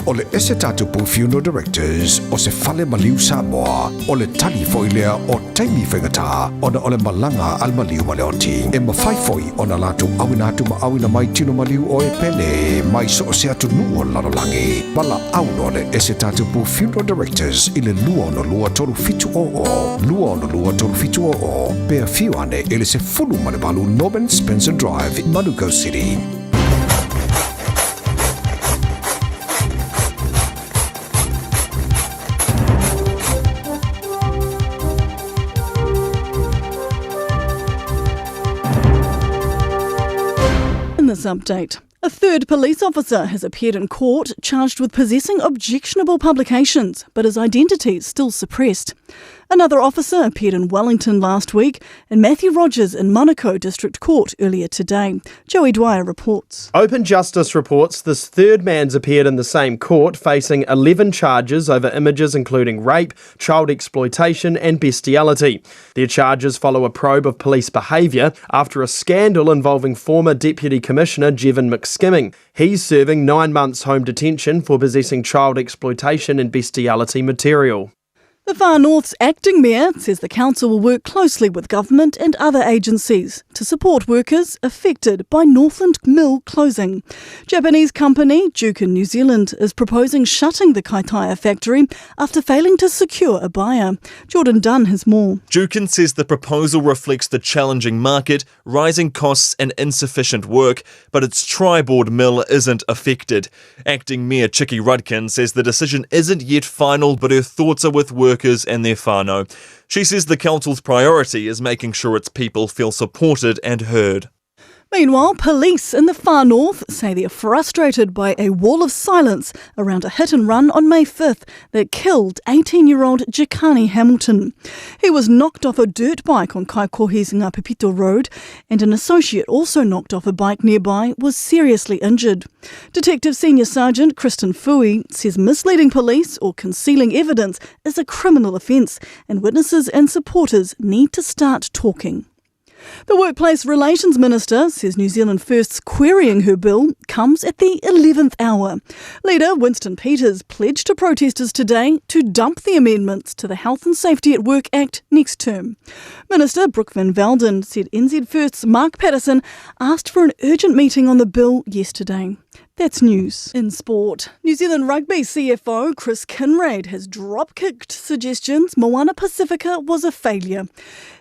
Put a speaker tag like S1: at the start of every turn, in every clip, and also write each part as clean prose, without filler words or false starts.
S1: O le Esetatupu Funeral Directors o se fale maliu Samoa, o le tali foi lea o taimi faigata ona o le malaga a le maliu ma le oti. E mafai foi ona latou auina atu ma auina mai tino maliu o e pele mai so o se atunuu o le lalolagi. Valaau loa le Esetatupu Funeral Directors i le 262 3700, 262 3700, pe afio ane i le 18 Norman Spencer Drive, Manukau City.
S2: In this update, a third police officer has appeared in court charged with possessing objectionable publications, but his identity is still suppressed. Another officer appeared in Wellington last week and Matthew Rogers in Manukau District Court earlier today. Joey Dwyer reports.
S3: Open Justice reports this third man's appeared in the same court facing 11 charges over images including rape, child exploitation and bestiality. Their charges follow a probe of police behaviour after a scandal involving former Deputy Commissioner Jevon McSkimming. He's serving 9 months home detention for possessing child exploitation and bestiality material.
S2: The Far North's acting mayor says the council will work closely with government and other agencies to support workers affected by Northland Mill closing. Japanese company Juken New Zealand is proposing shutting the Kaitaia factory after failing to secure a buyer. Jordan Dunn has more.
S4: Juken says the proposal reflects the challenging market, rising costs and insufficient work, but its Triboard mill isn't affected. Acting Mayor Chicky Rudkin says the decision isn't yet final, but her thoughts are with workers and their whānau. She says the council's priority is making sure its people feel supported and heard.
S2: Meanwhile, police in the far north say they are frustrated by a wall of silence around a hit and run on May 5th that killed 18-year-old Jakani Hamilton. He was knocked off a dirt bike on Kaikohe's Ngapipito Road, and an associate also knocked off a bike nearby was seriously injured. Detective Senior Sergeant Kristen Fui says misleading police or concealing evidence is a criminal offence, and witnesses and supporters need to start talking. The Workplace Relations Minister says New Zealand First's querying her bill comes at the 11th hour. Leader Winston Peters pledged to protesters today to dump the amendments to the Health and Safety at Work Act next term. Minister Brooke Van Velden said NZ First's Mark Patterson asked for an urgent meeting on the bill yesterday. That's news. In sport, New Zealand Rugby CFO Chris Kinraid has drop-kicked suggestions Moana Pacifica was a failure.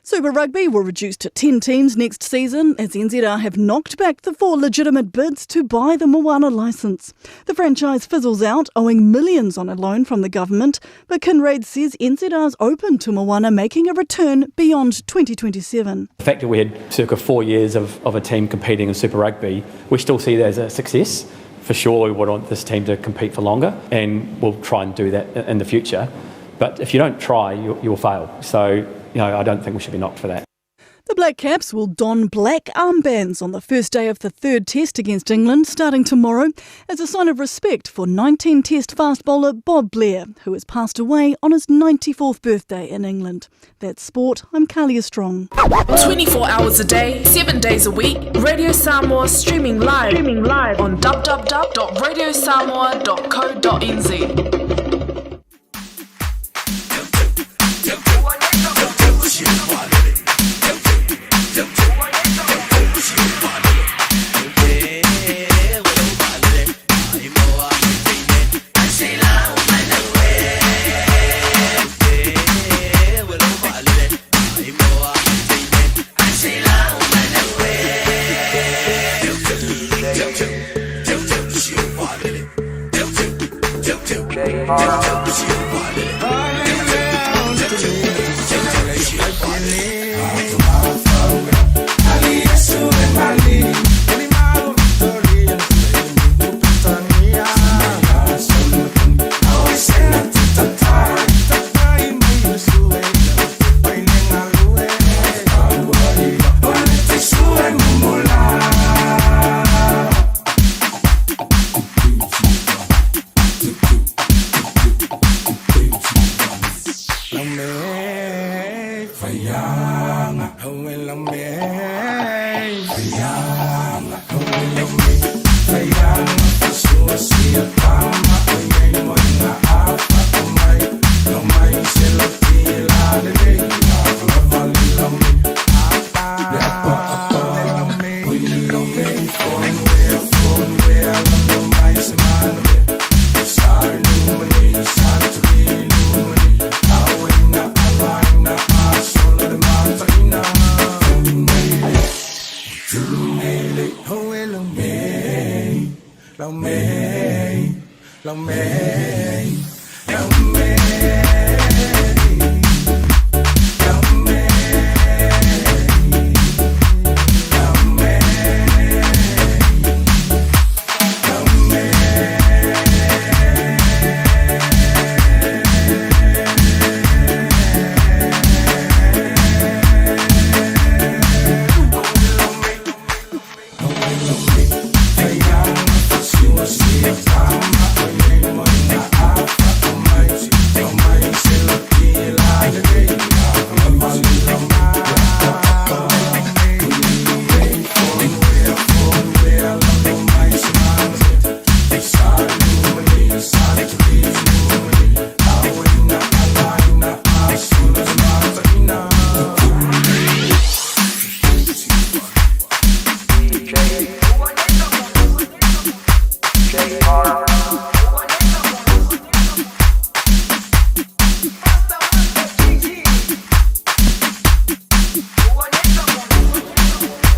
S2: Super Rugby will reduce to 10 teams next season as NZR have knocked back the 4 legitimate bids to buy the Moana licence. The franchise fizzles out, owing millions on a loan from the government, but Kinraid says NZR's open to Moana making a return beyond 2027.
S5: The fact that we had circa 4 years of a team competing in Super Rugby, we still see that as a success. For sure, we want this team to compete for longer, and we'll try and do that in the future. But if you don't try, you'll fail. So, I don't think we should be knocked for that.
S2: The Black Caps will don black armbands on the first day of the third test against England, starting tomorrow, as a sign of respect for 19-test fast bowler Bob Blair, who has passed away on his 94th birthday in England. That's sport. I'm Kalia Strong.
S6: 24 hours a day, 7 days a week, Radio Samoa streaming live on www.radiosamoa.co.nz.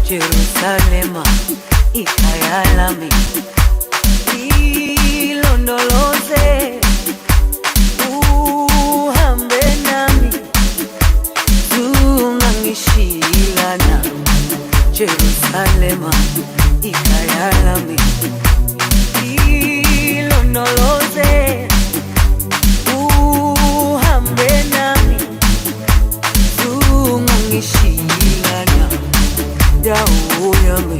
S7: Jerusalema ikhaya lami ilondoloze uhambe nami zungangishilana Jerusalema ikhaya lami ilondoloze uhambe nami zungangishilana dawo yami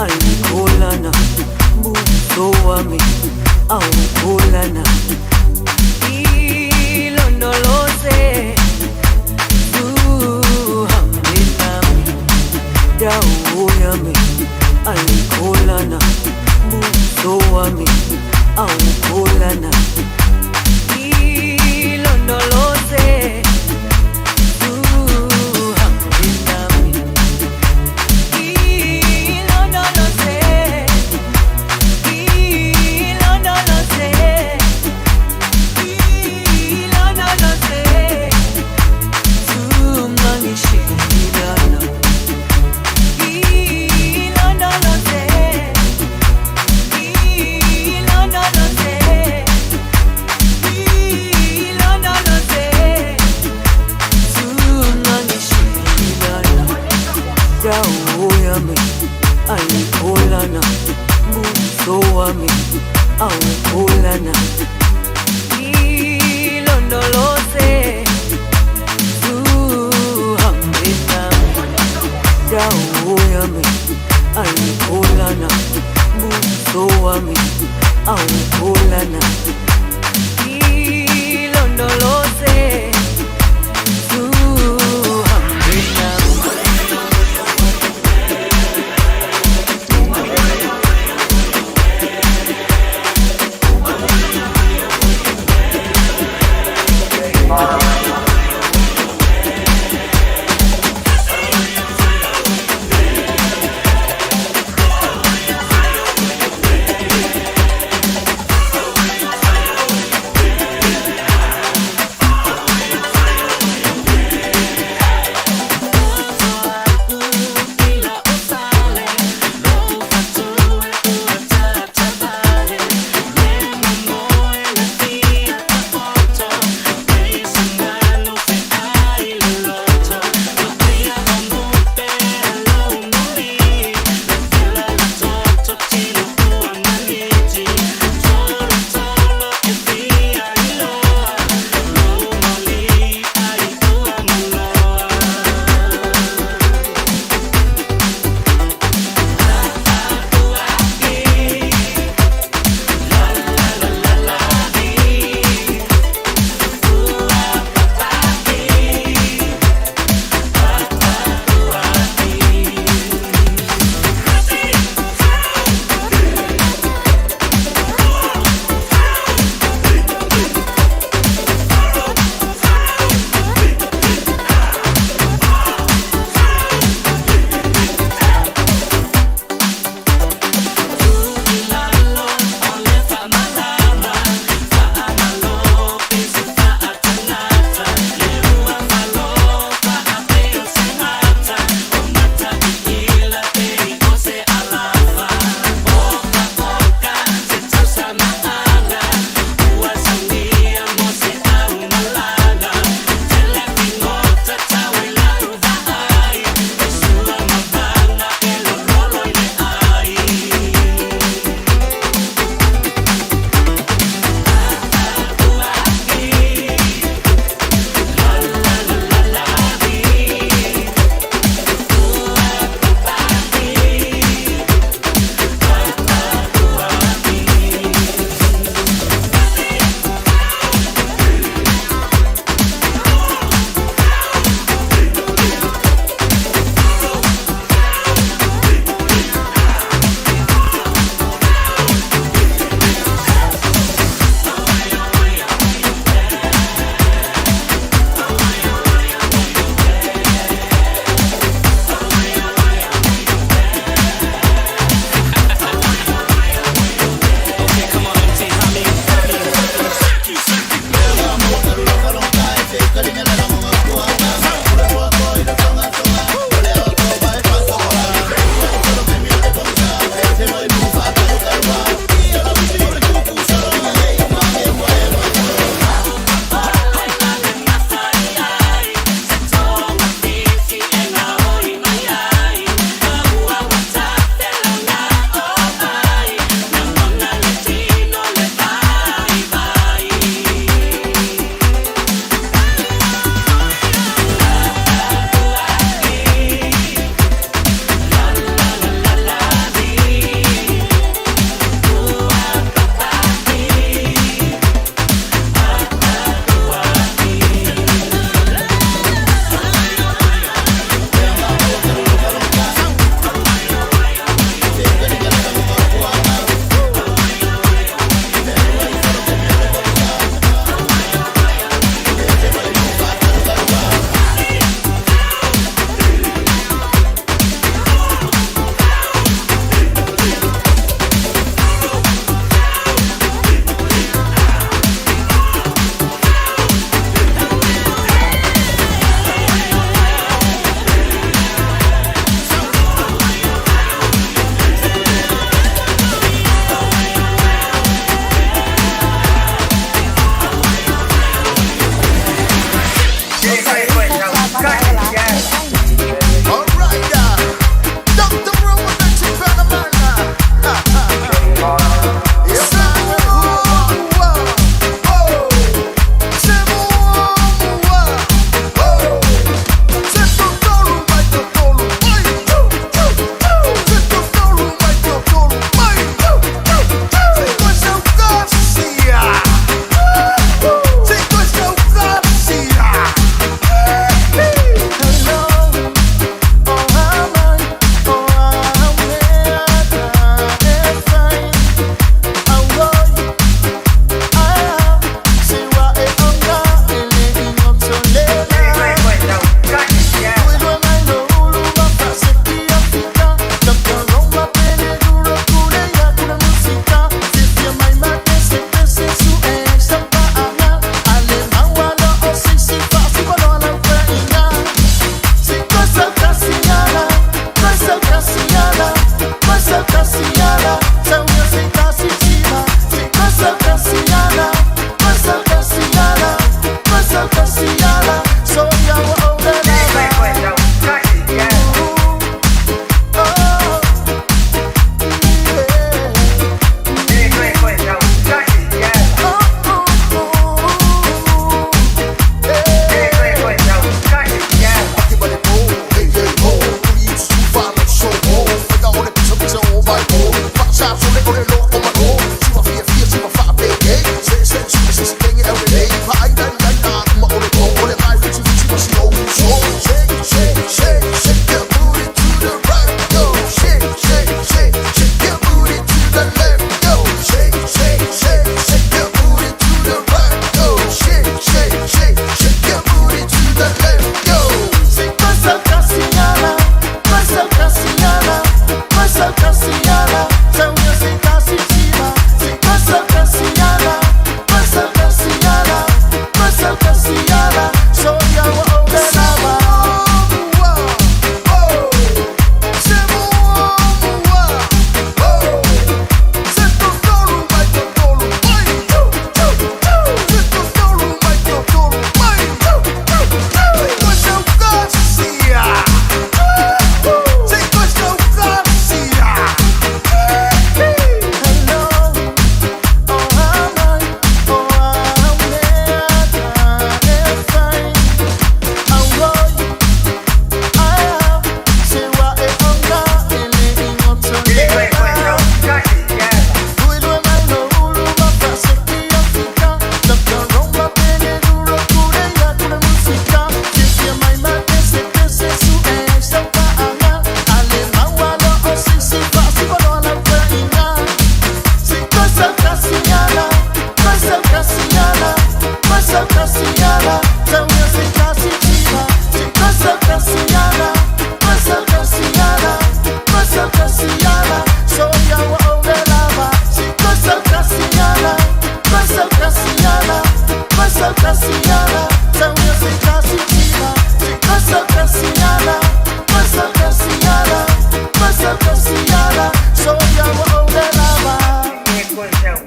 S7: ayikholana buso wami awukholana ilondoloze uhambe nami dawo yami ayikholana buso wami awukholana ilondoloze uhambe nami ilondoloze ilondoloze ilondoloze zungangishilana ilondoloze ilondoloze ilondoloze zungangishilana dawo yami ayikholana buso wami awukholana ilondoloze uhambe nami dawo yami ayikholana buso wami awukholana ilondoloze uhambe nami.
S8: Jerusalema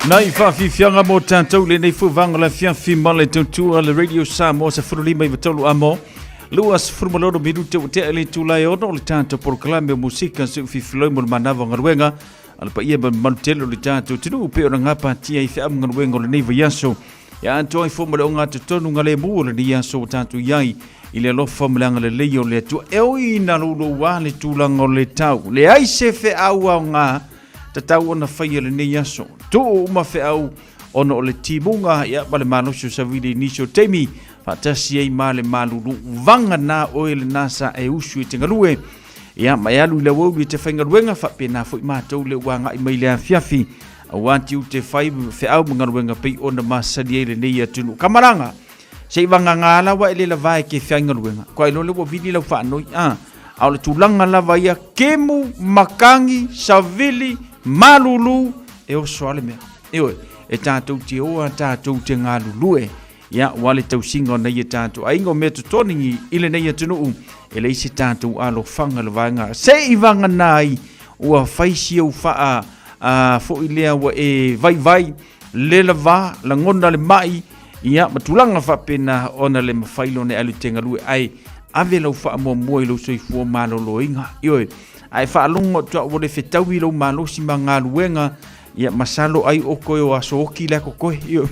S8: Nai whawhiwhianga mō tātou lenei fuvanga la fiafi ma le tautua le Radio Samoa sa furulima i vatolu amo. Lua sefulumalolo minute ua tea i le itula e ono o le tatou polokalame o musika se ufifiloe mo le manava o galuega a le paia ma le mamalu tele o le tatou atunuu pei ona gapatia ai feau ma galuega o lenei vaiaso. E atoa ai fua ma le ogatotonu galemu o lenei aso ua tatou i ai i le alofa ma le agalelei o le Atua. E ui ina louloua le tulaga o le tau, leai se feau aoga tatau ona faia i lenei aso. Tuu uma feau ona o le timuga ia, ma le malosi o savili i nisi o taimi, faatasi ai ma le malulu vaga na oe lena sa e usu i te galue. Ia, ma e alu i le aoauli e te faigaluega, faapena foi matou le ua agai mai le afiafi, aua tiute fai feau ma galuega pei ona masani ai lenei atunuu. Kamalaga, se i vagagā lava e le lava e ke feaigaluega, kua iloa le ua vili lau faanoi, a, a o le tulaga lava ia, kemu, makagi, savili, malulu, e oso a le mea. Ioe, e tātou te oa, tātou te galulue, ia, ua le tausiga o nei e tātou aiga o mea totoningi i lenei atunuu, e leai se tātou alofaga le vaega. Se i vagana ai, ua fai si ou faa a, foi lea ua e vaivai, le lava, lagona le mai, ia, ma tulaga faapena ona le mafai lona e alu te galue, ae ave lau faamuamua i lou soifua maloloina. Ioe, ae faalogo atu au ua le fetaui lou malosi ma galuega, Ia, masalo ai o koe o aso oki lea kokoe. Io.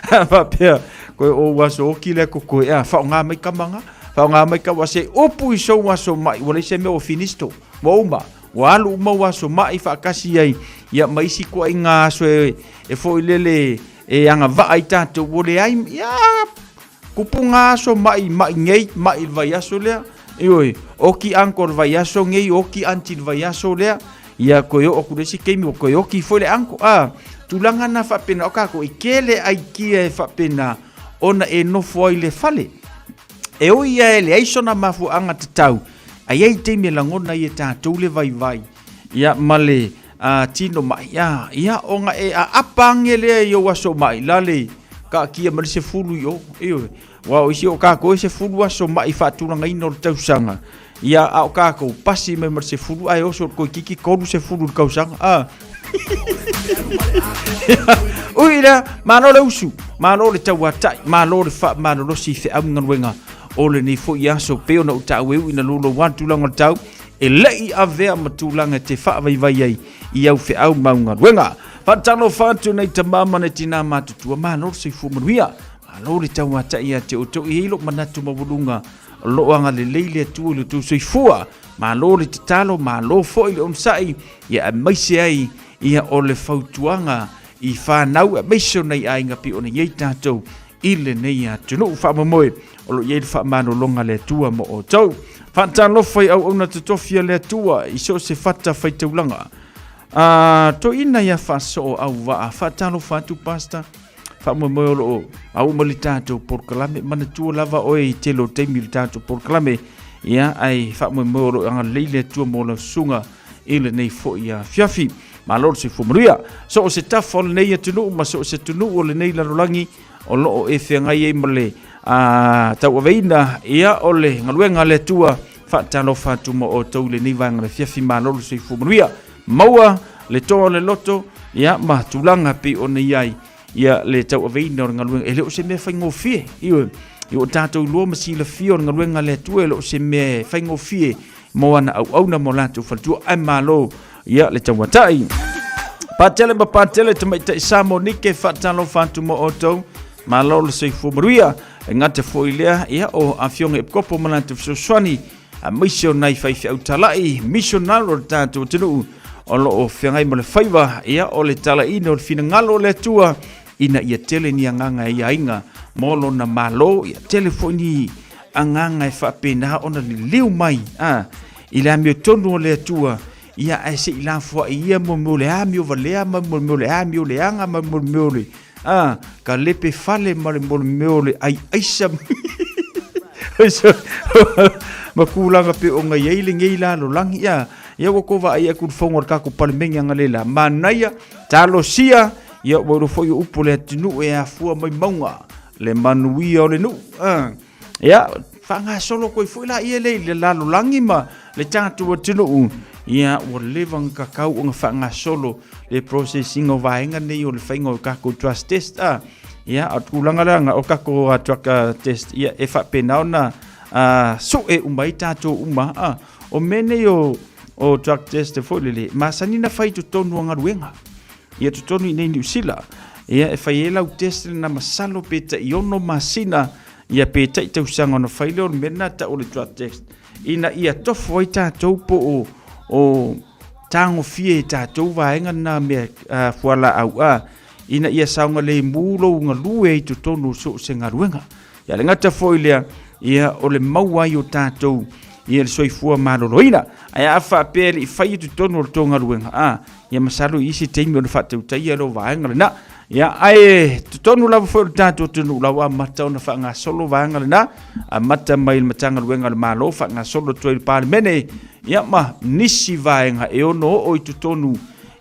S8: Faapea, koe o aso oki lea kokoe. A, whaonga mai kamanga. Whaonga mai ka wase upu i sou aso mai. Ua leai se mea o finisto. Ua uma. Ua alu uma o aso mai whaakasi ai. Ia, ma isi kua i ngā aso e, e foi lele e anga vaa i tātou. Ua leai, ia, kupu ngā aso mai, mai ngei, mai le vaiaso lea. Ioe, oki uncle le vaiaso ngei, oki auntie le vaiaso lea. Ia, koe oo atu le isi taimi, ua koe oki foi le uncle. A, tulaga na faapena, o kākou, e kele aikia e faapena ona e nofo ai i le fale. E ui ia e leai sona mafuaaga tatau, a i ai taimi e lagona ai e tatou le vaivai, ia, ma le a, tino mai, ia, ia, ona e aapa age lea i ou aso mai, la le kaatia ma le 10 i o, ioe. Aua o isi o kākou e 10 aso maʻi faatulagaina o le tausaga, ia, a o kākou, pasi mai ma le 10 ae oso le koikiki 30 i le kausaga. A. Ui lea, malo le usu, malo le tauatai, malo le faamalolosi i feau ma galuega o lenei foi aso. Pei ona ou taua e ui ina louloua le tulaga o le tau, e le i avea ma tulaga e te faavaivai ai i au feau ma au galuega. Faatalofa atu nei tama ma nei tinā matutua, malo le soifua manuia. Malo le tauatai ia te outou, e i ai lou manatu maualuga o lo o agalelei le Atua i lo outou soifua. Malo le tatalo, malo foi le onosai, ia aemaise ai ia o le fautuaga i fanau aemaise o nai aiga pei ona i ai tatou i lenei atunuu. Faamoemoe o lo o i ai le faamalologa a le Atua mo outou. Faatalofa i auauna totofi a le Atua i so o se fata faitaulaga. A toeaina ia Faasoo Auvaa, faatalofa atu Pastor. Faamoemoe o loo au ma le tatou polokalame. Manatua lava oe i tele o taimi i le tatou polokalame. Ia, ai faamoemoe o loo agalelei le Atua mo lau susuga i lenei foi afiafi. Malo le soifua manuia. So o se tafa o lenei atunuu ma so o se atunuu o lenei lalolagi o loo e feagai ai ma le tauaveina ia o le galuega a le Atua. Faatalofa atu ma outou i lenei vaega o le afiafi. Malo le soifua manuia. Maua le toa o le loto, ia, ma tulaga pei ona i ai, ia, le tauaveina o le galuega. E le o se mea faigofie, ioe, i o tatou iloa ma silafia o le galuega a le Atua, e le o se mea faigofie mo ana auauna ma o latou faletua, ae malo, ia, le tauatai. Patele ma Patele, tamaitai Samoa Nike, faatalofa atu ma outou, malo le soifua manuia. E gata foi lea, ia, o Afioga i Epikopo ma latou fesoasoani, aemaise o nai faifeau talai misionari o le tatou atunuu o lo o feagai ma le faiva, ia, o le talaina o le finagalo o le Atua ina ia tele ni agaga e aiaiga mo lona malo, ia tele foi ni agaga e faapena ona liliu mai a i le amiotonu o le Atua, ia, ae se i lafoai ia mo mea o le amio valea ma mo mea o le amio leaga ma mo mea o le a ka lepe fale ma le mo le mea o le ai aisa ma kulaga pe ona i ai lenei lalolagi. Ia, ia ua kou vaai atu i le fono a le tatou Palemene analeila, manaia, talosia, ia ua iloa foi o upu o le atunuu e afua mai mauga le manuia o le nuu. Ia, faagasolo koe foi la ia le i le lalolagi ma le tatou atunuu. Ia, ua leva ona kakau ona faagasolo le process ina o vaega nei o le faiga o tatou trust test a. Ia, o tulaga lea o tatou drug test, ia, e faapena ona sue uma ai tatou uma a. O mea nei o drug test foi lele, masani na fai i totonu o galuega. Ia totonu i nei Niu Sila. Ia, e fai ai lau test lena masalo pe tai 6 masina, ia pe tai tausaga ona fai lea o le mea lena tau o le drug test. Ina ia tofo ai tatou po o, o tagofie e tatou vaega na mea fualaau a, ina ia saogalemu lou galue i totonu o so o se galuega. Ia le gata foi lea, ia o le maua ai o tatou ia le soifua maloloina. Ae a faapea e le i fai i totonu o le tou galuega, a, ia masalo i isi taimi ona faatautaia lea vaega lena. Ia, ae totonu lava foi o le tatou atunuu la ua amata ona faagasolo vaega lena, amata mai le Matagaluega a le Malo, faagasolo atu ai le Palemene, ia ma nisi vaega e ono oo i totonu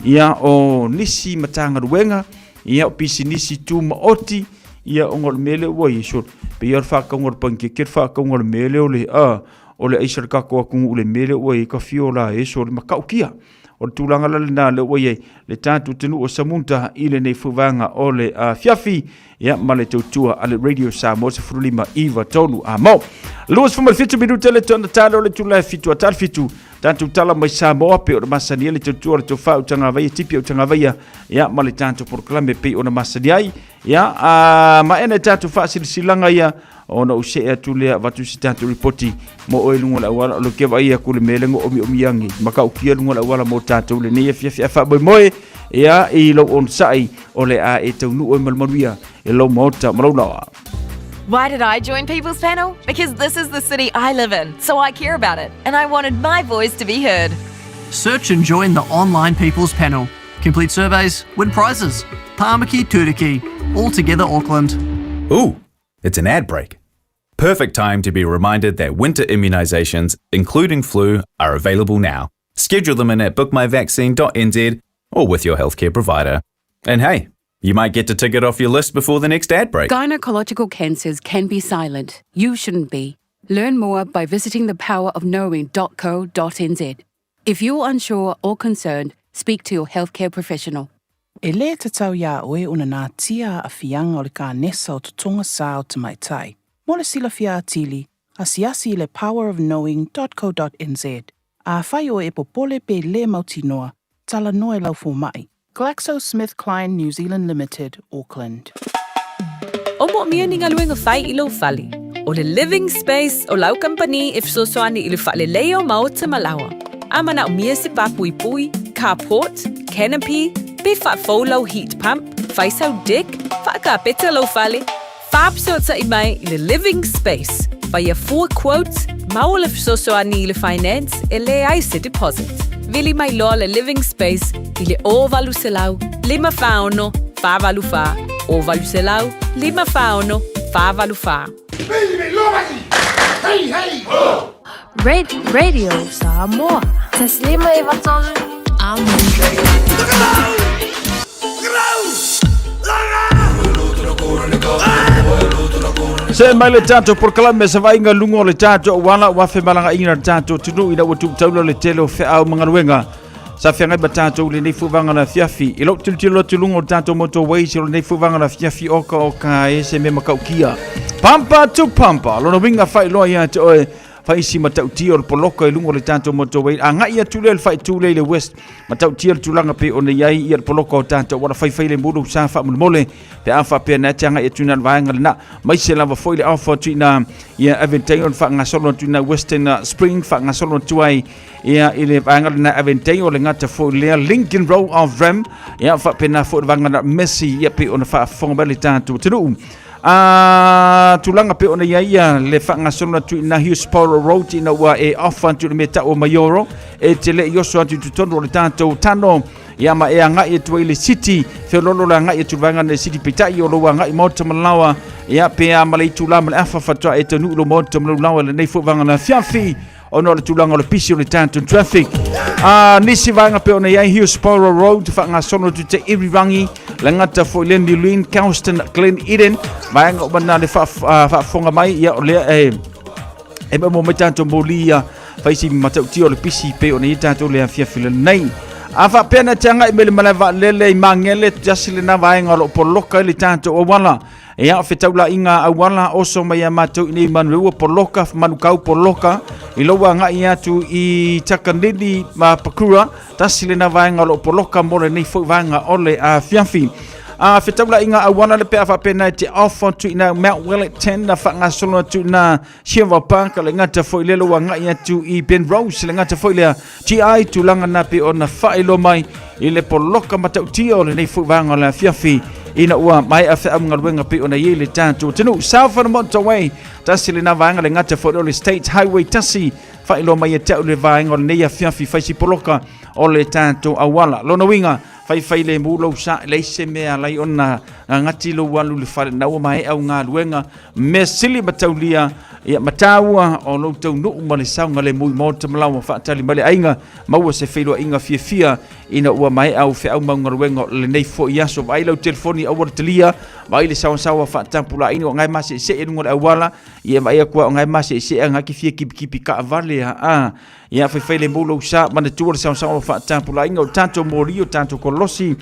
S8: ia o nisi Matagaluega, ia o pisinisi tumaoti, ia ona o le mea lea ua i ai solo, pei lava o le faatauga o le panikeke le faatauga o le mea lea o le, a, o le aisa o le tatou atunuu i le mea lea ua i ai ka fio la e solo, e matautia. O le tulaga la lena lea ua i ai le tatou atunuu o Samuta i lenei foi vaega o le afiafi, ia ma le tautua a le Radio Samoa 15 9 3 a mo. 27 minute le tona talo le tula e fitu a talo fitu tatou tala mai Samoa pe o le masani le tautua le tofa o tagavaia tipi o tagavaia ia ma le tatou polokalame pe o na masani ai ia a ma ene tatou faasilasilaga ia ona ou see atu lea avatu se tatou ripoti mo oe luga o le auala o le ke vaai atu le mea le omiomi agi matautia luga o le auala mo tatou lenei afiafi ae faamoemoe ia i lou onosai o le a e taunuu ai ma le manuia i lou maota ma lou laoa.
S9: Why did I join People's Panel? Because this is the city I live in, so I care about it, and I wanted my voice to be heard.
S10: Search and join the online People's Panel. Complete surveys, win prizes. Tāmaki Turuki, all together Auckland.
S11: Ooh, it's an ad break. Perfect time to be reminded that winter immunisations, including flu, are available now. Schedule them in at bookmyvaccine.nz or with your healthcare provider. And hey, you might get to tick it off your list before the next ad break.
S12: Gynecological cancers can be silent. You shouldn't be. Learn more by visiting thepowerofknowing.co.nz. If you're unsure or concerned, speak to your healthcare professional.
S13: E lē tatau iā oe ona natia aafiaga o le kanesa o totoga sā o tamaitai. Mo le silafia atili, asiasi i le powerofknowing.co.nz. Afai oe e popole pe lē mautinoa, talanoa i lau fomai. GlaxoSmithKline New Zealand Limited, Auckland.
S14: O moomia ni galuega fai i lou fale. O le Living Space o lau kamupani e fesoasoani i le faaleleia o maota ma laoa. A manaomia se pā puipui, carport, canopy, pe faafou lau heat pump, fai sau deck, faakapeta lou fale, faafesootai mai i le Living Space. Faia fua quotes, maua le fesoasoani i le finance e leai se deposit. Vili mai loa le Living Space i le 0800 546 484, 0800 546 484.
S15: Radio Samoa. Taslima Ivatolu. I'm
S8: Se mai le tatou polokalame sa vaaiga luga o le tatou auala ua femalagaina le tatou atunuu ina ua tuu taula le tele o feau ma galuega sa feagai ma tatou i lenei fuvaga na afiafi. I lou tilotilo atu i luga o le tatou motorways i lenei fuvaga na afiafi oka oka e se mea matautia. Pampa to pampa, lona uiga faailoa ia te oe faisi matautia o le poloka i luga o le tatou motorway. Agai atu lea i le faaitu lea i le west, matautia le tulaga pei ona i ai ia le poloka o tatou auala faifai le mulu sa faamolemole pe a faapea na te agai atu i na le vaega lena. Maise lava foi le off atu i na ia Aventine o le faagasolo atu i na Western Spring faagasolo atu ai ia i le vaega lena Aventine o le gata foi lea Lincoln Road of Ram ia faapena foi le vaega na Messi ia pei ona faafofoga mai le tatou atunuu. A tulaga pei ona i ai ia le faagasolo atu i na Hillsborough Road ina ua e off atu i le mea tau o Maioro e te le i oso atu i totonu o le tatou tano ia ma e agai atu ai i le city feololo le agai atu i le vaega le city peitai o lou agai maota ma laoa ia pe a ma le itula ma le afa faatoa e taunuu lou maota ma lou laoa i lenei foi vaega na afiafi ona o le tulaga o le pisi o le tatou traffic. A nisi vaega pei ona i ai Hillsborough Road faagasolo atu te Irirangi, le gata foi le New Lynn, Galston, Glen Eden, vaega uma na le faafofoga mai, ia o lea e e mo mai tatou moli ia. Fai si matautia o le pisi pei ona i ai tatou le afiafi lenei. A faapea na te agai mai le malae vaalele i Magele, tasi lena vaega o lo o poloka ai le tatou auala. Ia, o fetaulaiga auala oso mai ia matou i nei Manureua poloka, Manukau poloka, i lou agai atu i Takanini ma Pakura, tasi lena vaega o lo o poloka mo lenei foi vaega o le afiafi. A fetaulaiga auala le pe a faapena e te off atu i na Mount Wellington na faagasolo atu i na Silver Park, le gata foi lea lou agai atu i Ben Rose, le gata foi lea GI tulaga na pe ona faailoa mai i le poloka matautia o lenei foi vaega o le afiafi ina ua maea feaugaluega pei ona i ai le tatou atunuu. South Motorway, tasi lena vaega le gata foi o le State Highway tasi, faailoa mai e te au le vaega o lenei afiafi fai si poloka o le tatou auala. Lona uiga, faifai lemu lou sa, leai se mea alai ona gagati lou alu i le fale na ua maea au galuega mea sili ma taulia ia ma tāua o lou taunuu ma le saogalemu i maota ma laua faatali mai le aiga maua se feiloaiga fiafia ina ua maea au feau mau galuega o lenei foi aso. Vaai lau telefoni aua le talia, vaai le sawasawa faatapulaaina o ngai maseesee i luga o le auala, ia vaai atu o ngai maseesee a ngai te fia kipikipi kaavale a ia faifai le mou lou sa manatua le sawasawa faatapulaaina o tatou moli o tatou kolosi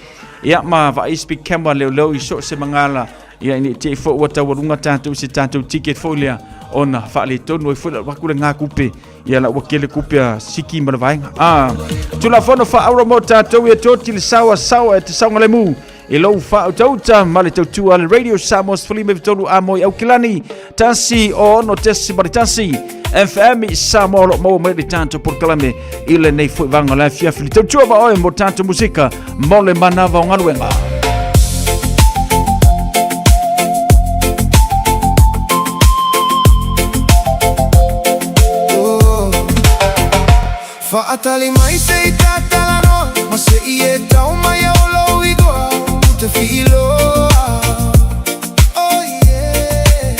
S8: ia ma vaai speed camera leoleo i so o se magala Ia ina i te i foi ua taualuga tatou i se tatou ticket foi lea ona faaletonu ai foi lau atu le ngā kupe ia la ua kele kupe a siki ma le vaega. Ah, Tulafono faaura mo tatou ia toti le sawa sawa e te saogalemu i lou faautauta ma le tautua a le Radio Samoa 13 a moi Aukilani 106.1 FM i Samoa o lo o maua mai le tatou polokalame i lenei foi vaega o le afiafi le tautua ma oe mo tatou musika mo le manava o galuega.
S16: Faatali mai se i tatalanoa Ma se i e tau mai au lou igoa U te fiiloa Oh yeah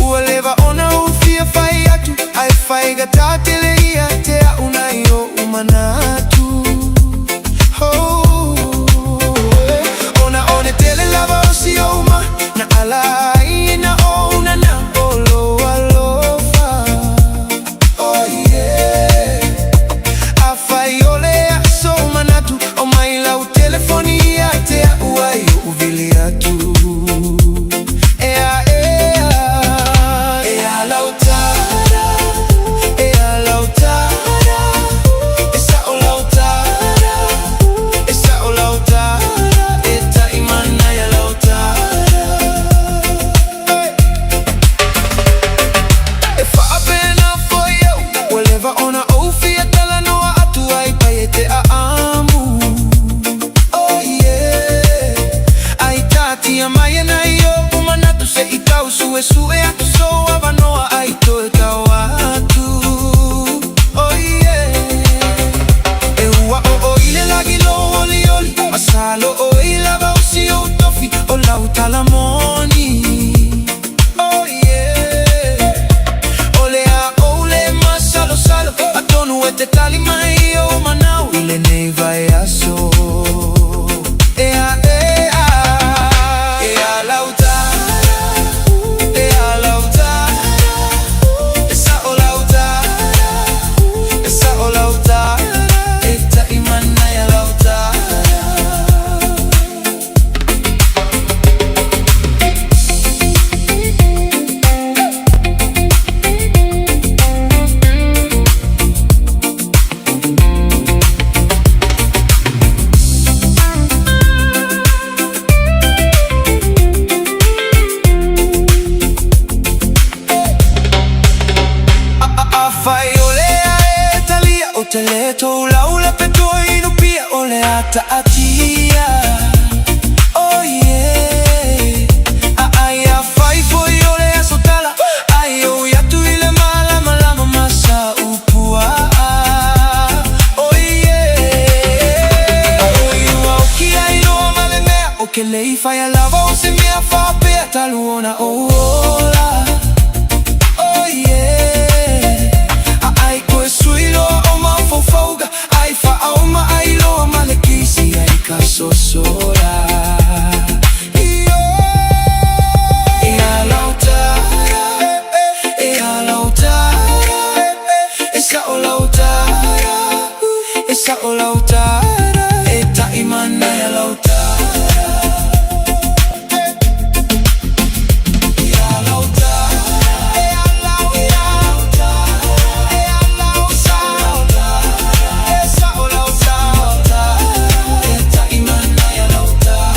S16: Ua leva ona u fia fai atu Ae faigata tele ia te a'u nai o'u manatu Oh Ona one tele lava o si ou ma Na ala ai na ou na na o lou alofa Oh yeah Afai o le aso manatu O mai lau telefoni ia te a'u ai o'u vili atu Ea ea Ea lau tala Ea lau tala E sa'o lau tala E sa'o lau tala E ta'i manaia lau tala Hey. E faapena foi au Ua leva ona ou fia talanoa atu ai pai e te aamu Oh yeah Ai taatia mai e nai o'u manatu se i tau suesue atu sou avanoa ai toe tau atu Oh yeah E ua oo i le lagi lou olioli Masalo oe i lava o si ou tofi O lau tala moni Oh yeah O le a ou le masalosalo Atonu e te tali mai i ou manao I lenei vaiaso Ea ea Ea lau tala Ea lau tala E sa'o lau tala E sa'o lau tala E ta'i manaia lau tala. Afai o le a e talia o te le tou lau le petoa inupia o le a taatia Oh yeah A ai afai foi o le aso tala Ai oi atu i le malamalama ma sa upuaa Oh yeah Oi ua oki ai loa ma le mea O ke lei whaia lava o se mea whapea Talu ona o ola Oh yeah A ai koe sui loa o mafaufauga Ai faauma ai loa ma le kisi ai ka sosola Io E a lau tala E a lau tala E sa sa'o lau tara E sa'o lau tara E ta'i manaia lau tara Ia lau tara E alau ia E alau sa'o E sa'o lau tara E ta'i manaia lau tara.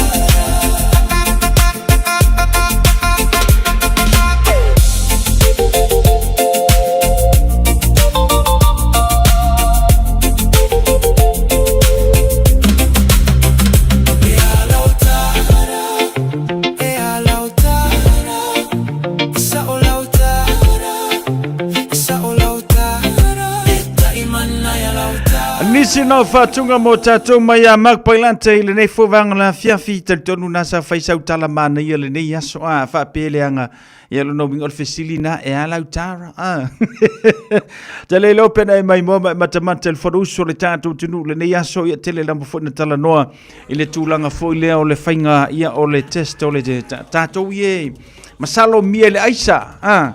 S8: Nisi na o faatunga mo tatou mai a Mark Pailante i lenei fovaga la afiafi talitonu na sa fai sau tala manaia lenei aso a faapea leaga ia lona uiga o le fesili na e a lau tara a tele leo pena e mai moa ma e matamata le fonousu o le tatou atunuu lenei aso ia tele lava foi na talanoa i le tulaga foi lea o le faiga ia o le test o le tatou ie masalo mia le aisa a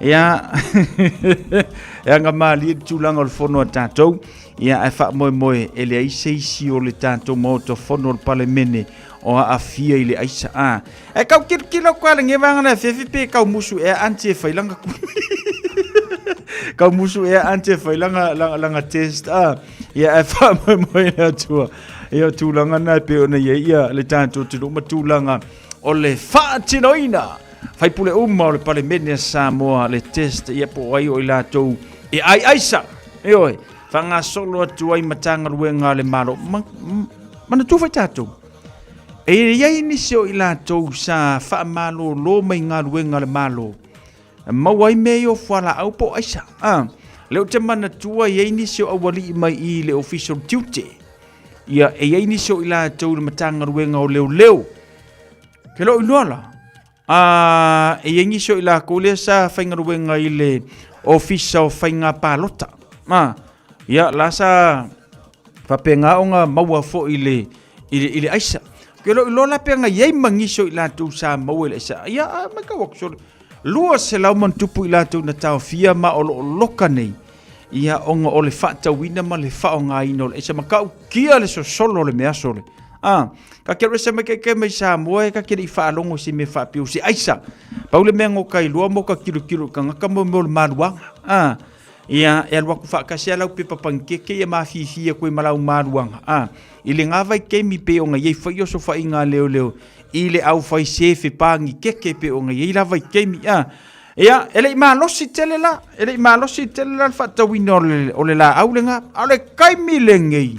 S8: ia e aga malie le tulaga o le fono a tatou ia ae faamoemoe e leai se isi o le tatou maota fono o le palemene o aafia i le aisa a e kau kilokilo koa le ngevaga le afiafi pe kau musu ea anti e fai langa kau musu ea anti e fai langa langa, langa test a ia ae faamoemoe le Atua ia o tulaga na e pei ona i ai ia le tatou atunuu ma tulaga o le faatinoina faipule uma o le Palemene a Samoa le test ia po o ai o i latou e ai aisa ioe faagasolo atu ai Matagaluega a le Malo ma, manatua foi tatou e i ai nisi o i latou sa faamalolo mai galuega a le Malo maua ai mea ia o fualaau po o aisa. A, lea ou te manatua e i ai nisi o aualii mai i le Ofisa o le Tiute. Ia, e i ai nisi o i latou i le Matagaluega o Leoleo. Ke lou iloa la, a, e i ai nisi o i latou lea sa faigaluega i le Ofisa o Faiga Palota. A, ia, la sa faapena ona maua foi i le, i le, i le aisa. Ke lou iloa la pe na i ai ma nisi o i latou sa maua i le aisa. Ia, a, mai kau atu sole. 200 ma ona tupu i latou na taofia ma o lo o loka nei, ia ona o le faatauina ma le faaaogaina o le aisa. Ma ta'utia le sosolo o le mea sole. A, ka te rese mai kaikai mai Samoa e ka te le i faalogo i se mea faapea o se aisa. Pau le mea no ka iloa mo ka kilokilo i kangaka mo mea o le maluaga. A, ia, e alu atu faatasi a lau pepa panikeke ia mafiafia koe ma lau maluaga. A, i le gā vaitaimi pei ona i ai foi osofaiga a leoleo i le aufai sefe panikeke pei ona i ai la vaitaimi. A, ia, e le i malosi tele la, e le i malosi tele la le faatauina o le, o le laau lena, a o le taimi lenei,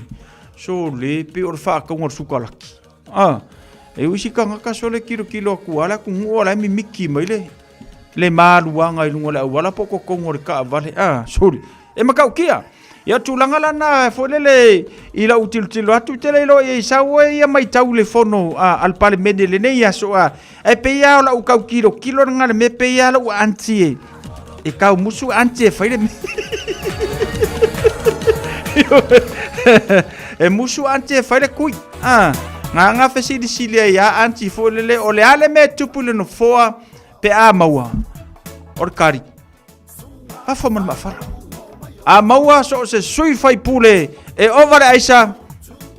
S8: sole pei o le faatauga o le sukalaki. A, e ui si tagata sole kilokilo atu a le atunuu o la e mimiti mai le, le maluaga i luga o le auala po o totonu o le taavale. A, sole, e matautia. Ia tulaga la na foi lele i lau tilotilo atu te le iloa i ai sau e ia maitau le fono a, a le Palemene lenei aso a e pei lava o lau tau tilotilo lena le mea pei lava lau aunty e e kau musu aunty e fai le mea e musu aunty e fai le kui a ngā ngā fesilisili ai a aunty foi lele o le a le mea e tupu i le nofoa pe a maua o le kari Afa ma le maafala. A maua so o se sui faipule e ova le aisa,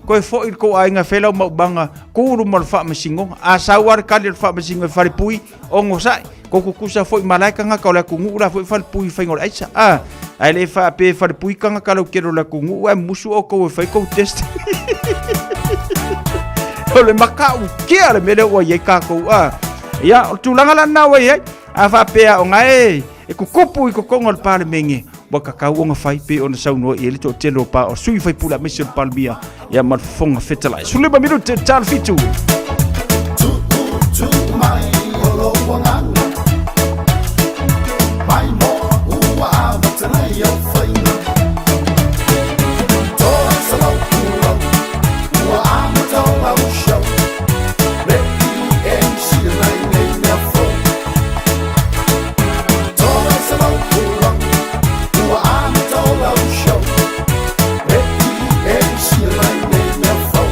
S8: koe fo'i le kou aiga e fai lau maumaga, ku luma o le faamasinoga. A sau lava le kali o le faamasinoga e falepui, ogosa'i, ko kukusa foi ma lae tagata o le atunuu la foi falepui i faiga o le aisa. A, ae le faapea e falepui tagata lautele o le atunuu ae musu outou e fai kou test. O le matautia le mea lea ua i ai tatou. A, ia, o le tulaga la lena ua i ai. A faapea o gae e kukupu i totonu o le Palemene, ua tatau ona fai pei ona saunoa i ai le toatele o pa o sui faipule aemaise o le Palemia ia ma le Fofoga Fetalai. 15 minute talo fitu.
S16: Tuu mai o lou agaga Mai mo ua amata nei au faiga Toa salau pulau Ua amata o lau show Le UMC nei nei mea fou Toa salau pulau Ua amata o lau show Le UMC nei nei mea fou.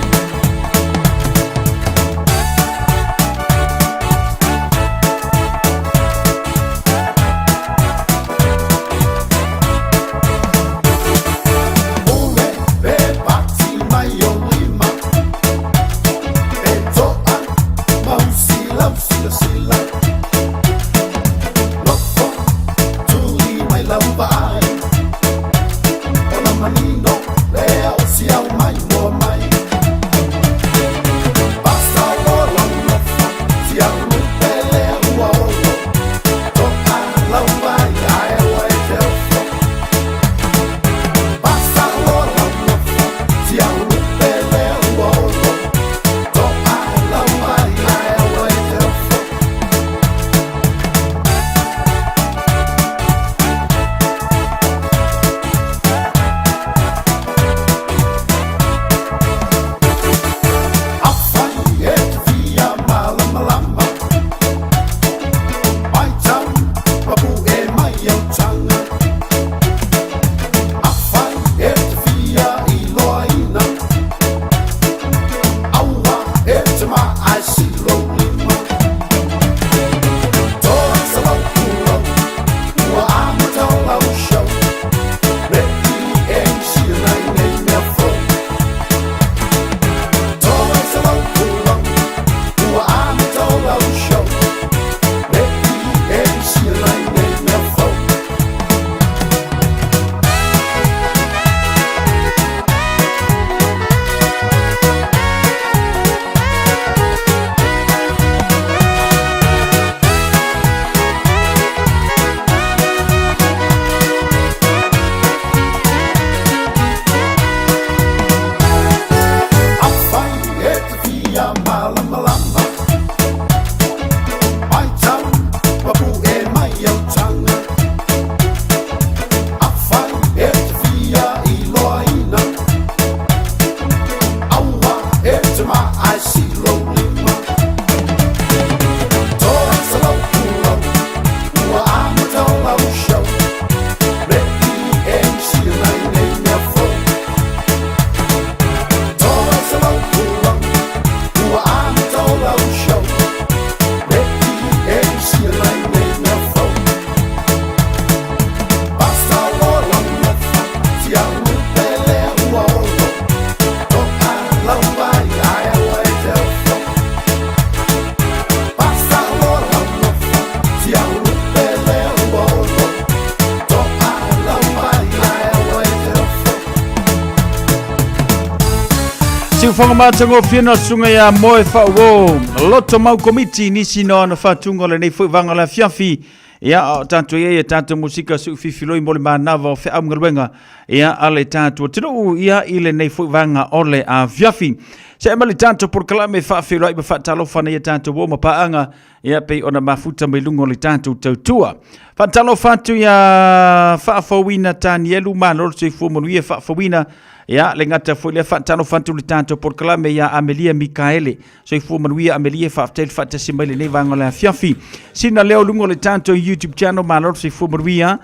S8: Siufoga matagofie na susuga ia Moe Faauo, Loto Mau Komiti, nisi no ana faatuga o lenei foi vaega o le afiafi. Ia, a o tatou i ai e tatou musika suufifiloi mo le manava o feau ma galuega, ia, a le tatou atunuu, ia, i lenei foi vaega o le afiafi. Se'e mai le tatou polokalame faafeiloai ma faatalofa ana ia tatou uo ma paaga, ia, pei ona mafuta mai luga o le tatou tautua. Faatalofa atu ia Faafouina Tanielu, malo le soifua manuia Faafouina. Ia, le gata foi lea faatalofa atu le tatou polokalame ia Amelia Mikaele. Soifua manuia Amelia, faafetai le faatasi mai lenei vaega o le afiafi. Sina leo luga o le tatou YouTube channel, malo le soifua manuia.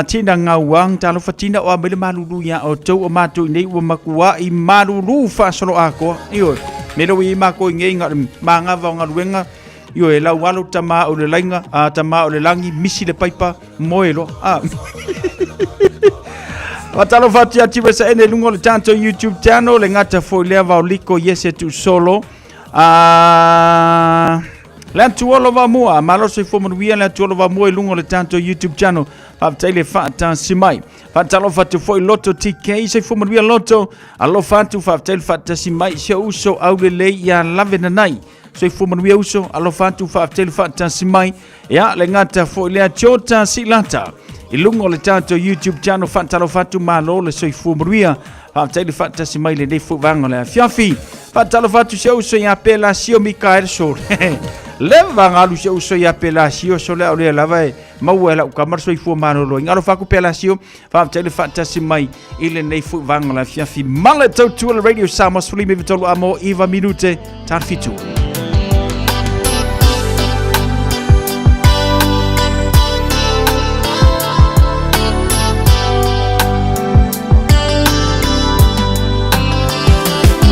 S8: Tina Gauang, talofa Tina o a mai le malulu ia outou o matou i nei ua matuai malulu faasoloatoa. Ioe, me leo i matou i nei na o le magava o galuega. Ioe, lau alo tama o le laiga, a tama o le lagi, misi le paipa, moe loa. Ah. Faatalofa atu ia Tiwa Saene i luga o le tatou YouTube channel, le gata foi lea vaoliko Iese Tuusolo. Ah, le atu olo va mua, malo soifua manuia le atu olo va mua i luga o le tatou YouTube channel. Faafetai le faatasi mai. Faatalofa atu foi Loto TK, soifua manuia Loto. Alofa atu, faafetai le faatasi mai. Si ou uso aulelei ia lave nanai. Soifua manuia uso, alofa atu, faafetai le faatasi mai. Ia, le gata foi lea Jota Silata. I luga o le tatou YouTube channel, faatalofa atu, malo le soifua manuia. Faafetai le faatasi mai lenei foi vaega o le afiafi. Faatalofa atu si ou uso ia Pelasio Mikael Sole. Le vagalu si ou uso ia Pelasio Sole o lea lava e maua e lau kama le soifua maloloina. Alofa atu Pelasio, faafetai le faatasi mai i lenei foi vaega o le afiafi. Ma le tautua le Radio Samoa 13 amo 9 minute ta 7.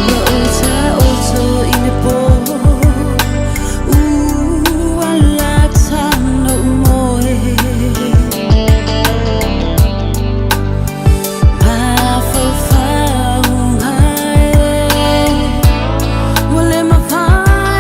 S7: Ua ou taoto i le pō, ua lata lou moe. Mafaufauga e, ua le mafai.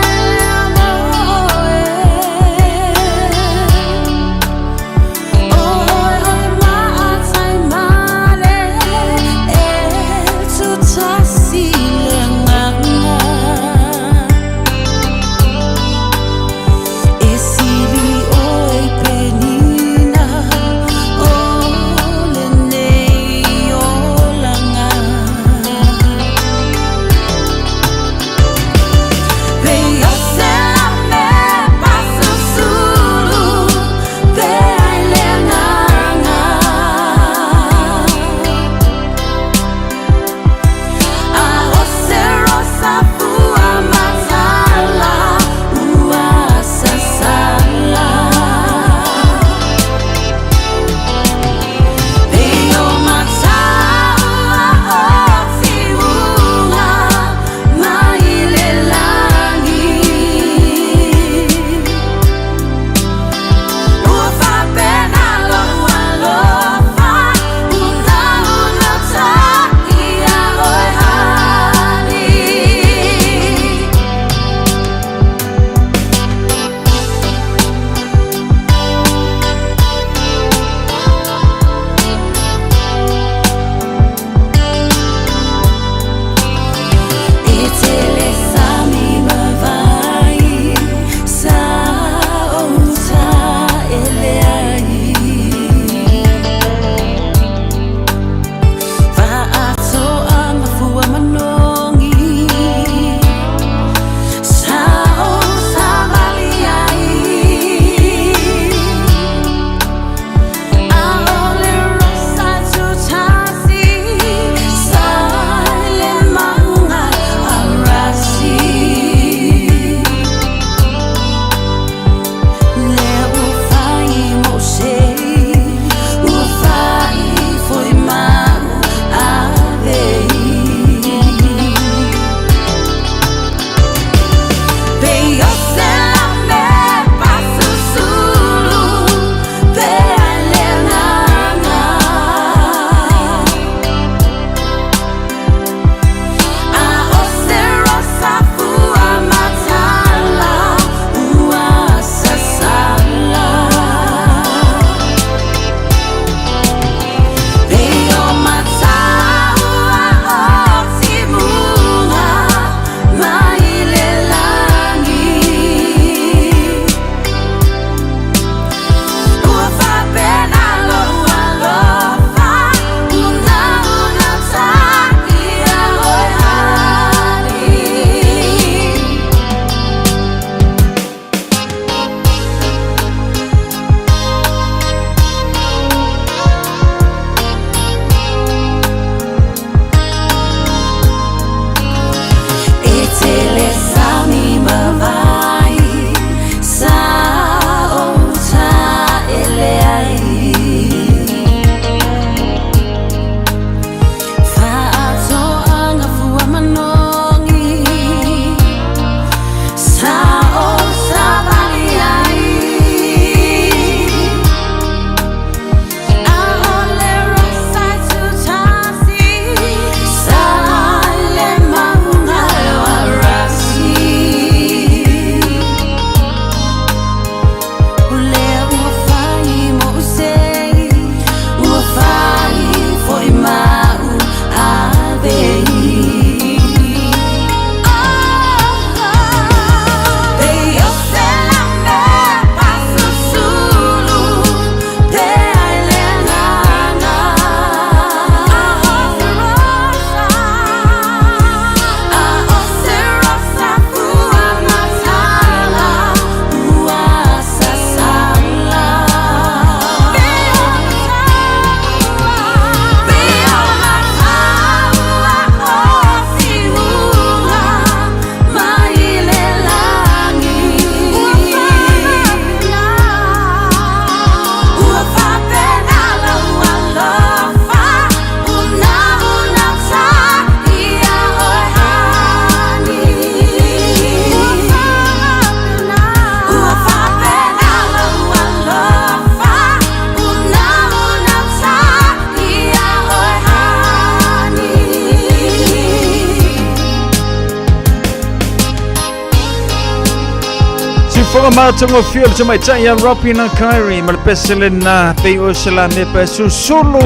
S8: Siufofoga matagofie o le tamaitai ia Robina Kairi ma le pese lena pei o se la mea pa susulu.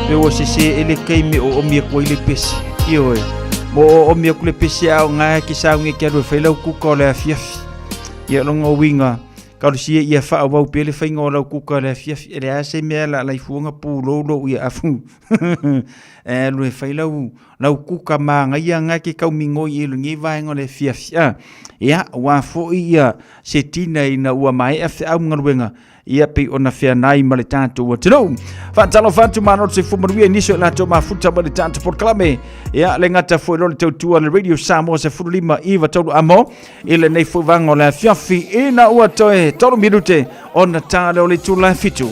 S8: Pe ua sese e le taimi o omi aku ai le pese. Ioe. Mo o omi aku le pese a o ngā ki saungi ki alu e whai lau kuka o le afiafi. Ia longa uiga, Talosia ia faaauau pea le faiga o lau kuka i le afiafi, e leai se mea la lai fuaga pulou ia afu. E alu e fai lau, lau kuka māgaia ngā ke kau migoi i lenei vaega o le afiafi. A, ia, ua foi ia se tina ina ua maea feau ma galuega, ia pei ona feanai ma le tatou atunuu. Faatalofa atu malo le soifua manuia i nisi o latou mafuta ma le tatou polokalame. Ia, le gata foi loa le tautua le Radio Samoa 15 9 amo i lenei foi vaega o le afiafi ina ua toe 3 minute ona tā lea o le itula e 7.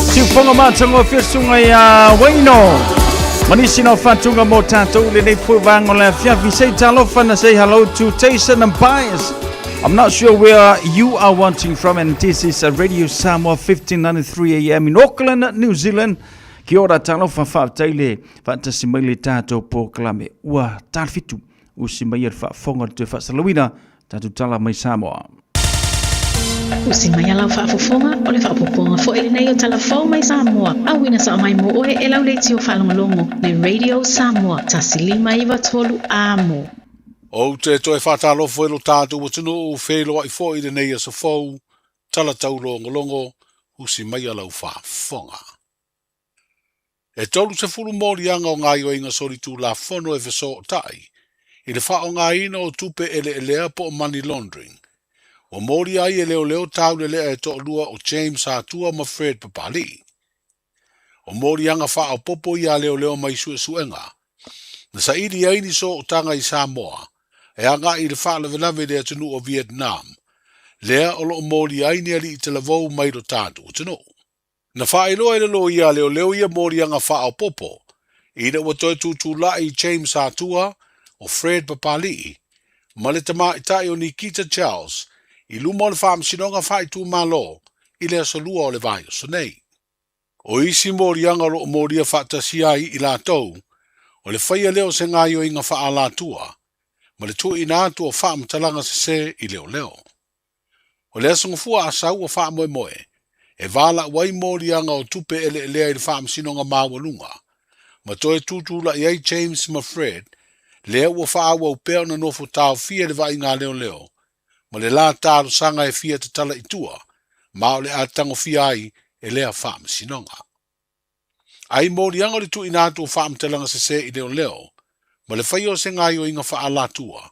S8: Siufoga matagofie susuga ia Waino. Ma nisi na o faatuga mo tatou i lenei foi vaega o le afiafi. Say talofa na say hello to Jason and Bias. I'm not sure where you are watching from and this is Radio Samoa 1593 AM in Auckland, New Zealand. Kia ora talofa faafetai le faatasi mai le tatou polokalame. Ua talifitu usi mai e le faafofoga le toe faasalauina tatou tala mai Samoa.
S17: Usi mai a lau faafofoga, o le faaopoopoga foi lenei o Tala Fou mai Samoa, auina sao mai mo oe e lau leitio faalogologo le Radio Samoa 1593 Amo.
S18: Ou te toe faatalofa i lo tatou atunuu, feiloai foi i lenei aso fou, tala taulogologo, usi maia lau faafofoga. E 30 moliaga o gaoioiga solitulafono e fesootai i le faaaogaina o tupe eleelea po o money laundering, ua molia ai e leoleo taulelea e toalua o James Atua ma Fred Papali'i. O moliaga faaopoopo ia a leoleo mai suesuega, na saili ai ni sootaga i Samoa e agai i le faalavelave i le atunuu o Vietnam, lea o lo o molia ai ni alii talavou mai lo tatou atunuu. Na faailoa e le loia a leoleo ia moliaga faaopoopo ina ua toe tutulai James Atua, o Fred Papali'i, ma le tamaitai o Nikita Charles i luma o le Faamasinoga Faaitumalo i le aso Lua o le vaiaso nei. O isi moliaga o lo o molia faatasi ai i latou, o le faia lea o se gaoioiga faaalatua ma le tuuina atu o faamatalaga sese i leoleo. O le Aso Gafua Asau ua faamoemoe e valaau ai moliaga o tupe eleelea i le Faamasinoga Maualuga ma toe tutulai ai James ma Fred, lea ua faaauau pea ona nofo taofia i le vaaiga a leoleo ma le la talosaga e fia tatala i tua ma o le a tagofia ai e lea faamasinoga. Ai moliaga o le tuuina atu o faamatalaga sese i leoleo ma le faia o se gaoioiga faaalatua.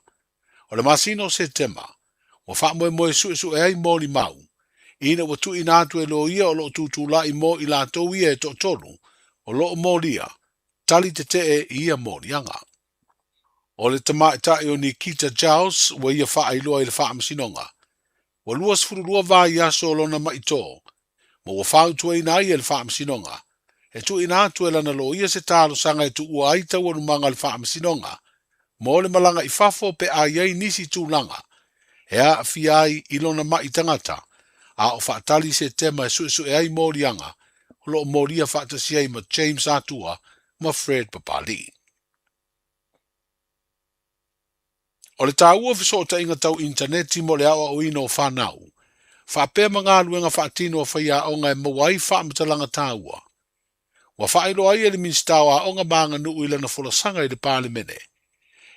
S18: O le masina o Setema, ua faamoemoe suesue ai molimau, ina ua tuuina atu e loia o lo o tutulai mo i latou ia e toatolu o lo o molia, tali tetee i ia moliaga. O le tamaitai o Nikita Giles ua ia faailoa i le faamasinoga, ua 22 vaiaso o lona maitō, ma ua fautuaina ai e le faamasinoga, e tuuina atu e lana loia se talosaga e tuua ai taualumaga a le faamasinoga mo le malaga i fafo pe a i ai nisi tulaga e aafia ai i lona mai tagata, a o faatali Setema e suesue ai moliaga o lo o molia faatasi ai ma James Atua ma Fred Papali'i. O le taua o fesootaiga tau initaneti mo le aoaoina o fanau, faapea ma galuega faatino a faiaoga e maua ai faamatalaga taua. Ua faailoa ai e le Minisita o Aoga ma Aganuu i lana folasaga i le Palemene,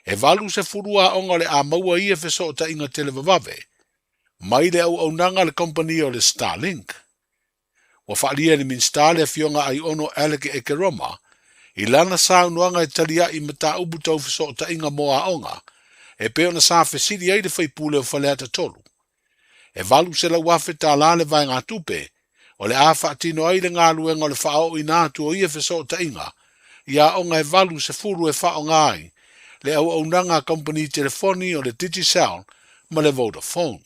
S18: e 80 aoga o le a maua ia fesootaiga televavave mai le auaunaga a le kamupani o le Starlink. Ua faaalia e le Minisita le Afioga Aiono Alec Ekeroma i lana saunoaga e talia'i i mataupu tau fesootaiga mo aoga e pei ona sa fesili ai le faipule o Faleata 3. E $800,000 tala le vaegatupe o le a faatino ai le galuega o le faaooina atu o ia fesootaiga i aoga e 80 e faaaoga ai le auaunaga a kamupani telefoni o le Digicel ma le Vodafone.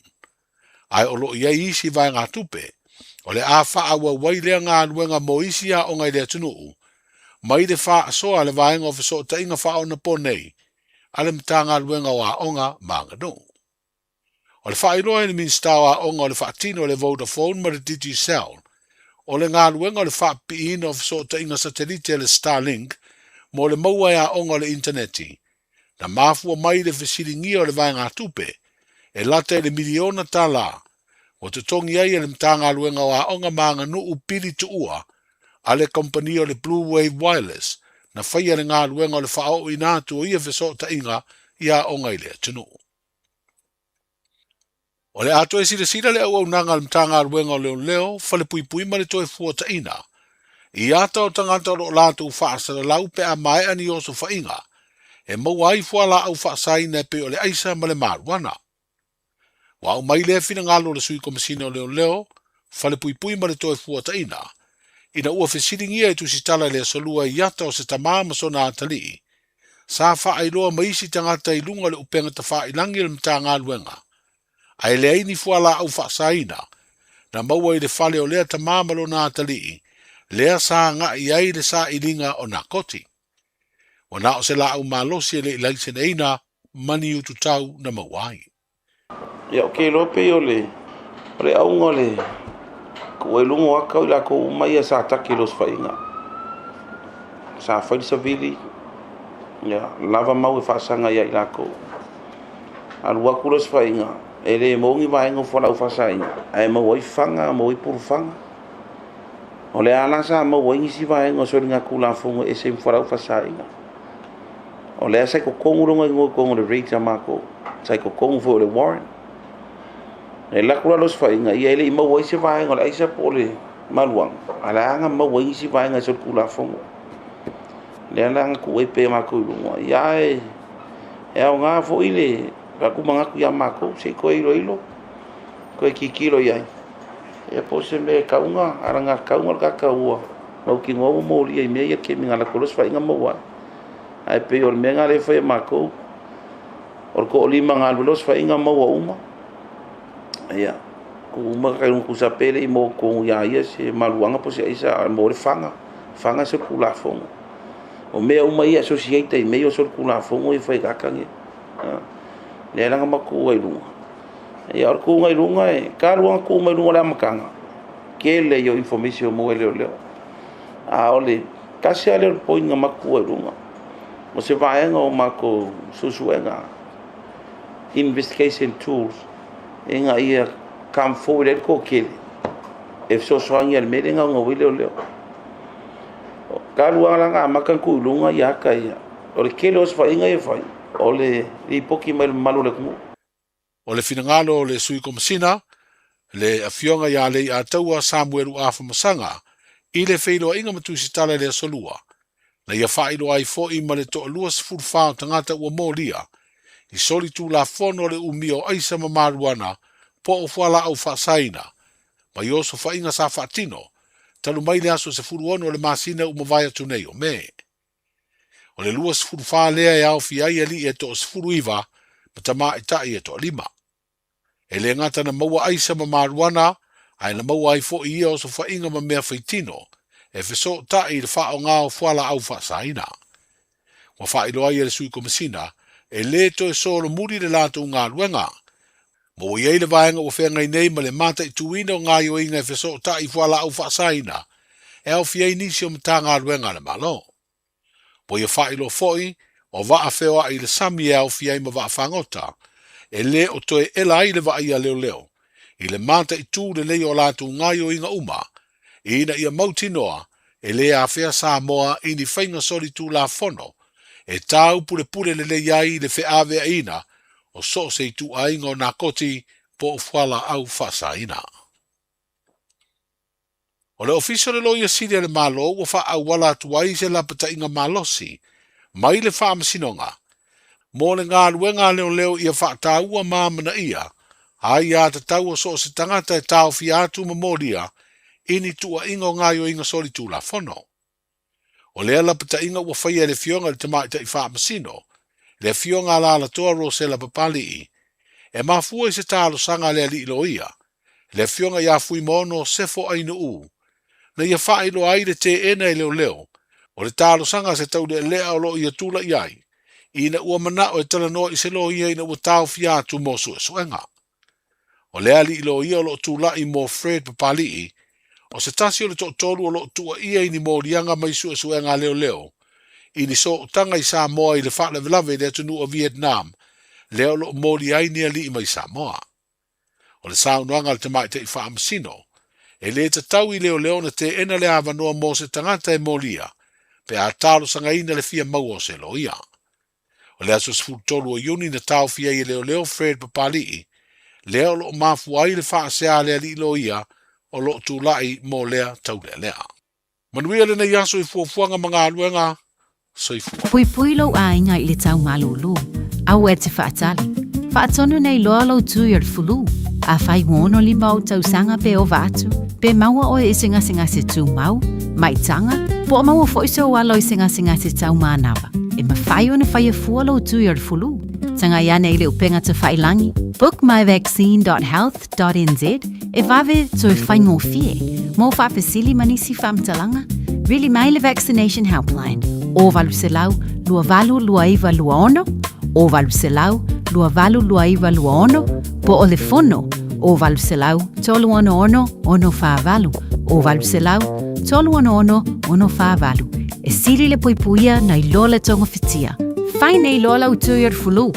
S18: Ae o lo o i ai isi vaegatupe o le a faaauau ai lea galuega mo isi aoga i le atunuu, mai le faasoa a le Vaega o Fesootaiga Faaonaponei a le Matagaluega o Aoga ma Aganuu. O le faailoa e le Minisita o Aoga o le faatino e le Vodafone ma le Digicel o le galuega o le faapipiina o fesootaiga satelite a le Starlink mo le maua e aoga o le initaneti, na mafua mai i le fesiligia o le vaegatupe e lata i le miliona tala ua totogi ai e le Matagaluega o Aoga ma Aganuu pili tuua a le kamupani o le Blue Wave Wireless na faia le galuega o le faaooina atu o ia fesootaiga i aoga i le atunuu. O le a toe silasila le auaunaga a le Matagaluega o Leoleo, Falepuipui ma le Toefuataiga i ata o tagata o lo o latou faasalalau pe a maea ni osofaiga e maua ai fualaau faasaina e pei o le aisa ma le maluana. Ua aumai lea finagalo o le Sui Komesina o Leoleo, Falepuipui ma le Toefuataiga ina ua fesiligia e tusitala i le Aso Lua i ata o se tama ma sona atalii sa faailoa ma isi tagata i luga o le upega tafailagi o le Matagaluega, ae leai ni fualaau faasaina na maua i le fale o lea tama ma lona atalii, lea sa agai ai le sailiga o nakoti. Ua na o se laau malosi e le i laiseneina ma ni ututau na maua ai.
S19: Ia, ou te iloa pei o le o le auga o le tuu ai luga o ata o i latou uma ia sa taki i le osofaiga. Sa fai le savili, ia, lava mau e faasaga ia i latou. Alu atu le osofaiga, e le maua ni vaega o fualaau faasaina, ae maua ai faga, maua ai pulufaga. O le a la sa maua ai nisi vaega o soligatulafono e ese ma fualaau faasaina. O lea sa i totonu lona igoa i totonu o le rate a matou, sa i totonu foi o le warrant. E alu atu la le osofaiga, ia e le i maua ai se vaega o le aisa po o le maluaga, a o la e na maua ai nisi vaega i solitulafono. Lea la na tuu ai pea matou i luga, ia ae e aoga foi le avatu manatu ia matou se i toe iloilo, toe tilotilo i ai, ia po o se mea e tatau ona alagatatau ona le tagata ua mautinoa ua molia i mea ia taimi na alu atu ai le osofaiga maua ai. Ae pei o le mea lena lea e fai e matou, o le toalima na alu ai le osofaiga maua uma, ia, tuu uma tusa pe le i maua totonu ia ia se maluaga po o se aisa, ae maua le fana, fana solitulafono. O mea uma ia e associate i mea ia o solitulafono ia e fai e tagata nei. Lea la na matou tuua i luga. Ia o le tuuga i luga, e talu lava ona tuu mai luga i le amataga, tele ia o information e maua e leoleo. A o le tasi lava lea o le point na matou tuua i luga, o se vaega o matou suesuega, investigation tools, ina ia come forward ai le toatele e fesoasoani i le mea lea e naunau ai leoleo. Talu lava la ona amata ona tuu i luga ia ata ia, o le tele o osofaiga ia e fai, o le lipoti mai le mamalu o le atunuu.
S18: O le finagalo o le Sui Komesina, le Afioga ia Leiataua Samuelu Afamasaga i le feiloaiga ma Tusitala i le Aso Lua, na ia faailoa ai foi ma le toalua 14 o tagata ua molia i solitulafono le umia o aisa ma maluana po o fualaau faasaina mai osofaiga sa faatino talu mai le aso 16 o le masina ua mavae atu nei o Me. O le 24 lea e aofia ai alii e toa-19 ma tamaitai e toalima. E le gata na maua aisa ma maluana, ae na maua ai foi ia osofaiga ma mea faitino e fesootai i le faaaoga o fualaau faasaina. Ua faailoa ai e le Sui Komesina, e le toe solomuli le latou galuega. Ma ua i ai le vaega ua feagai nei ma le mataituina o gaoioiga e fesootai i fualaau faasaina e aofia ai nisi o Matagaluega a le Malo. Ua ia faailoa foi, o vaa feoai i le sami e aofia ai ma vaa fagota, e le o toe ela ai le vaaia leoleo i le mataitū lelei o latou gaoioiga uma, ina ia mautinoa e le afea Samoa i ni faiga solitulafono e taupulepule lelei ai le feaveaiina o so o se ituaiga o nakoti po o fualaau faasaina. O le Ofisa o le Loia Sili a le Malo ua faaauala atu ai se lapataiga malosi mai le Faamasinoga mo le galuega a leoleo ia faataua ma amanaia aiatatau o so o se tagata e taofia atu ma molia i ni tuuaiga o gaoioiga solitulafono. O lea lapataiga ua faia e le Afioga i le Tamaitai Faamasino, le Afioga a Alalatoa Rosela Papalii, e mafua i se talosaga a le alii loia, le Afioga ia Fuimaono Sefo Ainuu, na ia faailoa ai le teena e leoleo o le talosaga a se taulealea o lo o ia tulai ai, ina ua manao e talanoa i se loia ina ua taofia atu mo suesuega. O le alii loia o lo o tulai mo Fred Papalii, o se tasi o le toatolu o lo o tuuaia i ni moliaga mai suesuega a leoleo i ni sootaga i Samoa i le faalavelave i le atunuu o Vietnam, lea o lo o molia ai ni alii mai Samoa. O le saunoaga a le tamaitai faamasino, e le tatau i leoleo ona teena le avanoa mo se tagata e molia pe a talosagaina le fia maua o se loia. O le aso 13 o Iuni na taofi ai e leoleo Fred Papalii, lea o lo o mafua ai le faasea a le alii loia o lo o tulai mo lea taulealea. Manuia lenei aso i fuafuaga ma galuega. Soifua.
S12: Puipui lou aiga i le tau malūlū. Aua e te faatali. Faatonu nei loa lou tui o le fulu. Afai ua 65 ou tausaga pe ova atu, pe maua oe i se gasegase tumau, maitaga, po o maua foi sou alo i se gasegase tau manava, e mafai ona faia fua lou tui o le fulu. Tagai ane i le upega tafailangi, bookmyvaccine.health.nz, e vave toe faigofie. Mo faafesili ma nisi faamatalaga, vili mai le Vaccination Helpline, o 800 282926, o 800 282926, po o le fono, o 800 366 648, o 800 366 648. E sili le puipuia nai lo le togafitia. Fai nei loa lau tui o le fulu.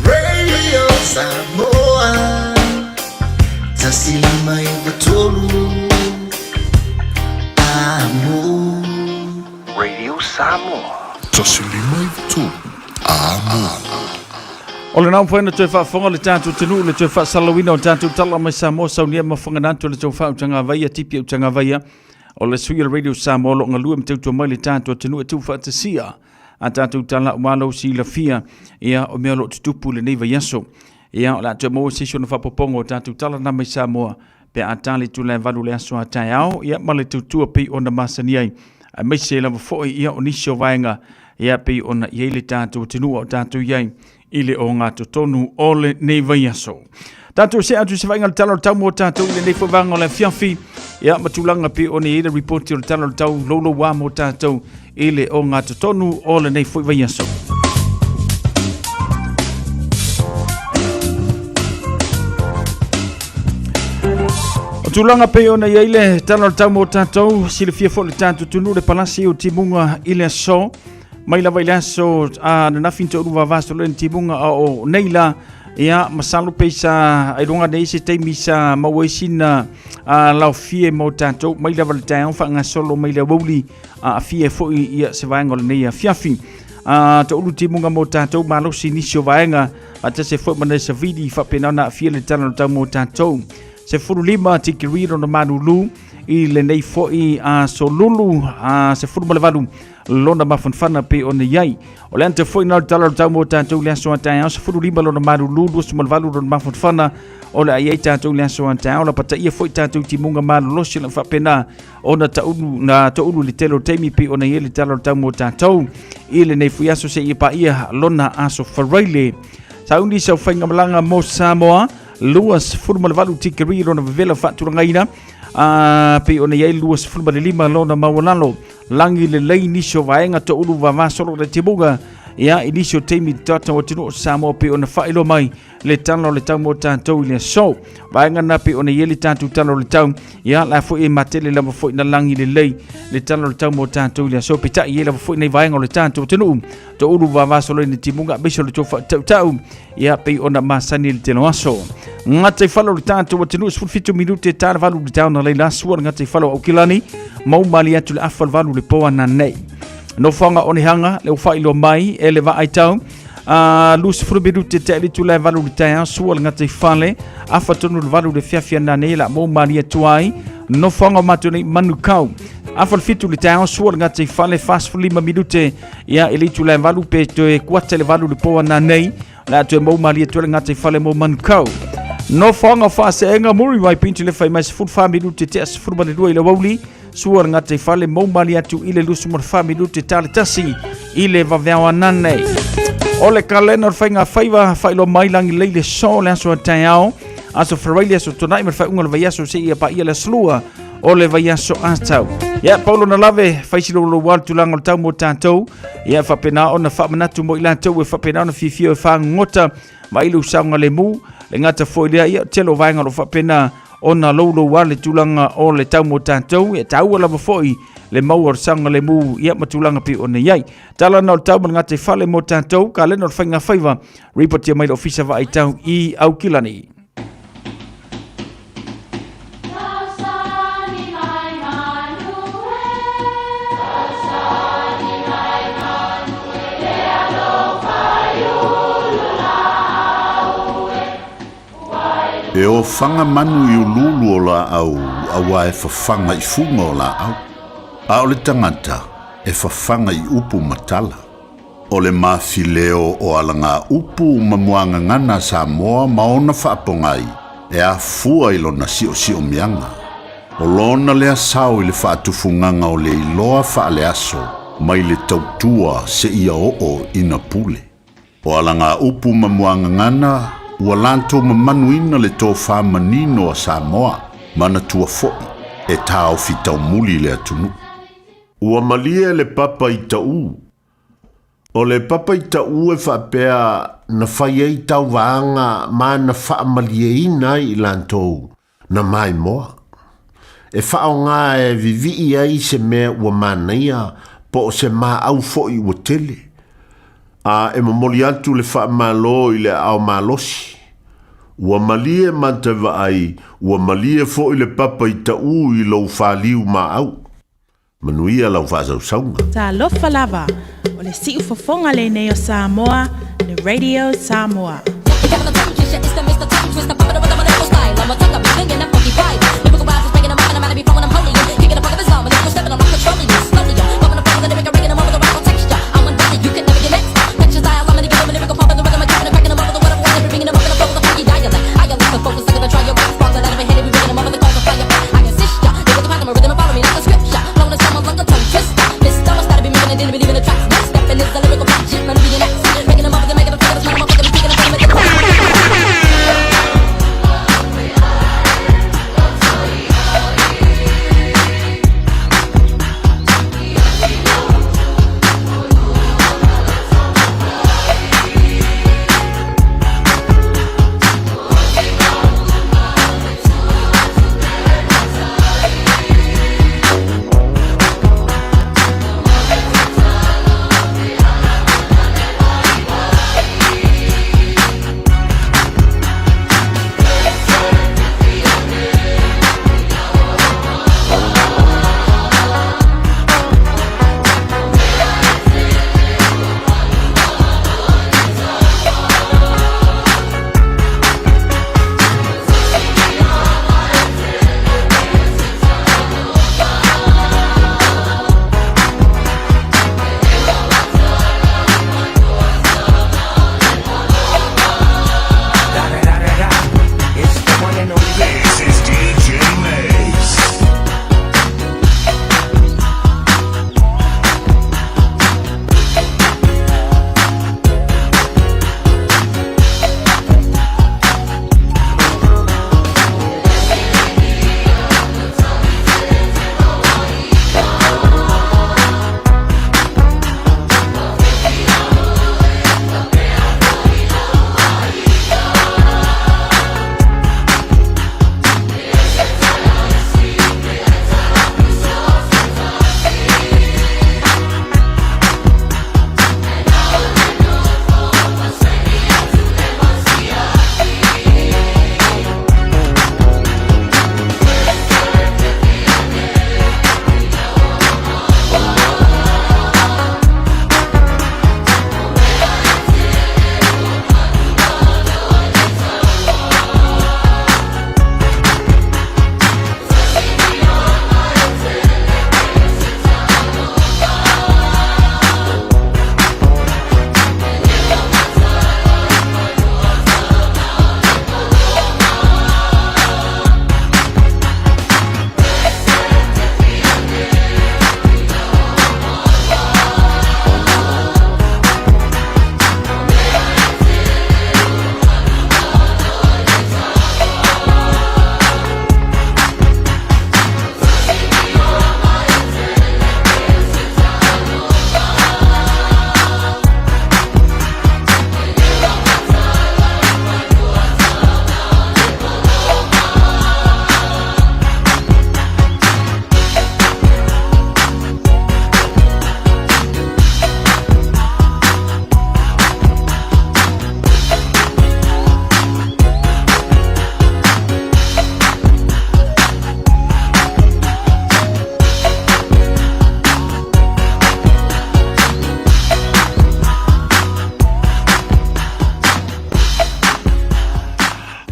S16: Radio Samoa 153 Amo.
S20: Radio Samoa. Samoa.
S18: 153 Amo.
S8: O lena ua mafai ona toe faafofoga le tatou atunuu i le toe faasalalauina o le tatou tala mai Samoa saunia ma Faganatu le tou faautagavaia Tipi Utagavaia o le sui o le Radio Samoa o lo o galue ma tautua mai le tatou atunuu e tuufaatasia a tatou tala aua lou silafia ia o mea o lo o tutupu i lenei vaiaso. Ia o le a toe maua se isi ona faaopoopoga o tatou tala na mai Samoa pe a ta le itula e 8 le aso a taeao ia ma le tautua pei ona masani ai aemaise lava foi ia o nisi o vaega ia pei ona i ai le tatou atunuu a o tatou i ai i le ogatotonu o lenei vaiaso. Tatou see atu i se vaaiga o le tala o le tau mo tatou i lenei foi vaega o le afiafi ia ma tulaga pei ona i ai le ripoti o le tala o le tau louloua mo tatou i le ogatotonu o lenei foi vaiaso. O tulaga pei ona i ai le tala o le tau mo tatou, silafia foi le tatou atunuu le palasi o timuga i le aso, mai lava i le aso a nanafi ni toalua vavaso le timuga a o nei la, ia masalo pei sa ailoga nei se taimi sa maua ai sina a, laofie mo tatou mai lava le taeao faagasolo mai le aoauli aafia foi ia se vaega o lenei afiafi. A toulu timuga mo tatou malosi nisi o vaega faatasi foi ma nai savili faapena ona aafia le tala o le tau mo tatou. 15 tikiri lona malulu i lenei foi aso lulu a 18 lona mafanafana pe ona i ai. O le ante foi na le tala o le tau mo tatou le aso a taeao 15 lona malulu 28 lona mafanafana o le a i ai tatou le aso a taeao la pataia foi tatou timuga malolosi la faapena ona taulu na toulu le tele o taimi pei ona i ai le tala o le tau mo tatou i lenei foi aso seia paia lona aso faraile. Sauni sau faigamalaga mo Samoa 28 tikeri lona vevela faatulagaina a pei ona i ai 25 lona maualalo lagi lelei nisi o vaega toulu vavasolo le timuga ia i nisi o taimi tatou atunuu o Samoa pei ona faailoa mai le tala o le tau mo tatou i le aso. Vaega na pei ona i ai le tatou tala o le tau, ia la foi e matele lava foi na lagi lelei le tala o le tau mo tatou i le aso. Peitai i ai lava foi nei vaega o le tatou atunuu, toulu vavasolo i le timuga aemaise o le tou faatautau, ia pei ona masani le tele o aso. Gataifale o le tatou atunuu 17 minute ta le valu i le taeao na laila sua le gataifale o Aukilani, mau malie atu le afa le valu i le po ananei. Nofoaga onehanga le ua faailoa mai e le vaai tau A 20 minute te ali tula e valu le taeao sua le gataifale afa tonu le valu le fiafia nanei la mou malie atu ai nofoaga o matou nei Manukau afa le fitu le taeao sua le gataifale 45 minute ia i le itula e valu pe toe kuata le valu le po ananei la toe mou malie atu ai le gataifale mo Manukau nofoaga o Faaseega Muriwai Pinto le fai mai 14 minute tea 12 i le aoauli Sua le gataifale mou malie atu i le 24 minute ta le tasi i le vaveao ananei. O le kalena o le faiga faiva faailoa mai lagi lei le so le aso a taeao, aso Faraile, aso Tona'i ma le faaiuga o le vaiaso seia paia le aso Lua o le vaiaso atau. Ia, Paulo na lave, fai si louloua le tulaga o le tau mo tatou. Ia, faapena ona faamanatu mo i latou e faapena ona fiafia e fagogota mai le saogalemu. Le gata foi lea, ia, tele o vaega o lo o faapena ona louloua le tulaga o le tau mo tatou, e taua lava foi le maua o le saogalemu ia ma tulaga pei ona i ai. Tala na o le tau ma le gataifale mo tatou, kalena o le faiga faiva, ripotia mai le Ofisa Vaai Tau i Aukilani.
S21: E ofaga manu i uluulu o laau auā e fafaga i fuga o laau, a o le tagata e fafaga i upu ma tala. O le mafileo o alagaupu ma muagagana a Samoa ma ona faapogai e afua i lona siosiomiaga. O lona lea sao i le faatufugaga o le iloa faaleaso mai le tautua seia oo ina pule. O alagaupu ma muagagana ua latou mamanuina le tofa manino a Samoa, manatua foi e taofi taumuli le atunuu. Ua malie le papa i taʻu. O le papa i taʻu e faapea na fai ai tauvaaga ma na faamalieina ai i latou na maimoa. E faaaoga e vivii ai se mea ua manaia po o se maau foi ua tele. A e momoli atu le faamalo i le aao malosi. Ua malie mata vaai, ua malie foi le papa i taʻu i lou faliu maau. Manuia lau faasausauga.
S20: Talofa lava, o le siufofoga lenei o Samoa, le Radio Samoa.
S22: This is DJ Mace.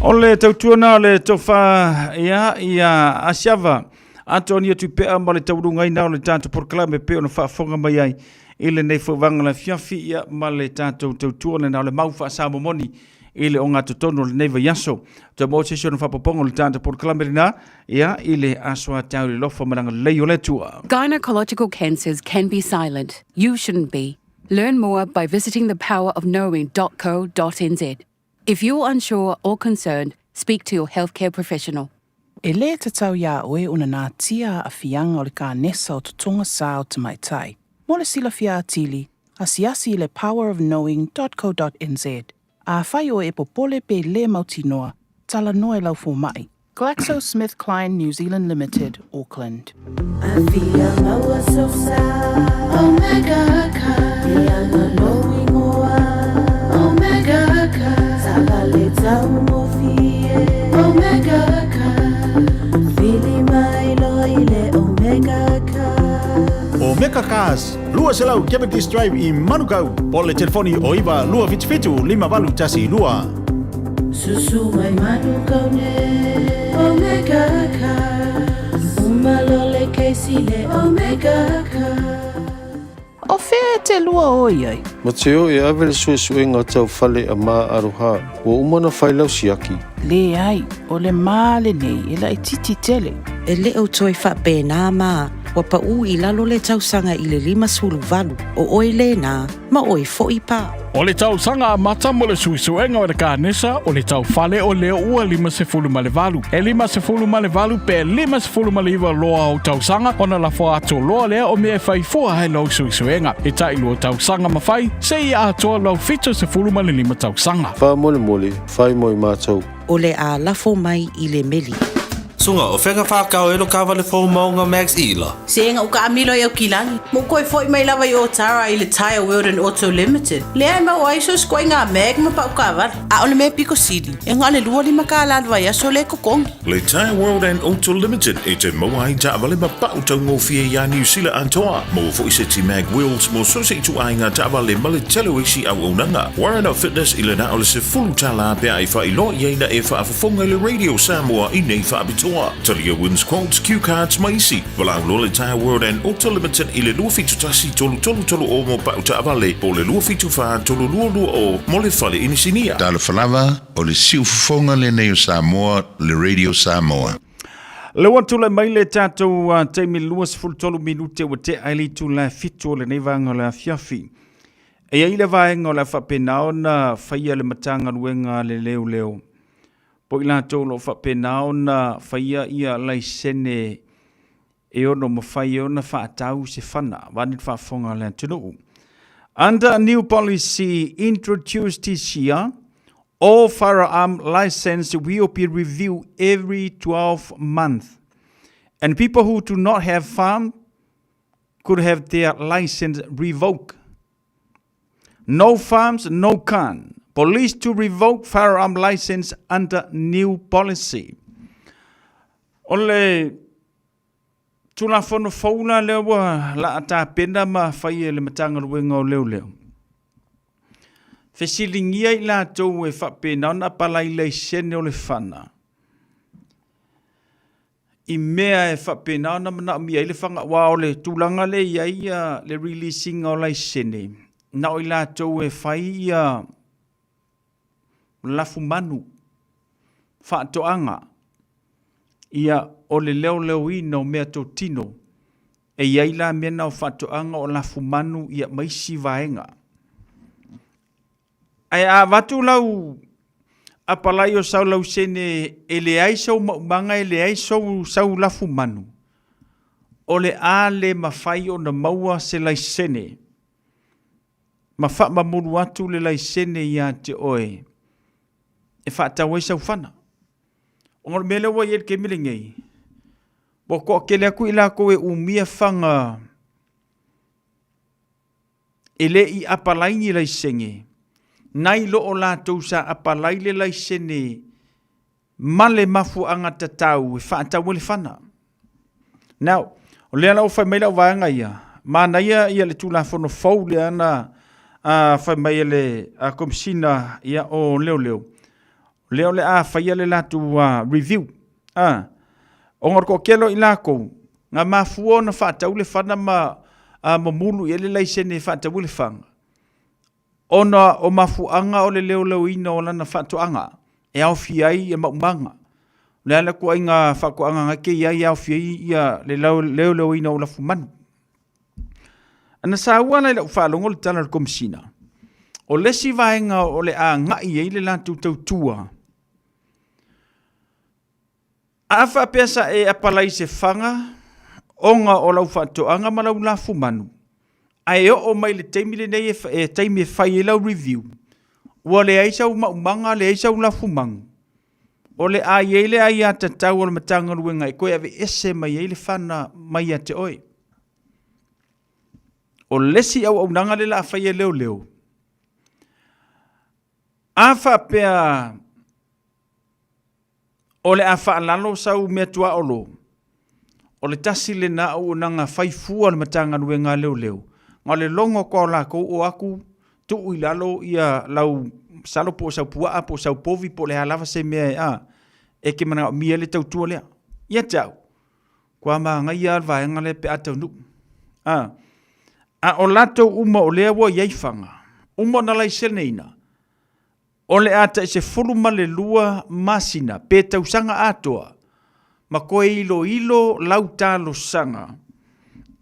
S8: O le tautuana o le tofa ia ia Asiava Antonio Tupea ma le taualugaina o le tatou polokalame pei ona faafofoga mai ai i lenei foi vaega o le afiafi ia ma le tatou tautua lena o le mau faasamomoni i le ogatotonu o lenei vaiaso. Toe maua se isi ona faaopoopoga o le tatou polokalame lena ia i le aso a taeao i le alofa ma le agalelei o le Atua.
S23: Gynecological cancers can be silent. You shouldn't be. Learn more by visiting thepowerofknowing.co.nz. If you're unsure or concerned, speak to your healthcare professional.
S13: E lē tatau iā oe ona natia aafiaga o le kanesa o totoga sa o tamaitai. Mo le silafia atili, asiasi i le powerofknowing.co.nz. Afai oe e popole pe lē mautinoa, talanoa i lau fomaʻi. GlaxoSmithKline New Zealand Limited, Auckland.
S1: Omega Cars, 200 Cavendish Drive i Manukau, po o le telefoni o 9 277 5812.
S7: Susu mai Manukau nei Omega Cars Uma loa le kesi le Omega Cars.
S13: O fea e te lua o i ai?
S3: Ma te o e ave le suesuega tau fale a Ma Aroha, ua uma ona fai lau siaki.
S13: Leai, o le ma lenei e laitiiti tele.
S4: E le o toe faapena ma, ua paʻu i lalo le tausaga i le 58, o oe lena, ma oe foi pa.
S24: O le tausaga amata mo le suesuega o le kanesa o le tau fale o lea ua 58. E 58 pe 59 loa ou tausaga ona lafo atu loa lea o mea e fai fua ai lou suesuega. E tailua tausaga ma fai, seia atoa lou 75 tausaga.
S3: Faamolemole, fai mo i matou.
S4: O le a lafo mai i le meli.
S25: Suga, o fea ka whākau e lo kāwale fou maunga Max Ila?
S26: Sega u kaamilo i Aukilani. Ma ua toe foi mai lava i Otara i le Tyre World and Auto Limited, lea e maua ai so o se ituaiga mag ma pau taavale. A o le mea pito sili, e na o le 25 kālā le vaiaso lea e totogi.
S22: Le Tyre World and Auto Limited e te maua ai taavale ma pau taugofie iā Niu Sila atoa. Maua foi seti mag wheels mo so o se ituaiga taavale ma le tele o isi auaunaga. Warren Fitness i le na o le $10 pe a e faailoa i ai na e faafofoga i le Radio Samoa i nei faapitoa. Talia wins quotes, cue cards ma isi. Valaau loa le Tyre World and Auto Limited i le 271 3330 mo pau taavale po o le 274 3220 mo le fale inisinia.
S21: Talofa lava, o le siufofoga lenei o Samoa, le Radio Samoa.
S8: Lea ua tulai mai le tatou taimi 23 minute ua tea ai le itula e 7 o lenei vaega o le afiafi. E i ai le vaega o le a faapena ona faia le Matagaluega a le Leoleo po o i latou o lo o faapena ona faia ia laisene e ono mafai ai ona faatau se fana, vaeane le faafofoga a le atunuu. Under a new policy introduced this year, all firearm license will be reviewed every 12 months. And people who do not have farm could have their license revoked. No farms, no gun. Police to revoke firearm license under new policy. O le Tulafono fou la lea ua laa tapena ma fai e le Matagaluega o Leoleo. Fesiligia i latou e faapena ona apalai laisene o le fana i mea e faapena ona manaomia ai le fana, aua o le tulaga lea e i ai le release ina o laisene, na o i latou e fai ia lafumanu, faatoaga, ia o le leoleoina o meatotino, e i ai la mea na o faatoaga o lafumanu ia ma isi vaega. Ae a avatu lau apalai o sau lausene e leai sou maumaga e leai sou sau lafumanu, o le a le mafai ona maua se laisene ma faamamulu atu le laisene ia te oe e faatau ai sau fana. Ona o le mea lea ua i ai i le taimi lenei, ua toatele atu i latou e umia faga e le i apalai ni laisene, nai lo o latou sa apalai le laisene ma le mafuaaga tatau e faatau ai le fana. Now, o lea la ua fai mai lau vaega ia, manaia ia le Tulafono fou lea na fai mai e le Komesina ia, o Leoleo, lea o le a faia le latou review. Ona o le toatele o i latou, na mafua ona faatau le fana ma mamulu i ai le laisene e faatau ai le fana, ona o mafuaaga o le leoleoina o lana faatoaga e aofia ai ia maumaga. O le a le ituaiga faatoaga na te i ai e aofia ai ia le leoleoina o lafumanu. Na saua la i lau faalogo le tala a le Komesina, o le isi vaega o le a agai ai le latou tautua, A faapea sa e apalai i se faga ona o lau faatoaga ma lau lafumanu, ae oo mai i le taimi lenei e taimi e fai ai lau review, ua leai sau maumaga, leai sau lafumanu, o le a i ai le aiatatau a le Matagaluega e toe aveese mai ai le fana mai ia te oe. O le isi auaunaga lea o le a fai e leoleo, a faapea O le a faalalo sau meatuaolo. O le tasi lena auaunaga fai fua a le Matagaluega a Leoleo, na o le logo atu lava o latou o atu tuu i lalo ia lau masalo po o sau puaa po o sau povi po o le a lava se mea e a e te manaomia ai le tautua lea. Ia te au, ua manaia lava le vaega lea pe a taunuu. A, a o latou uma o lea ua i ai faga, uma ona laiseneina, O le a tai 12 masina pe tausaga atoa ma toe iloilo lau talosaga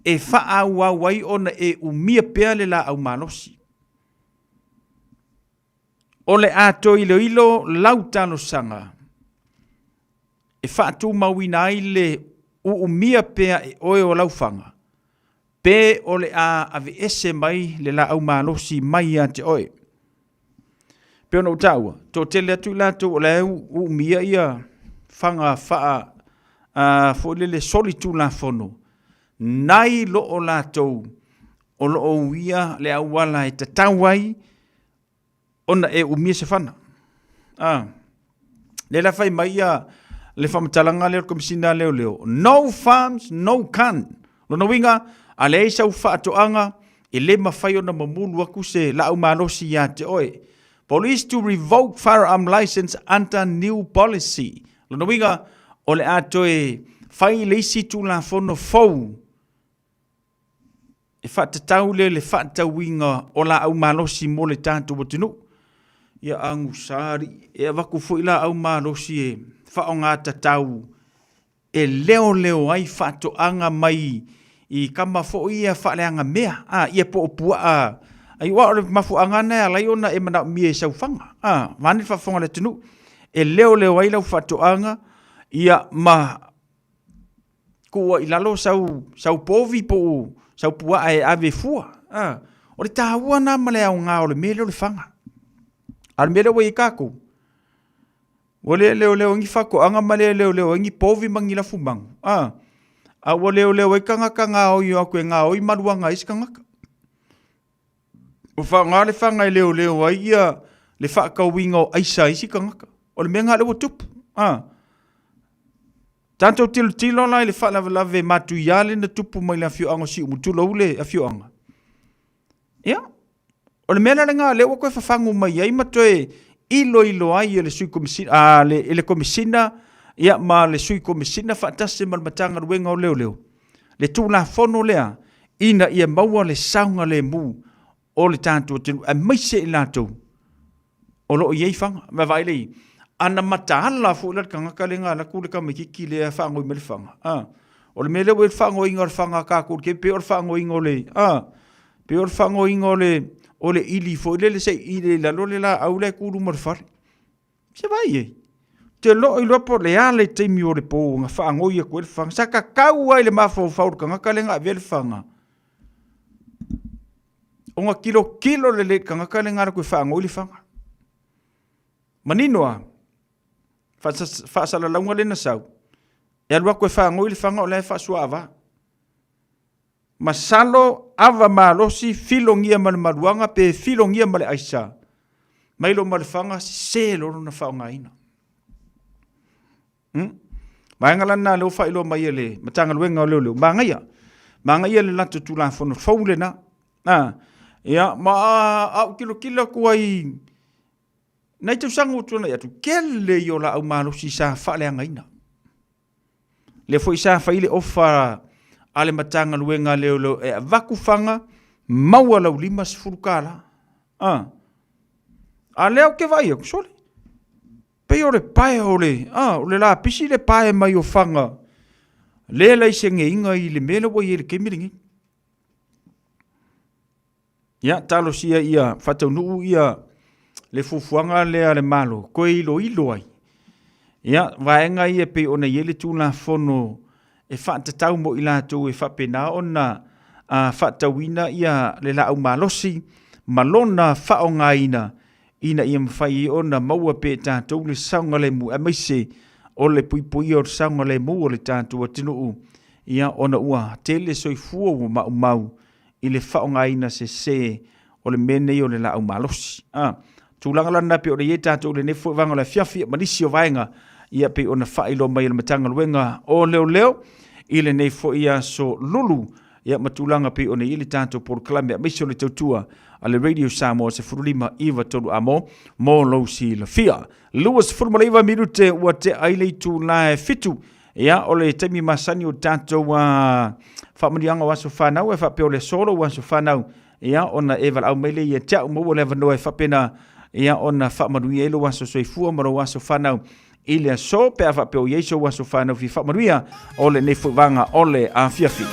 S8: e faaauau ai ona e umia pea le laau malosi. O le a toe iloilo lau talosaga e faatumauina ai le uumia pea e oe o lau faga, pe o le a aveese mai le laau malosi mai ia te oe. Pei ona ou taua, toatele atu i latou o la e uumia ia faga faa foi lele solitulafono, nai lo o latou o lo o uia le auala e tatau ai ona e umia se fana. A, lea la fai mai ia le faamatalaga lea o le Komesina a Leoleo, no farms, no gun. Lona uiga, a leai sau faatoaga, e le mafai ona mamulu atu se laau malosi ia te oe. Police to revoke firearm license under new policy. Lona uiga, o le a toe fai le isi tulafono fou e faatatau lea i le faatauina o laau malosi mo le tatou atunuu. Ia agusa alii, e avatu foi laau malosi e faaaoga tatau e leoleo ai faatoaga mai i kama foi ia faaleaga mea, a, ia po o puaa, ai aua o le mafuaaga lena e ala ai ona e manaomia i sau faga, a, vaeane le faafofoga a le atunuu, e leoleo ai lau faatoaga, ia ma tuu ai i lalo sau, sau povi po o sau puaa e ave fua. A, o le taua lena ma le aoga o le mea lea o le faga. A o le mea lea ua i ai tatou, ua le leoleo ai ni faatoaga ma le leoleo ai ni povi ma ni lafumagu. A, a ua leoleo ai tagata gaoi o atu e gaoi maluaga a isi tagata. Ua faaaoga le faga e leoleo ai ia le faatauina o aisa a isi tagata. O le mea lena lea ua tupu. A. Tatou tilotilo la i le faalavelave matuia lea na tupu mai le afioaga o Siumu, tulou le afioaga. Ia, o le mea la lena lea ua toe fafagu mai ai ma toe iloilo ai e le sui komisina, a, le, e le komisina ia, ma le sui komisina faatasi ma le Matagaluega o Leoleo, le Tulafono lea ina ia maua le saogalemu o le tatou atunuu, aemaise i latou o lo o i ai faga. Ma vaai lea, ana mataala foi la le tagata lea na alu atu le tamaitiiti lea e faanoi mai le faga, a, o le mea lea ua i ai le faanoiga o le faga a tatou i le taimi, pei o le faanoiga o le, a, pei o le faanoiga o le, o le ili foi lele se i ili i lalo le laau la e tu i luma o le fale. Se vaai i ai. Ou te lo'o iloa po o le a le taimi o le po na faanoi atu ai le faga. Sa tatau lava i le mafaufau o le tagata lea na avea le faga ona tilotilo lelei i le tagata lea na alu atu e faanoi le faga. Manino lava, faasalalauga lea na sau, e alu atu e faanoi le faga o la e faasuaava. Masalo ava malosi filogia ma le maluaga pe filogia ma le aisa, mai lo ma le faga sese loa lona faaaogaina. Vaega la lena lea ua faailoa mai e le Matagaluega o Leoleo, manaia, manaia le latou Tulafono fou lena. A, ia, ma a ou tilotilo atu ai nai tausaga ua tuanai atu, tele ia o laau malosi sa faaleagaina. Lea foi sa fai le ofa a le Matagaluega a Leoleo e avatu faga, maua lau $50. A, a lea ou te vaai atu, sole, pei o le pae o le, a, o le lapisi le pae mai o faga le laiseneina i le mea lea ua i ai i le taimi lenei. Ia, talosia ia faataunuu ia le fuafuaga lea a le Malo, toe iloilo ai. Ia, vaega ia pei ona i ai le Tulafono e faatatau mo i latou e faapena ona faatauina ia le laau malosi ma lona faaaogaina ina ia mafai ai ona maua pea e tatou le saogalemu, aemaise o le puipuia o le saogalemu o le tatou atunuu, ia ona ua tele soifua ua maumau i le faaaogaina sese o le mea nei o le laau malosi. A, tulaga la lena pei ona i ai tatou i lenei foi vaega o le afiafi ma nisi o vaega ia pei ona faailoa mai e le Matagaluega o Leoleo. i lenei foi aso lulu ia ma tulaga pei ona i ai le tatou polokalame aemaise o le tautua a le Radio Samoa 15 9 3 amo mo lou silafia. 29 minute ua tea ai le itula e 7. Ia, o le taimi masani o tatou faamanuiaga o aso fanau e faapea o le aso lou aso fanau, ia ona e valaau mai lea ia te au maua le avanoa e faapena ia ona faamanuia ai lou aso soifua ma lou aso fanau i le aso pe a faapea o i ai sou aso fanau fia faamanuia o lenei foi vaega o le afiafi.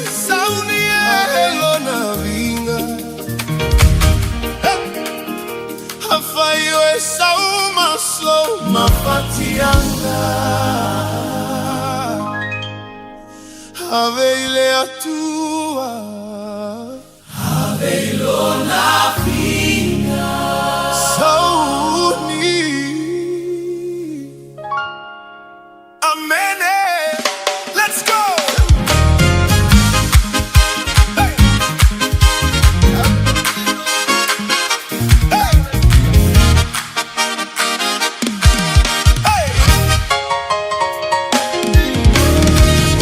S16: Sauni e lona viga Afai o e sau ma slow Mafatiaga Ave i le Atua Ave i lona viga Sauni Amene Let's go!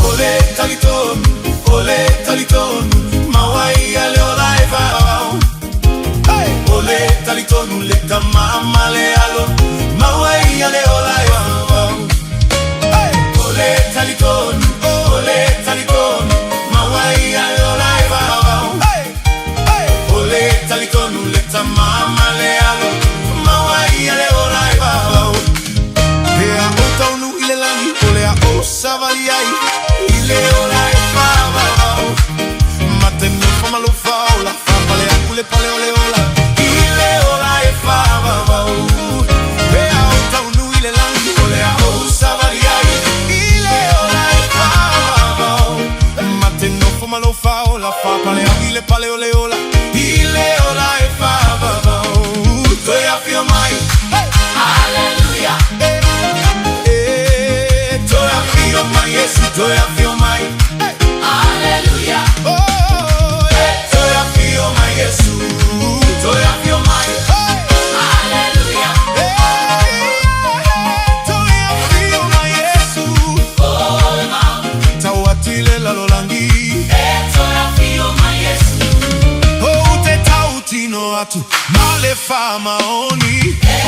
S16: O le talitonu, o le talitonu, maua ia le ola e faaauau. O le talitonu le tama ma le alo, maua ia le ola e faaauau. O le talitonu, o le talitonu, maua ia le ola e faaauau. O le talitonu le tama ma le alo, maua ia le ola e faaauau. Pe a ou taunuu i le lagi, o le a ou savali ai i le ola e faavavau. Ma te nofo ma lou faaola, faapale aku le pale o le ola i le ola e faavavau. Pe a ou taunuu i le lagi, o le a ou savali ai i le ola e faavavau. Ma te nofo ma lou faaola, faapale aku le pale o le ola i le ola e faavavau. Toe afio mai, haleluia, e toe afio mai Iesu, toe afio mai, haleluia, oh, e toe afio mai Iesu, toe afio mai, haleluia, e toe afio mai Iesu, tau atu i le lalolagi, e toe afio mai Iesu, ou te tautino atu ma le faamaoni, e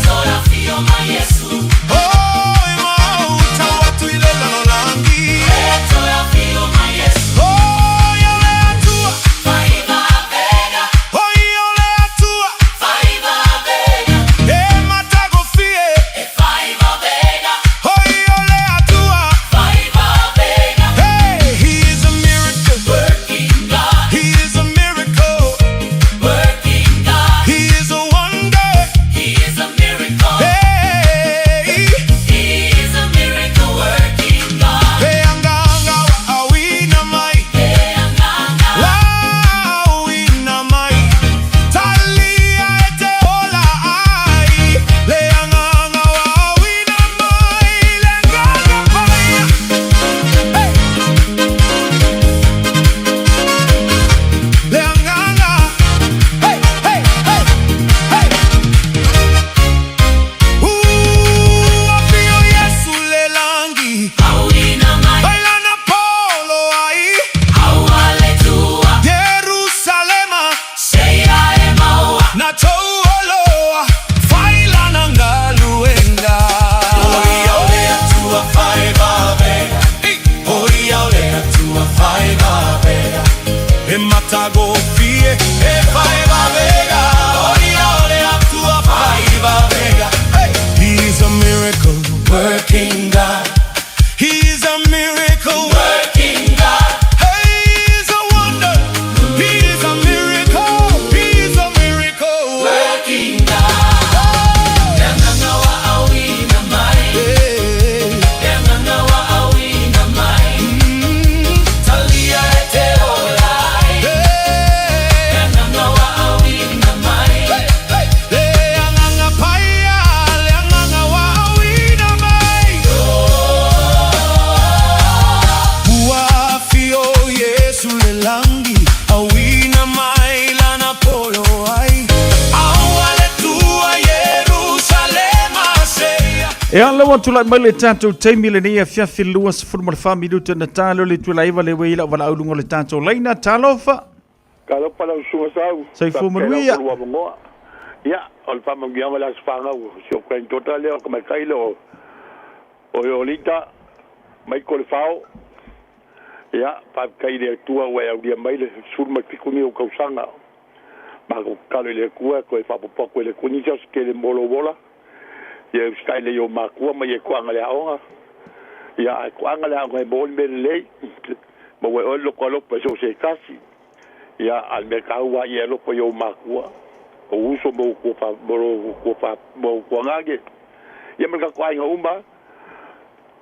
S16: toe afio mai Iesu, oh, e mau tau atu i le lalolagi, e toe afio mai Iesu, oh, ia le Atua faiva vega, oh, ia le Atua faiva vega, e matagofie e faiva vega, oh, ia le Atua faiva vega. Hey, he is a miracle working God. He is a miracle working God. He is a wonder. He is a miracle. Hey, he is a miracle working God. Hey, anga anga wa awina mai. Hey, anga anga wa awina mai. Talia e te ola ai. Le anga anga wa awina mai. Le anga anga paia. Hey. Le anga anga. Hey, hey, hey, hey. Afio Iesu le lagi. Bailana polo ai. Jerusalema. Na touoloa. Failana galuenga. O ia o le Atua faevavega. O ia o le Atua faevavega. E matagofie e faevavega. O ia o le Atua faevavega. Hey! He's a miracle working God. He's a miracle working God. Hey, he's a wonder. He's a miracle. He's a miracle working God. Le agaga ua auina mai. Le agaga ua auina mai. Talia e te ola ai. Le agaga ua
S8: Ia lea ua tulai mai le tatou taimi lenei afiafi 24 minuta na talo le tula iva le wei lau valaau luga o le tatou laina. Talofa.
S2: Talofa lau susuga Sau.
S8: Soifua manuia.
S2: Ia, o le faamanuiaga o le Aso Fanau, si ou granddaughter lea o tamaitai lea o o Olita Maiko Lefao. Ia, faafetai i le Atua ua e aulia mai le 17 nei ou tausaga. Matou tatalo i le Atua e toe faaopoopo atu e le Atua nisi aso tele mo lou ola. Ia e usitai lelei i ou matua ma ia toaga le aoga. Ia, ae toaga le aoga e maua ai le mea lelei, maua e oe le loto alofa i so o se tasi. Ia, a o le mea taua lava ia e alofa i ou matua, ou uso ma ou tuagane, ia ma le tatou aiga uma.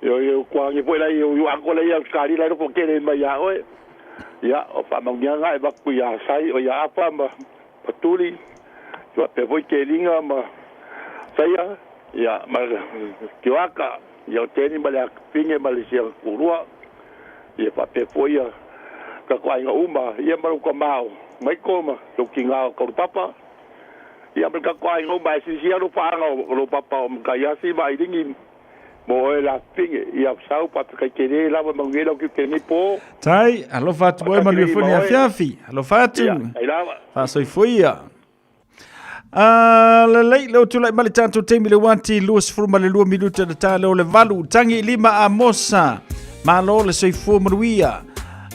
S2: Ia, tuagane foi la i ou uncle la i Ausetalia la e nofo tele mai ia oe. Ia, o faamanuiaga e avatu ia Sai, o ia Afa ma Tuli, faapea foi Teliga ma Saia, ia, ma Tioaka, ia o Teni ma le Afine ma le Siakulua, ia faapea foi ia tatou aiga uma, ia ma lou tama o Maiko ma lou tina o Taulupapa, ia ma le tatou aiga uma. Ae silasila lou paaga o lou papa o Mataiasi ma Ailigi mo oe le afafine, ia Sau, faafetai tele lava, manuia lau tiute i lenei po.
S8: Tai, alofa atu oe, manuia foi le afiafi. Alofa atu.
S2: Ia, tai lava.
S8: Faasoifua ia. Ah, lelei, leo tulai mai le tatou taimi le uati 22 minuta na tā leo le valu. Tangi lima a Mosa. Malo le soifua manuia.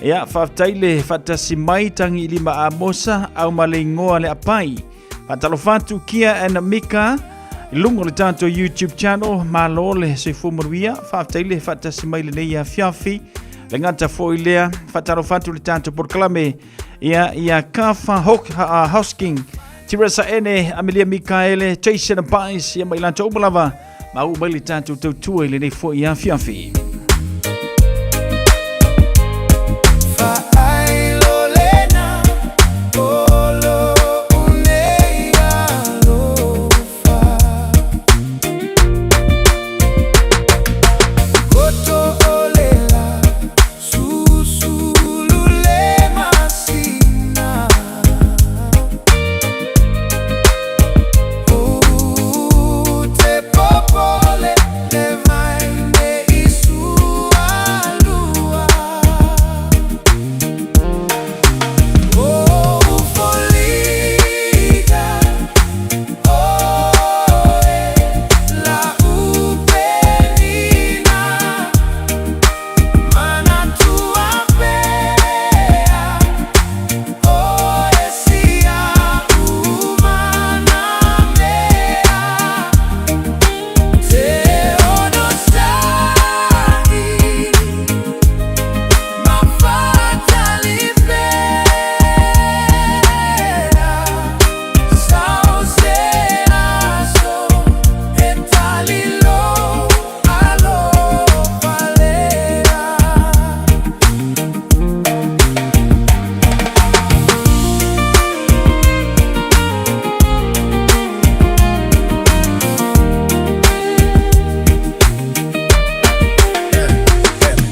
S8: Ia, faafetai le faatasi mai tangi lima a Mosa, au ma le ingoa le apai. Faatalofa atu Kia and Mika i luga o le tatou YouTube channel. Malo le soifua manuia. Faafetai le faatasi mai lenei afiafi. Le gata foi lea, faatalofa atu le tatou polokalame ia ia Kafa Hok, Hosking, Tiresa Ene, Amelia Mikaele, Jason Bice, ia mai latou uma lava, ma u mai le tatou tautua i lenei foi afiafi.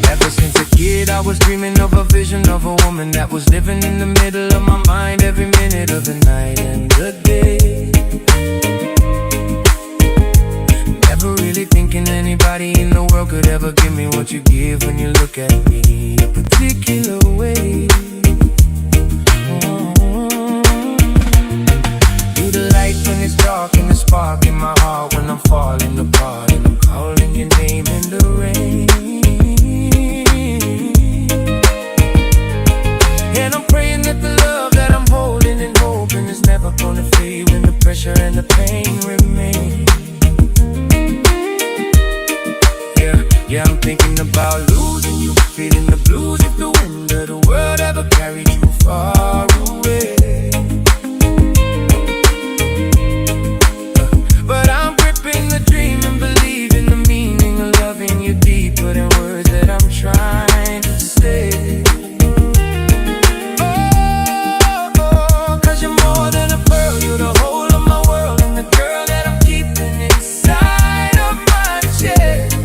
S16: Ever since a kid, I was dreaming of a vision of a woman that was living in the middle of my mind every minute of the night and the day. Never really thinking anybody in the world could ever give me what you give when you look at me a particular way. You the light when it's dark and the spark in my heart when I'm falling apart and I'm calling your name in the rain. And I'm praying that the love that I'm holding and hoping is never gonna fade when the pressure and the pain remain. Yeah, yeah, I'm thinking about losing you, feeling the blues if the wind of the world ever carried you far away. But I'm gripping the dream and believing the meaning of loving you deeper than words that I'm trying to say. Oh, oh, 'cause you're more than a pearl, you're the whole of my world, and the girl that I'm keeping inside of my chest.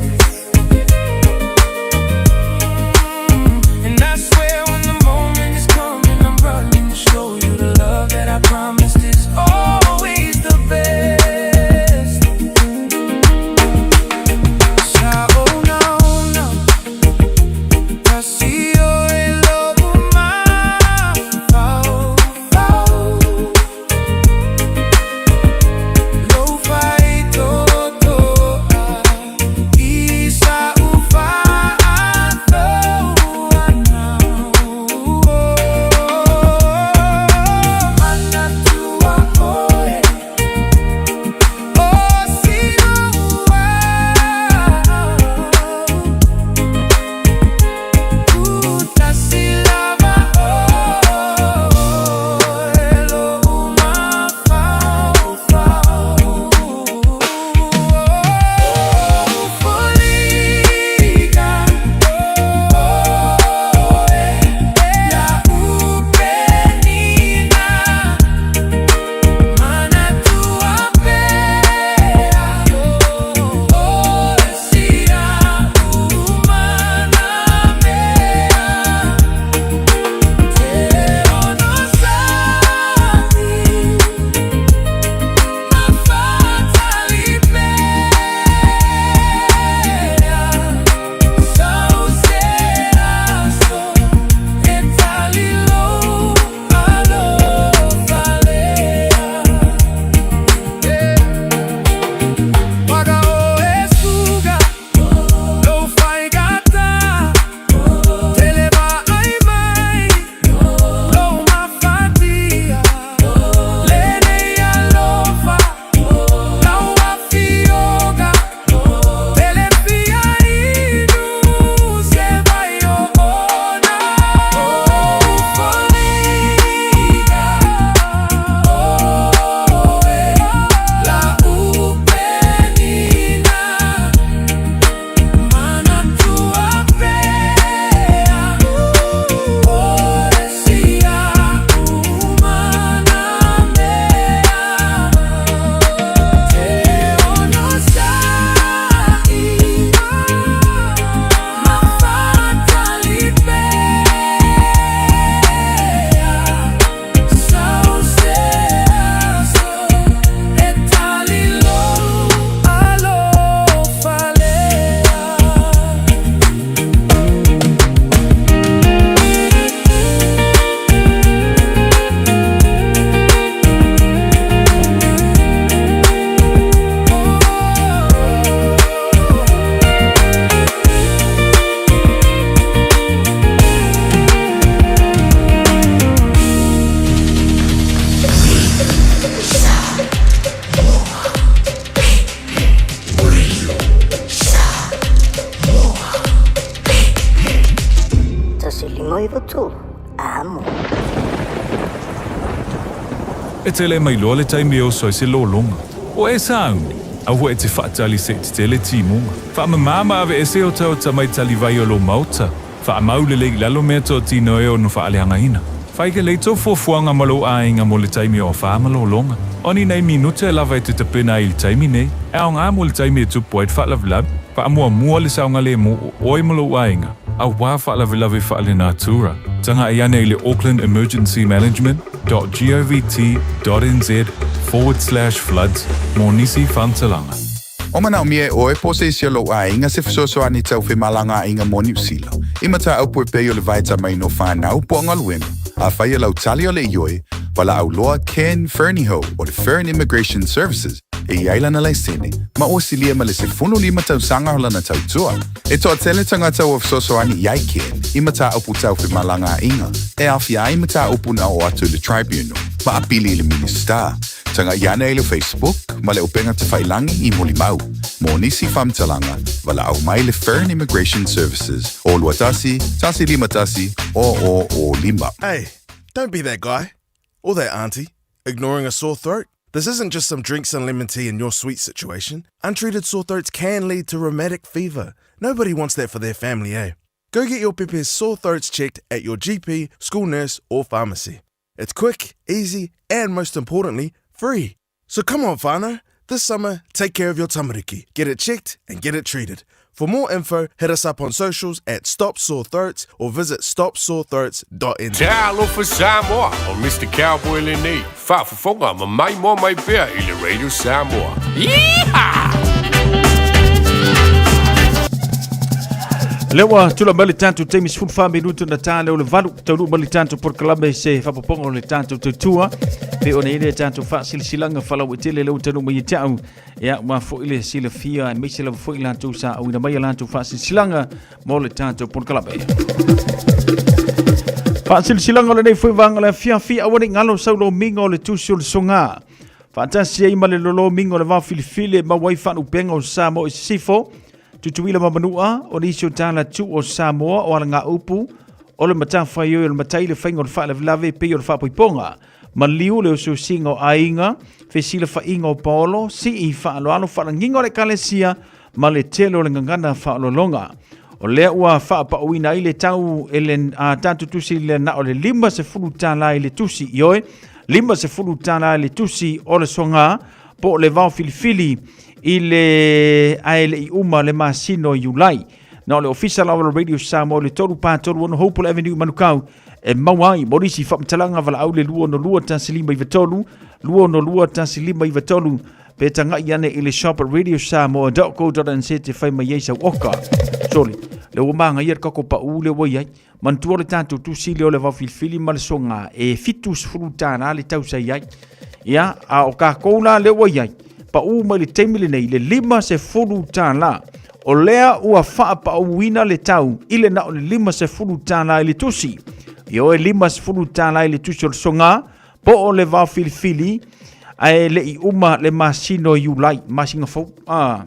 S16: And I swear when the moment is coming, I'm running.
S5: 9 3, amo.
S6: E tele mai loa le taimi e oso ai se lologa. O e sauni, aua e te faatali se i tetele timuga. Faamama ma aveese otaota mai talivai o lou maota. Faamau lelei i lalo mea toatino e ono faaleagaina. Fai lelei tou fuafuaga ma lou aiga mo le taimi o afa ma lologa. O ni nai minute lava e te tapena ai i le taimi nei, e aoga mo le taimi e tupu ai le faalavelave. Faamuamua le saogalemu o oe ma lou aiga, auā faalavelave faalenatura. Tagai ane i le Auckland Emergency Management dot govt dot nz forward slash floods mo nisi faamatalaga.
S9: O manaomia e oe po o se isi o lou aiga se fesoasoani tau femalagaaiga mo Niu Sila, i mataupu e pei o le vaetamaina o fanau po o galuega, afai e lau tali o le ioe, valaau loa Ken Fernihough o le Fern Immigration Services e i ai lana laisene ma ua silia ma le 15 tausaga o lana tautua. E toatele tagata ua fesoasoani i ai Ken i mataupu tau femalagaaiga e aofia ai mataupu na oo atu i le Tribunal ma apili i le Minisita. Tagai ane i le Facebook ma le upega tafailangi i Molimau. Mo nisi faamatalaga, valaau mai le Fern Immigration Services o 21 151 0005.
S10: Hey, don't be that guy. Or that auntie, ignoring a sore throat. This isn't just some drinks and lemon tea in your sweet situation. Untreated sore throats can lead to rheumatic fever. Nobody wants that for their family, eh? Go get your pepe's sore throats checked at your GP, school nurse, or pharmacy. It's quick, easy, and most importantly, free. So come on, whānau. This summer, take care of your tamariki. Get it checked and get it treated. For more info, hit us up on socials at Stop Sore Throats or visit stopsorethroats.nz.
S11: Talofa Samoa, o Mr. Cowboy lenei, faafofoga ma maimoa mai pea i le Radio Samoa. Yeehaw!
S8: Lea ua tula mai le tatou taimi 14 minutu na tā leo le valu taunuu mai le tatou polokalame se faapopoga o le tatou tautua pe ona i le tatou faasilasilaga faalauaitele lea ua taunuu mai ia te au ia ua foi le silafia aemaise lava foi latou sa auina mai a latou faasilasilaga mo le tatou polokalame. Faasilasilaga o lenei foi vaega o le afiafi aua ne i galo sau lomiga o le tusi o le soga. Faatasi ai ma le lolomiga o le vaofilifili e maua ai faalupega o Samoa i Sisifo, Tutuila ma Manua, o nisi o tala tu o Samoa o alagaupu, o le matafaioi o le matai le faiga o le faalavelave pei o le faapoipoga. Maliu le osiosiga o aiga, fesilafaiga o paolo, sii faaaloalo faalagiga o le Ekalesia ma le tele o le gagana faaoloologa. O lea ua faapauina ai le tau e le a tatou tusi le na o le $50 i le tusi, ioe, $50 i le tusi o le soga po o le vao filifili i le ae le i uma le masina o Iulai. Na o le Ofisa lava o le Radio Samoa i le 3 4 3 6 Hopewell Avenue i Manukau e maua ai mo nisi faamatalaga valaau le 262 1593 262 1593 pe tagai ane i le shop at radiosamoa.co.nz te fai mai ai sau oka. Sole, le ua magaia le kako pau le ua iai. Manatua le tatou tusi lea o le vaofilifili ma le soga e $70 le tau sa iai. Ia, a o kākou la lea ua iai, pau mai le taimi lenei le $50. O lea ua faapauina le tau i le na o le $50 i le tusi. Ioe, $50 i le tusi o le soga, po o le vaofilifili, ae le i uma le masina o Iulai, masina fou. Ah.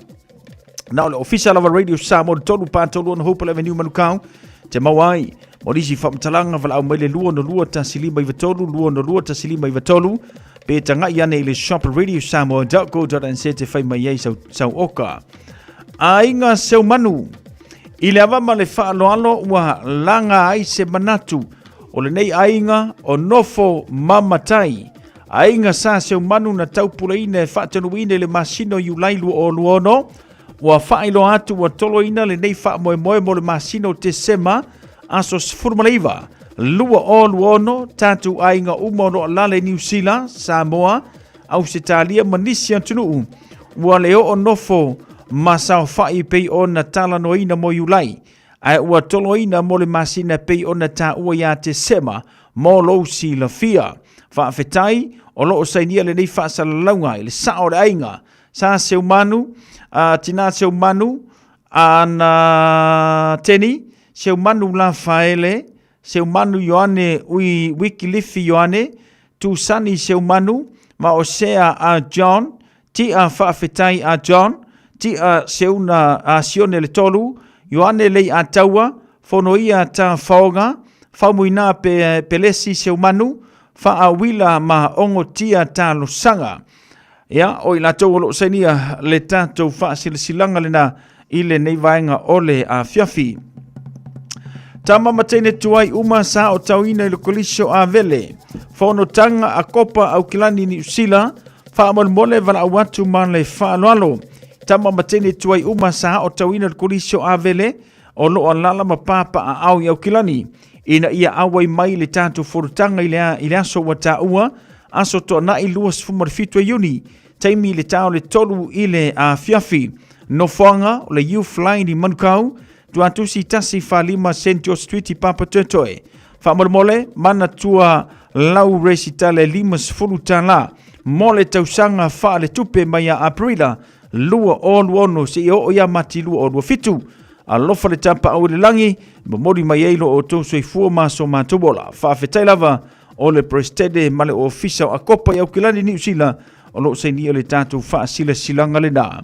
S8: Na o le Ofisa lava Radio Samoa le 3 pa 3 ana Hopewell Avenue Manukau, te maua ai. Mo nisi faamatalaga valaau mai le 2 2 1 5 9 3 2 2 1 5 9 3 pe tagai ane i le shop radiosamoa.co.nz te fai mai ai sau, sau oka. Aiga Seumanu, i le ava ma le faaaloalo ua laga ai se manatu o lenei aiga o nofo ma matai. Aiga Sa Seumanu na taupulaina e faatanuuina i le masina o Iulai 2026, ua faailoa atu ua toloina lenei faamoemoe mo le masina o Tesema aso 19, 2026, tatou aiga uma o lo o alaala i Niu Sila, Samoa, Ausetalia ma nisi atunuu ua le oo nofo ma saofai pei ona talanoaina mo Iulai, ae ua toloina mo le masina pei ona taua ia Tesema mo lou silafia. Faafetai o lo o sainia lenei faasalalauga i le sao o le aiga Sa Seumanu, a Tina Seumanu, ana Teni, Seumanu Lafaele, Seumanu Ioane Ui Wikilifi Ioane, Tusani Seumanu, ma o Sea a John, Tia Faafetai a John, Tia Seuna a Sione le Tolu, Ioane Lei Ataua, Fonoia Ta Faoga, Faumuina pe Pelesi Seumanu, Faauila ma Ogotia Talosaga. Ia, o i latou o lo o sainia le tatou faasilasilaga lena i lenei vaega o le afiafi. Tama ma teine tuai uma sa o tauina i le kolisi o Avele. Fonotaga a Kopa Aukilani Niu Sila, faamolemole valaau atu ma le faaaloalo. Tama ma teine tuai uma sa o tauina i le kolisi o Avele, o lo o alala ma papaaao i Aukilani, ina ia auai mai le tatou fonotaga i le, i le aso ua taua, aso Toanai 27 Iuni, taimi i le ta o le 3 i le afiafi. Nofoaga o le Youth Line i Manukau, Tuatusi 145 St. George Street i Papatoetoe. Faamolemole, manatua lau resitala e 50 tala mo le tausaga faaletupe mai ia Aperila 2026 seia oo ia Mati 2027. Alofa le tapaau i le lagi, momoli mai ai lo outou soifua ma so matou ola. Faafetai lava o le Peresetene ma le Ofisa o Akopa i Aukilani, Niu Sila, o lo o sainia le tatou faasilasilaga lena.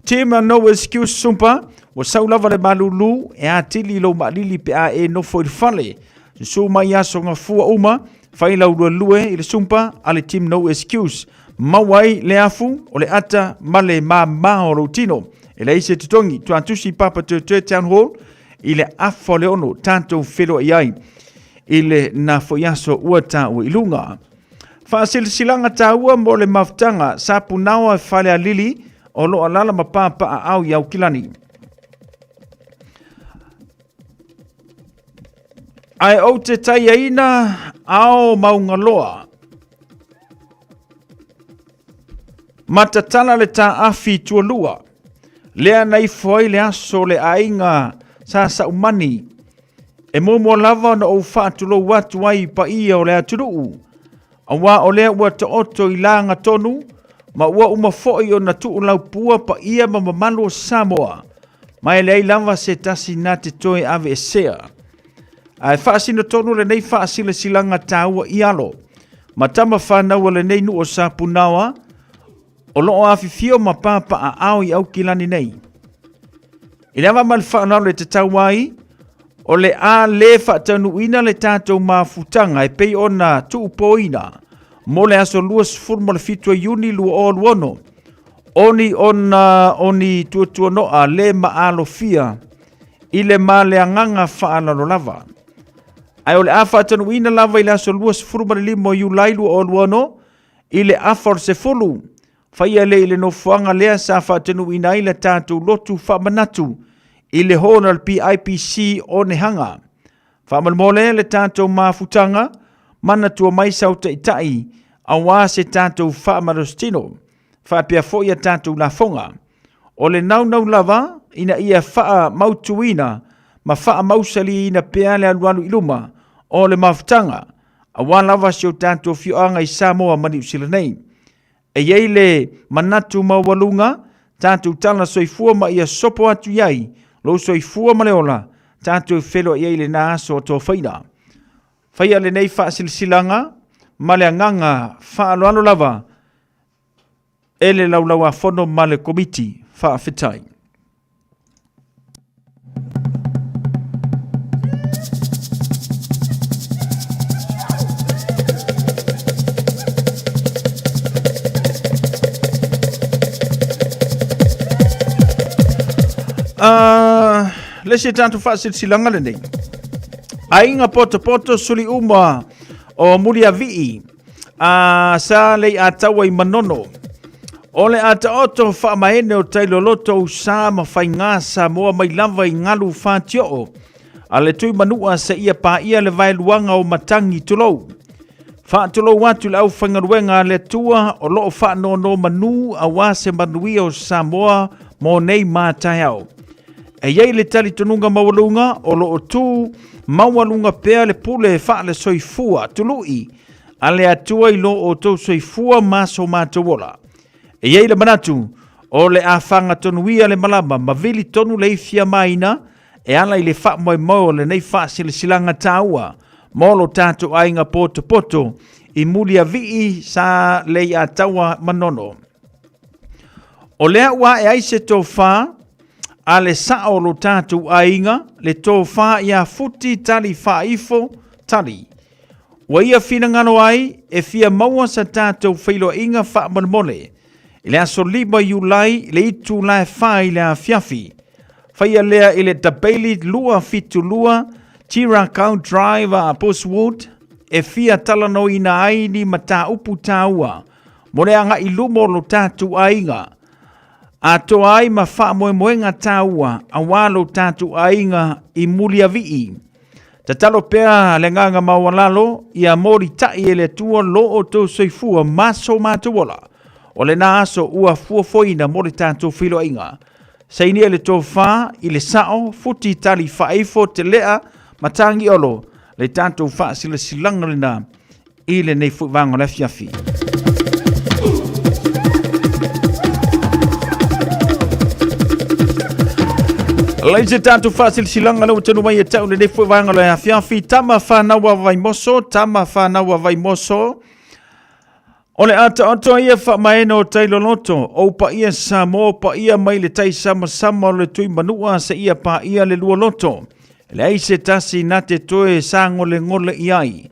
S8: Team No Excuse Sumpa, ua sau lava le malulu e atili lou maalili pe a e nofo i le fale. Susu mai aso gafua uma, fai lau luelue i le sumpa a le Team No Excuse. Maua ai le afu o le ata ma le māmā o lou tino. E leai se totogi, tuatusi Papatoetoe Town Hall i le afa o le ono tatou feiloai ai i le na foi aso ua taua i luga. Faasilasilaga taua mo le mafutaga sa punaoa e Falealili o lo o alaala ma papaaao i Aukilani. Ae ou te taiaina ao Maungaloa. Matatala le taafi tualua. Lea na ifo ai le aso o le aiga sa Saumani. E muamua lava ona ou faatulou atu ai i paia o le atunuu, auā o lea ua taoto i lagatonu ma ua uma foi ona tuulaupua paia ma mamalu o Samoa, ma e leai lava se tasi na te toe aveesea. Ae faasino tonu lenei faasilasilaga taua i alo ma tama fanau a lenei nuu o Sapunaoa, o lo o afifio ma papaaao i Aukilani nei. I le ava ma le faaaloalo e tatau ai, o le a le faataunuuina le tatou mafutaga e pei ona tuupoina mo le aso 27 o Iuni 2026, oni ona o ni tuatuanoa le maalofia i le ma le agaga faaaloalo lava. Ae o le a faataunuuina lava i le aso 25 o Iulai 2026 i le afa o le 10, Faia lea i le nofoaga lea sa faatanuuina ai le tatou lotu faamanatu i le hall a le PIPC o Nehaga. Faamolemole le tatou mafutaga, manatua mai sau taitai auā se tatou faamalositino, faapea foi a tatou lafoga. O le naunau lava ina ia faamautuina ma faamausaliina pea le alualu i luma o le mafutaga, auā lava si o tatou afioaga i Samoa ma Niu Sila nei. E i ai le manatu maualuga, tatou tala soifua ma ia sopo atu i ai lou soifua ma le ola, tatou feiloai ai i lena aso o tofaina. Faia lenei faasilasilaga ma le agaga faaaloalo lava e le Laulauafono ma le Komiti. Faafetai. Uh, le se tatou faasilasilaga lenei. Aiga potopoto suli uma o Muliavii a sa lei ataua i Manono. O le ataoto faamaene o Tailoloto usa ma faigā Samoa mai lava i galu fatioo a le tui manua seia paia le vaeluaga o matangi tulou. Faatulou atu i le aufaigaluega a le Atua o lo o faanonomanu auā se manuia o Samoa mo nei ma taeao. E i ai le talitonuga maualuga o lo o tu maualuga pea le pule faale-soifua tului a le Atua i lo outou soifua ma so matou ola. E i ai le manatu, o le a fagatonuia le malama ma vili tonu le ifiamaina e ala i le faamoemoe o lenei faasilasilaga taua mo lo tatou aiga potopoto i Muliavii sa Leiataua Manono. O lea ua ae ai se tofa a le sao o lo tatou aiga, le Tofa ia Futi Tali Faaifo Tali. Ua ia finagalo ai e fia maua sa tatou feiloaiga faamolemole i le aso 5 Iulai i le itula e 4 i le afiafi. Faia lea i le The Bailey 272 Tirakau Drive a Bushwood e fia talanoaina ai ni mataupu taua mo le agai i luma o lo tatou aiga, atoa ai ma faamoemoega taua aua lo tatou aiga i Muliavii. Tatalo pea le agaga maualalo ia molitai e le Atua lo outou soifua ma so matou ola. O lena aso ua fuafuaina mo le tatou feiloaiga. Sainia le tofa i le sao, futi tali faaifo telea ma tagiolo le tatou faasilasilaga lena i lenei foi vaega o le afiafi. Lai se tatou faasilasilaga lea ua tonu mai e tau lenei foi vaega o le afiafi. Tama whanau a Vaimoso, tama whanau a Vaimoso. O le ataoto ia faamaena o tai loloto, o paia Samoa paia mai le tai samasama o le tui manua se ia paia le lua loto. E leai se tasi na te toe sagolegole i ai.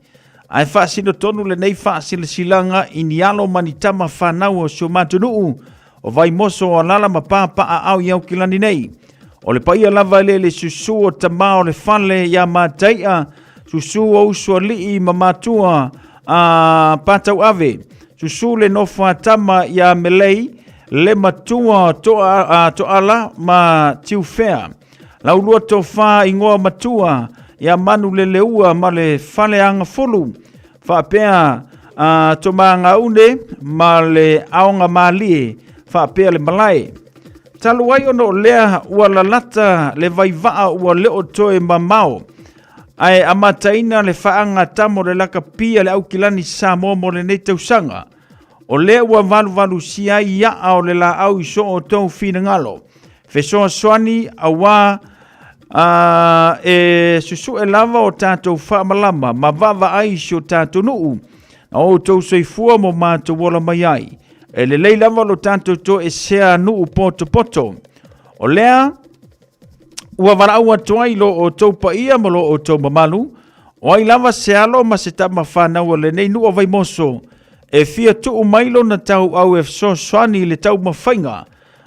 S8: Ae faasino tonu lenei faasilasilaga i ni alo ma ni tama fanau o si o matou nuu o Vaimoso o Alala ma Papaaao i Aukilani nei. O le paia lava e le le susu o tama o le fale ia Mataia, susu o usoalii ma matua a Patauave, susu le nofo a tama ia Melei, le matua toa, Toala ma Tiufea. Laulua tofa ingoa matua ia Manuleleua ma le Faleagafulu, faapea a Tomagaune ma le Aoga Malie, faapea le Malae. Talu ai ona o lea ua lalata le vaivaa ua leo toe mamao, ae amataina le faagatama o le lakapi a le Aukilani Samoa mo lenei tausaga. O lea ua valuvalusia ai iaa o le laau i so outou finagalo. Fesoasoani auā e susue lava o tatou faamalama ma vaavaai i si o tatou nuu, na outou soifua mo matou ola mai ai. E lelei lava lo tatou toesea nuu potopoto. O lea ua valaau atu ai lo outou paia ma lo outou mamalu, o ai lava se alo ma se tama fanau a lenei nuu o Vaimoso, e fia tuu mai lona tauau e fesoasoani i le taumafaiga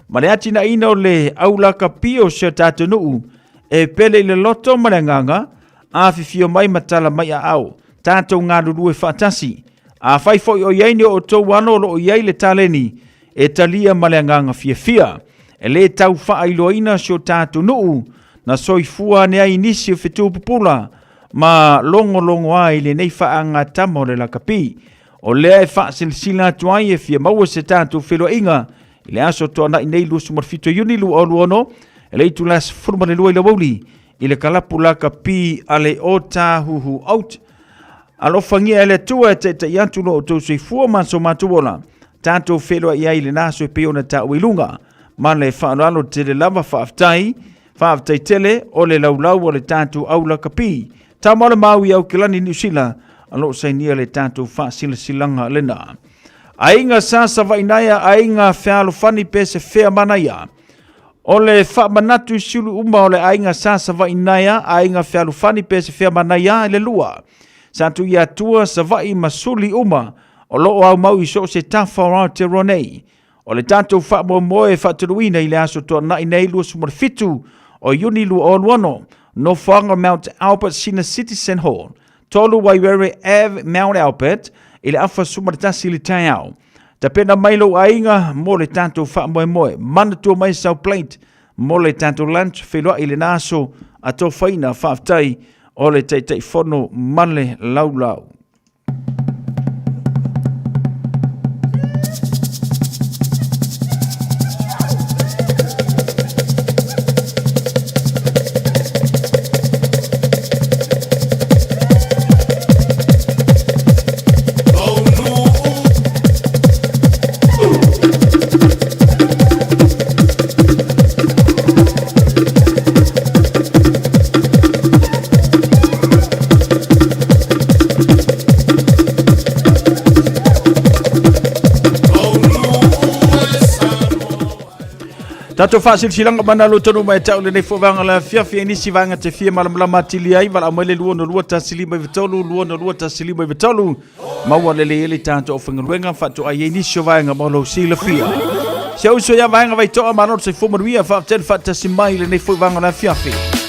S8: ma le atinaeina o le aulakapi o si o tatou nuu e pele i le loto ma le agaga, afifio mai ma tala mai aao, tatou galulue faatasi. Afai foi o i ai ni o outou alo o lo o i ai le taleni, e talia ma le agaga fiafia. E lē tau faailoaina si o tatou nuu na soifua ane ai nisi o fetu pupula ma logologo ai lenei faagatama o le lakapi. O lea e faasilasila atu ai e fia maua se tatou feiloaiga i le aso Toanai nei 27 Iuni 2026 e le itula 12 i le aoauli i le kalapu lakapi a le Otahuhu Out. Alofagia e le Atua e taitai atu lo outou soifua ma so matou ola. Tatou feiloai ai i lena aso e pei ona taua i luga. Ma le faaaloalo tele lava faafetai. Faafetai tele o le laulau o le tatou au lakapi. Tama o le Maui Aukilani Niu Sila o lo o sainia le tatou faasilasilaga lena. Aiga Sa Savainaea, aiga fealofani pe se fea manaia. O le faamanatu i sulu uma o le aiga Sa Savainaea, aiga fealofani pe se fea manaia i le lua. Sa Tuiatua, Savaii ma suli uma o lo o aumau i so o se tafa o Aotearoa nei. O le tatou faamoemoe e faatoluina i le aso Toanai nei 27 o Iuni 2026, nofoaga Mount Albert Senior Citizen Hall, 3 Wairere Ave, Mount Albert, i le afa 11 i le taeao. Tapena mai lou aiga mo le tatou faamoemoe. Manatua mai sau plate mo le tatou lunch, feiloai i lena aso a tofaina. Faafetai o le Taitaifono ma le laulau. Tatou faasilasilaga manalo tonu mai tau lenei foi vaega o le afiafi e nisi vaega te fia malamalama atili ai valaau mai le 262 159 262 193 maua lelei ai le tatou aufaigaluega faatoa i ai nisi o vaega mo lou silafia. Si ou uso ia Vaega Vaitoa, malo le soifua manuia, faafetai le faatasi mai i lenei foi vaega o le afiafi.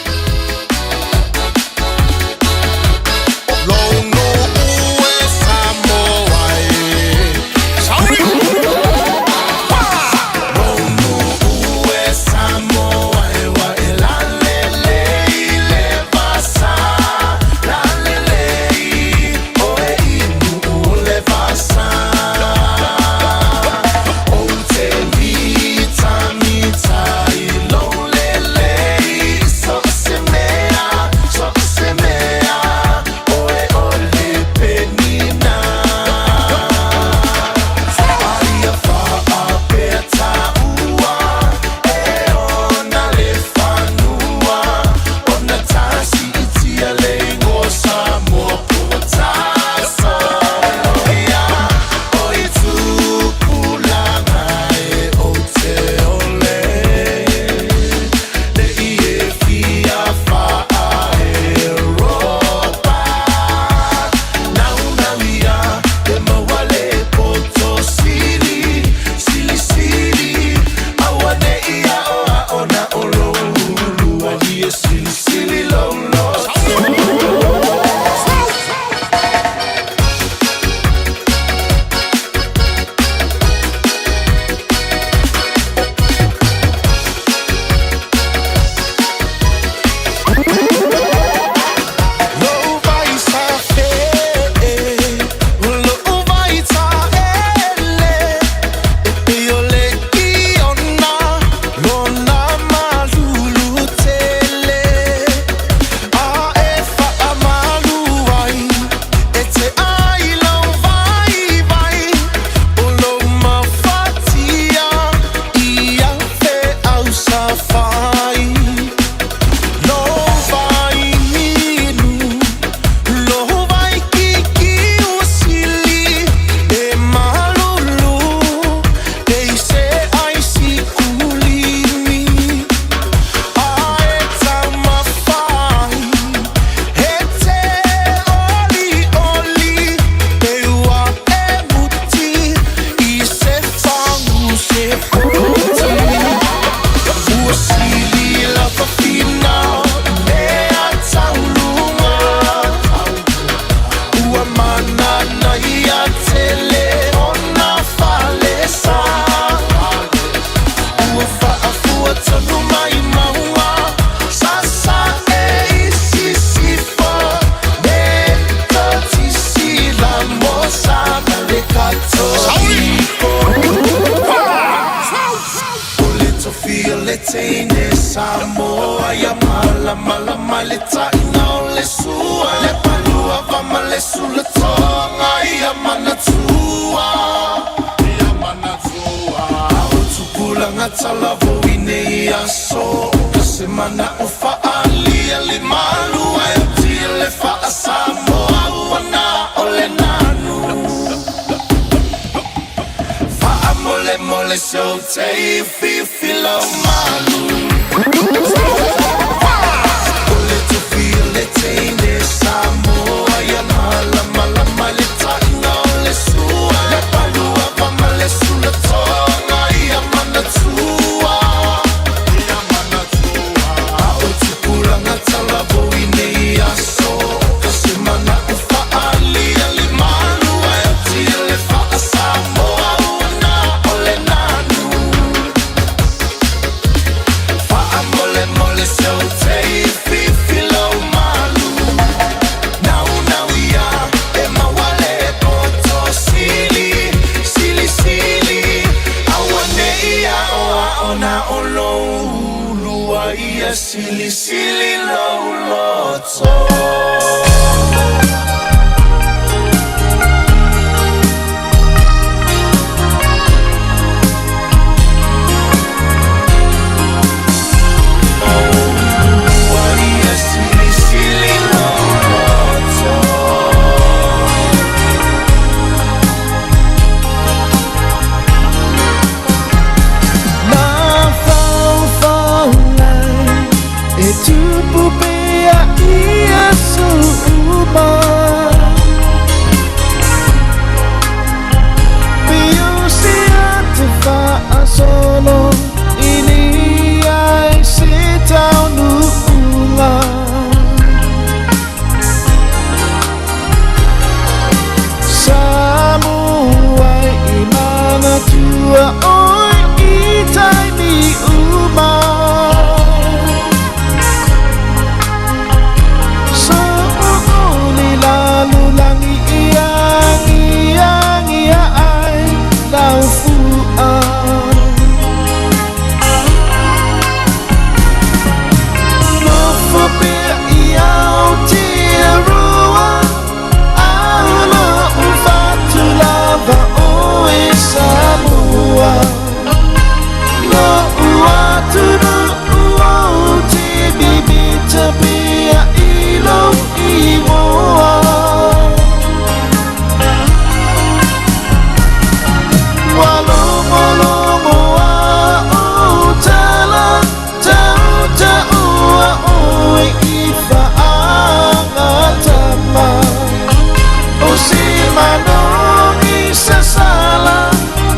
S16: manogi sasala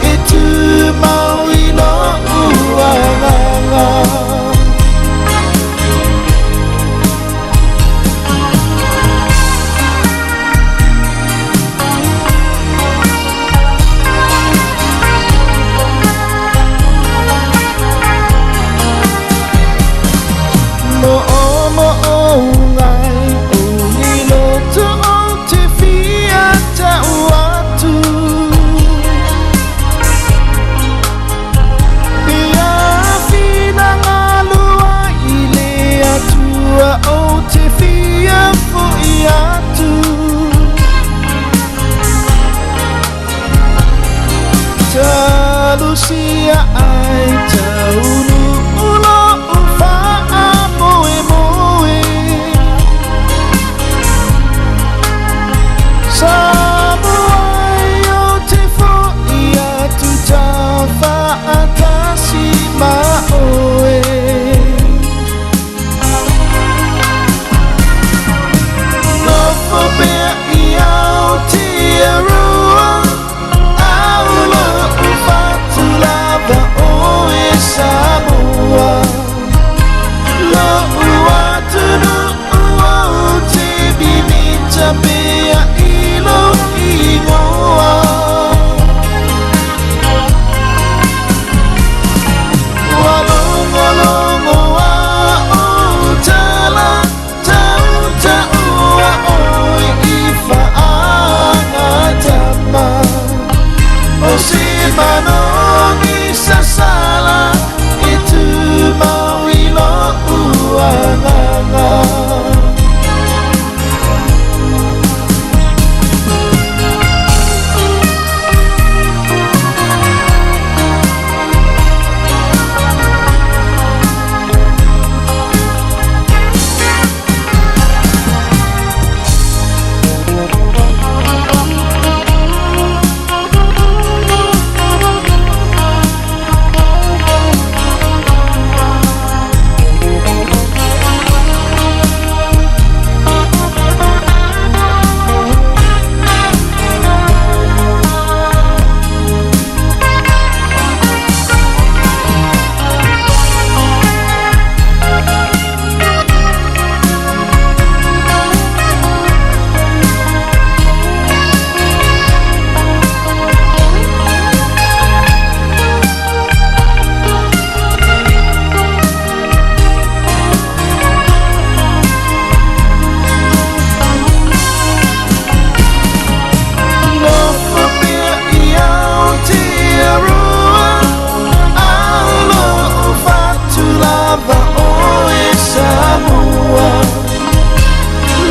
S16: e tumau i lo'u agaga. Talusia ai taunu ulo ufa moe moe Samoa o te fo'i atu tawhaatasi ma oe. Nofo pea i Aotearoa Aulo ufatu lava oe Samoa Lo'u atunu'u o te mimita pea i lou ingoa. Ua logologo a ou tala tautaua oe i faagatama O se manogi sasala e tumau i lo'u agaga. Nofo pea i Aotearoa Aulo ufatu lava oe Samoa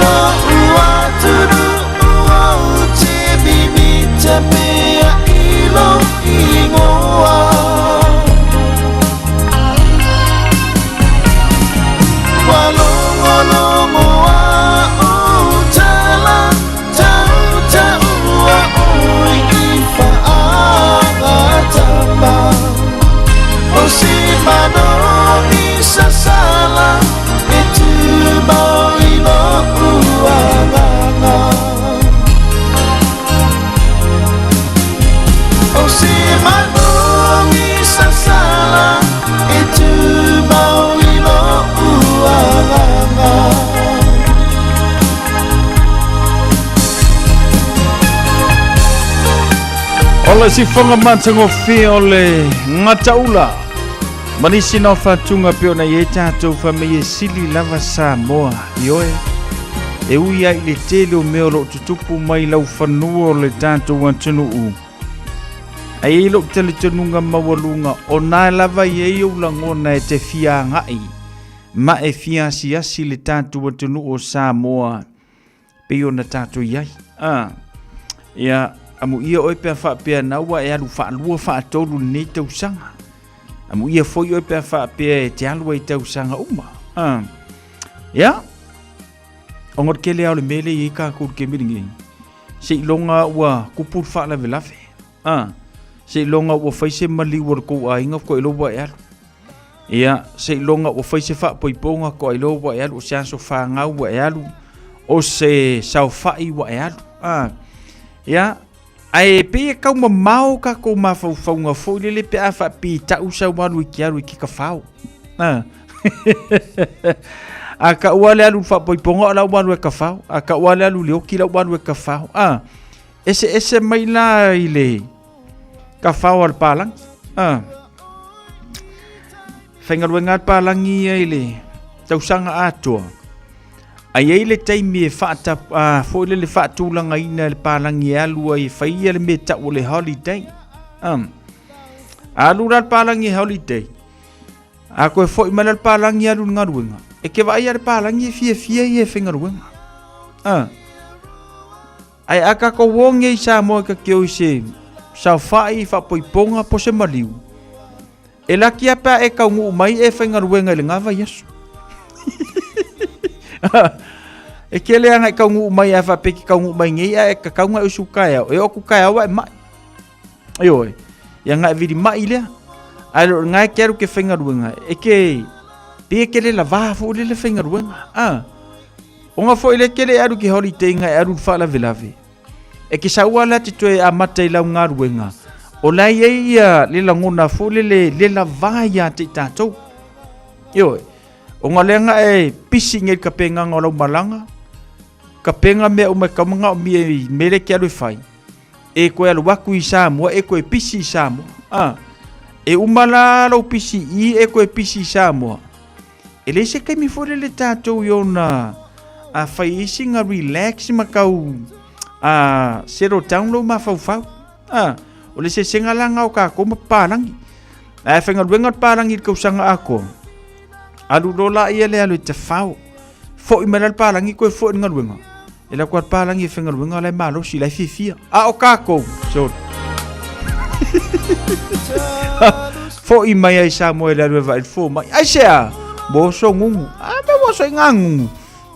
S16: Lo'u atunu'u o te mimita pea i lou ingoa. Ua logologo a ou tala tautaua oe i faagatama O se manogi sasala e tumau i lo'u agaga. O se manogi sasala e tumau i lo'u agaga.
S8: O le sifoga matagofie o le gataula ma nisi na o faatuga pei ona i ai tatou fai mai e sili lava Samoa. Ioe, e ui ai i le tele o mea o loo tutupu mai laufanua o le tatou atunuu, ae i ai lou talitonuga maualuga o na lava i ai ou lagona e te fia agai ma e fia asiasi le tatou atunuu o Samoa pei ona tatou i ai. Ah, ia, amuia oe pe a faapea na ua e alu faalua faatolu lenei tausaga. Amuia foi oe pe a faapea e te alu ai tausaga uma. Ah, ia, ona o le tele lava o le mea lea e i ai tatou i le taimi lenei, seiloga ua tupu le faalavelave. Ah, seiloga ua fai se maliu a le tou aiga faatoa iloa ua e alu. Ia, seiloga ua fai se faapoipoga faatoa iloa ua e alu, o se aso fanau ua e alu, o se saofai ua e alu. Ah, Ia, ae pei e kau mamao kakou mafaufauga foi lele pe a faapita'u sau alu i ke alu i ke kafao. A a ka'u a le alu i le faapoipoga o la ua alu e kafao. A ka'u a le alu i le oki la ua alu e kafao. A eseese mai la i le kafao a le palagi. A faigaluega a le palagi ia i le tausaga atoa. A i ai le taimi e faata, a, foi lele faatulagaina e le palagi e alu ai e fai ia le mea tau o le holiday. Um, alu la le palagi e holiday. A koe foi mai la le palagi alu i le galuega. E ke vaai a le palagi e fiafia ia e faigaluega. Ah. Ae a kakou o nei Samoa e ka ke o i se saofa'i, faapoipoga po se maliu, e laki a pe a e kaunu'u mai e faigaluega i lena vaiaso. E kele aga e kaunu'u mai a faapea e ke kaunu'u mai nei ae kakau na e usu kaeao, e oo atu kaeao ua e ma'i. Ioe, ia na e vili ma'i lea. Ae le o lena e ke alu ke faigaluega, e ke, pei e kele lavā foi lele faigaluega. Ah. Ona foi le kele e alu ki holiday nga e alu i le faalavelave. E ke sau a la te toe amata i lau galuega, o la e i ai ia le lagona foi lele le lavā ia te i tatou. Ioe, ona lea nga e pisi nei i le kapegaga o lau malaga, kapega mea uma e kau manaomia i mea lea e te alu e fai, e koe alu atu i Samoa, e koe pisi i Samoa. A, e uma la lou pisi i i e koe pisi i Samoa. E leai se taimi foi lele tatou i ona a fai ai sina relax ma tau a settle down lou mafaufau. A, o le sesega la lena o tatou ma papalagi. Ae faigaluega le papalagi i le tausaga atoa, alu loa laia le alu e tafao. Foi mai la le papalagi toe foi i le galuega. E alu atu lava le papalagi e faigaluega o la e malosi, la e fiafia. A o tatou, sole. Foi mai ai Samoa e le alu e vaai i le fomai. Aisea? Ua oso gugu. A mea ua oso ai ngā gugu.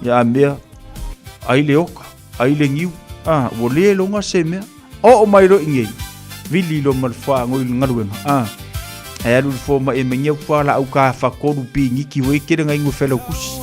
S8: Ia a mea, ai le oka, ai le niu. A, ua le loga se mea. Oo mai loa i inei, vili loa ma le faagoi i le galuega. A, ae alu i le fomai e maingi au fualaau ka fatolu piniki ua i tele na inu e felaukusi.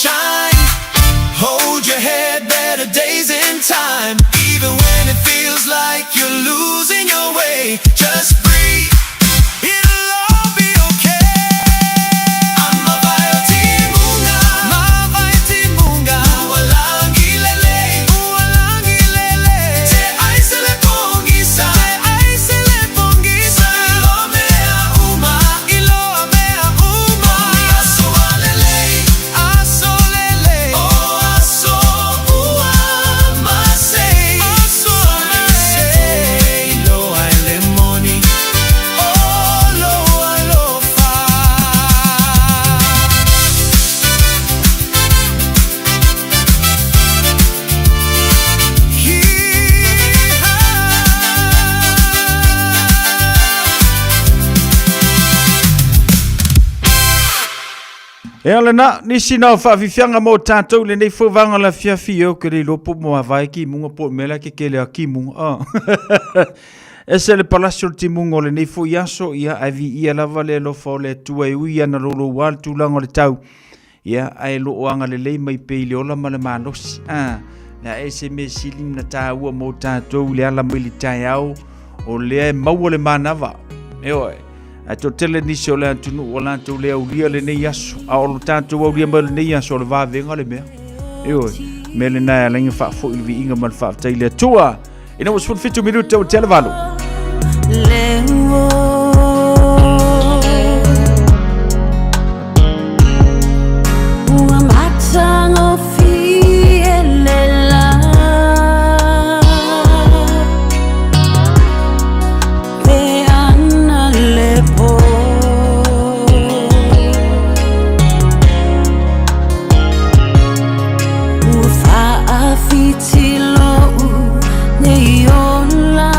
S16: shine. Hold your head, better days in time. Even when it feels like you're losing your way, just breathe. It'll all be okay. Amavae o timuga, mavae timuga, ua lagi lelei, ua lagi lelei. Te aise le pogisa, te aise le pogisa. I loa mea uma, i loa mea uma. O ni aso a lelei, aso lelei. O aso ua masei, aso masei. Loa e le moni, o lou alofa.
S8: E ala na, nisi na o faafifiaga mo tatou i lenei foi vaega o le afiafi e o ke le iloa po o mavae timuga po o le mea la e kekele a timuga. Ah. Ese le palasi o le timuga o lenei foi aso, ia ae viia lava le alofa o le Atua e ui ana louloua le tulaga o le tau. Ia ae lo o agalelei mai pea i le ola ma le malosi. Ah, le a ese mea sili na tāua mo tatou i le ala mai le taeao o lea e maua le manava. E oe. Ae toatele nisi o le atunuu ua latou le aulia lenei aso, a o lo tatou aulia mai o lenei aso o le vavega le mea. Ioe, mea lena e ala ai ona faafoi le viiga ma le faafetai i le Atua. Ina ua 17 minute ua tea le 8.
S7: Ua matagofie le la. Le ana le po. Ua faafitilo'u nei ola.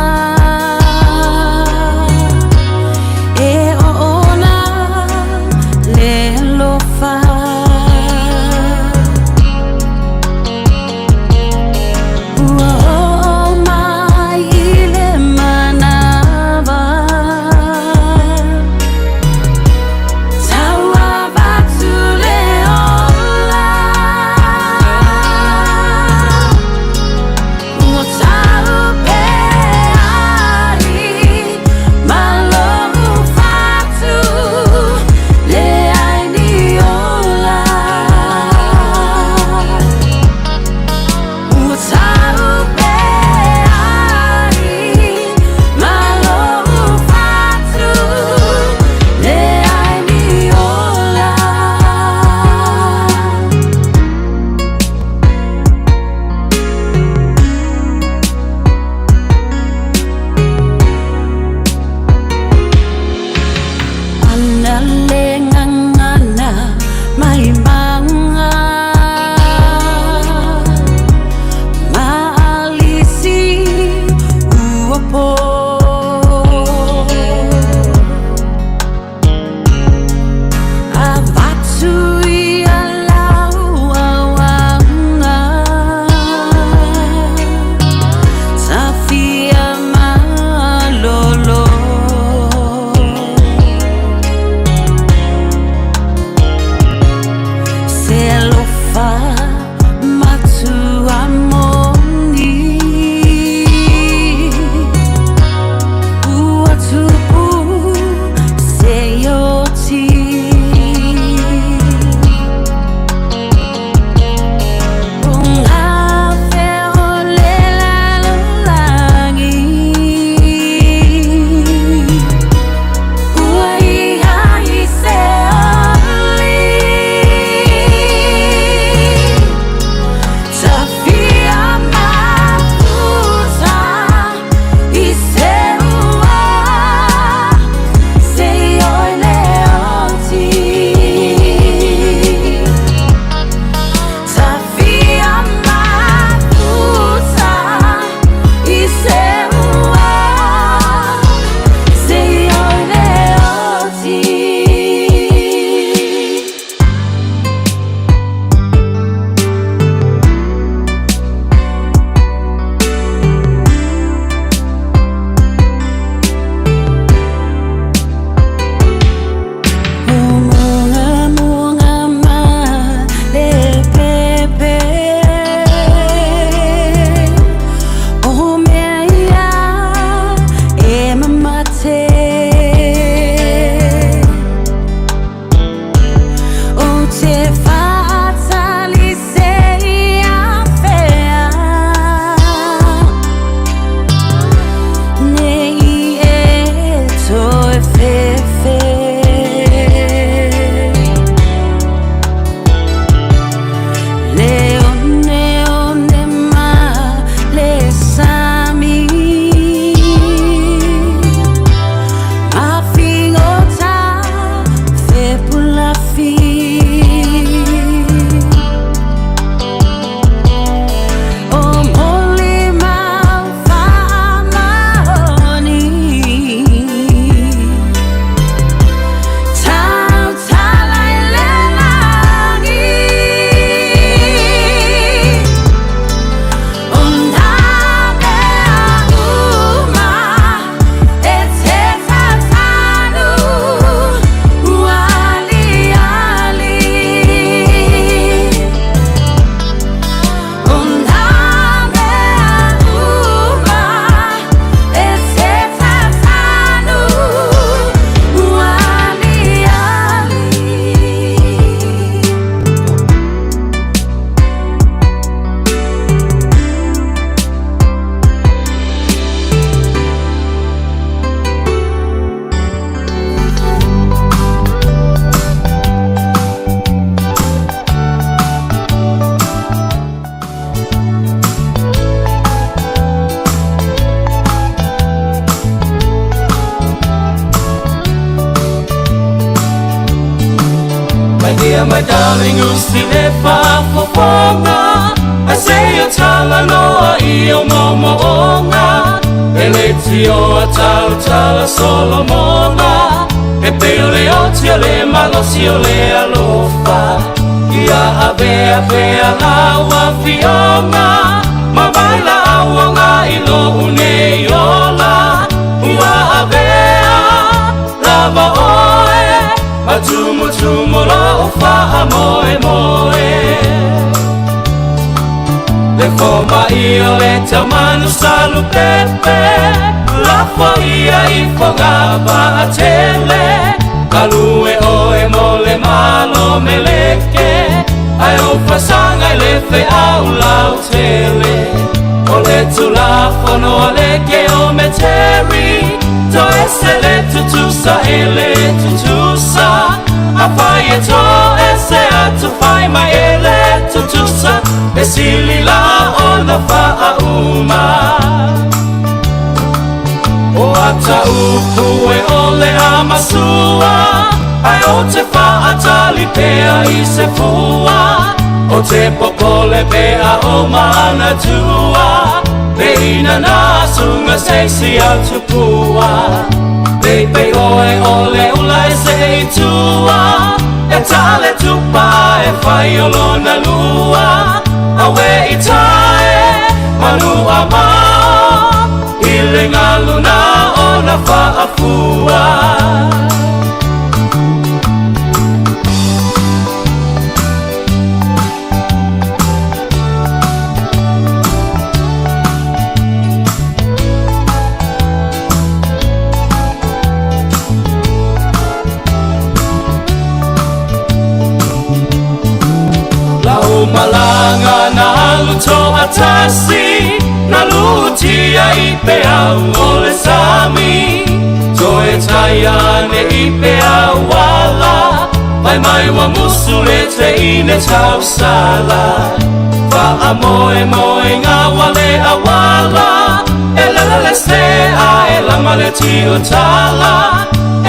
S5: my darling usi le faafofoga Ai se o talanoa i o moomooga E le tioa tautala Solomona E pei o le oti o le malosi o le alofa Ia avea pea lau afioga Ma vai laauoga i lou nei ola Ua avea lava oe Ma tumutumu lou faamoemoe Le fomai o le taumanu salupepe Lafo ia i foga vaatele Galue oe mo le malo meleke Ae ou fasaga i le feau lautele O le Tulafono a le Geometeri Toese le tutusa e le tutusa Afai e toese atu fai mai e le tutusa E sili la ona faauma O ata upu e o le a masua Ae ou te faatali pea i se fua O te popole pea o manatua Le inana sunga se isi au tupua Peipei oe o le ula e see i tua E ta le tupa e fai o lona lua Awe i tae manu a mao I le galu na ona faafua. Lau malaga na alu toatasi Na lutia i peau o le sami Toe tai ane i peau ala Fai mai ua musu le teine tausala Faamoemoega ua le auala E lele le sea e lama le tiutala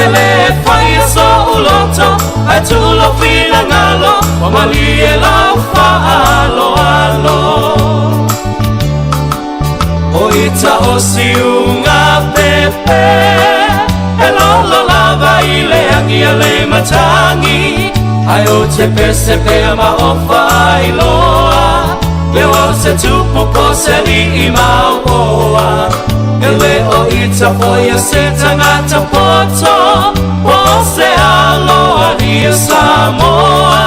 S5: E le faia so'u loto Ae tuu lou finagalo Ua malie lau faaaloalo O ita o siuga pepe E lolo lava i le agi a le matagi Ae ou te pese pea ma ofa ai loa Leo au se tupu po se alii maopoa E le o ita foi o se tagata poto Po o se aloalii o Samoa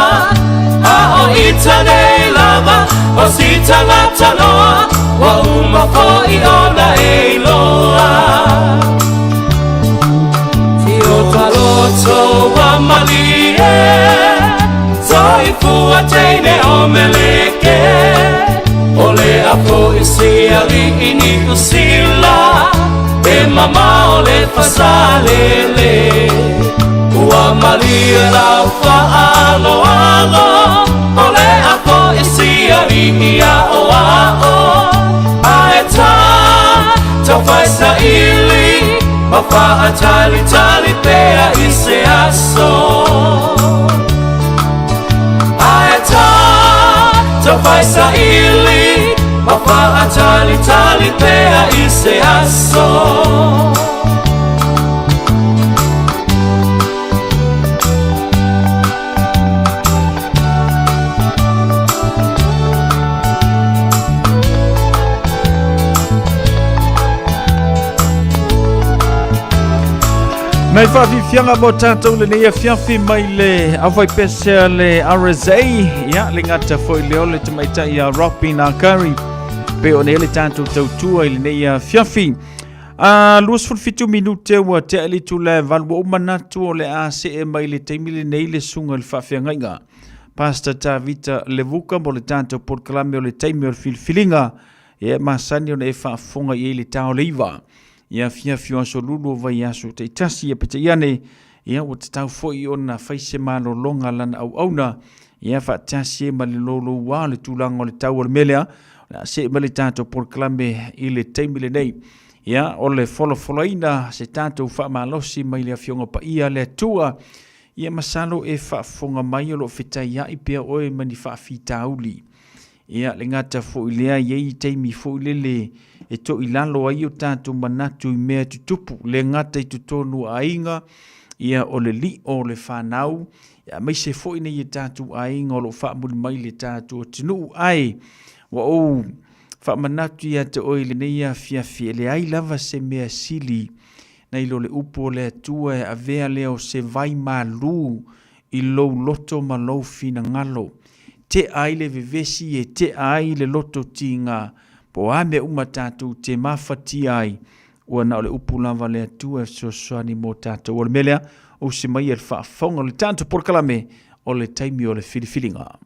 S5: A o ita nei lava o si tagata noa Ua uma foi ona e iloa Tio ta loto ua malie Soifua teine o Meleke O le a foi si alii Niu Sila E mamao le Fasalele Ua malie lau faaaloalo O le a foi si alii aoao Ae ta taufai saili Ma faatalitali pea i se aso Ae ta taufai saili Ma faatalitali pea i se aso.
S8: Nai faafiafiaga mo tatou lenei afiafi mai le aufaipese a le RSA, ia le gata foi lea o le tamaitai a Robin Akari pe o nei le tatou tautua i lenei afiafi. A 27 minute ua tea le itula e valu ua ou manatu o le a see mai le taimi lenei le suga i le faafeagaiga. Pastor Tavita Levuka mo le tatou polokalame o le taimi o le filifiliga e masani ona e faafofoga i ai le tao le iva. Ia afiafi o aso lulu o vaiaso taitasi ia peitai ane ia ua tatau foi ona fai se malologa lana auauna ia faatasi ai ma le louloua o le tulaga o le tau o le mea lea o le a see mai le tatou polokalame i le taimi lenei. Ia o le folafolaina se tatou faamalosi mai le Afioga Paia a le Atua. Ia masalo e faafofoga mai o lo o fetaia'i pea oe ma ni faafitauli. Ia, le gata foi lea, e i ai taimi foi lele e toilalo ai o tatou manatu i mea tutupu, le gata i totonu o aiga, ia o le lio o le fanau, ia aemaise foi nei e tatou aiga o lo o faamuli mai le tatou atunuu. Ae ua ou faamanatu ia te oe i lenei afiafi, e leai lava se mea sili nai lo le upu o le Atua e avea lea o se vai malū i lou loto ma lou finagalo. Tea ai le vevesi e tea ai le loto tiga, po o a mea uma tatou te mafatia ai, ua na o le upu lava a le Atua e fesoasoani mo tatou. O le mea lea, usi mai e le faafofoga o le tatou polokalame o le taimi o le filifiliga.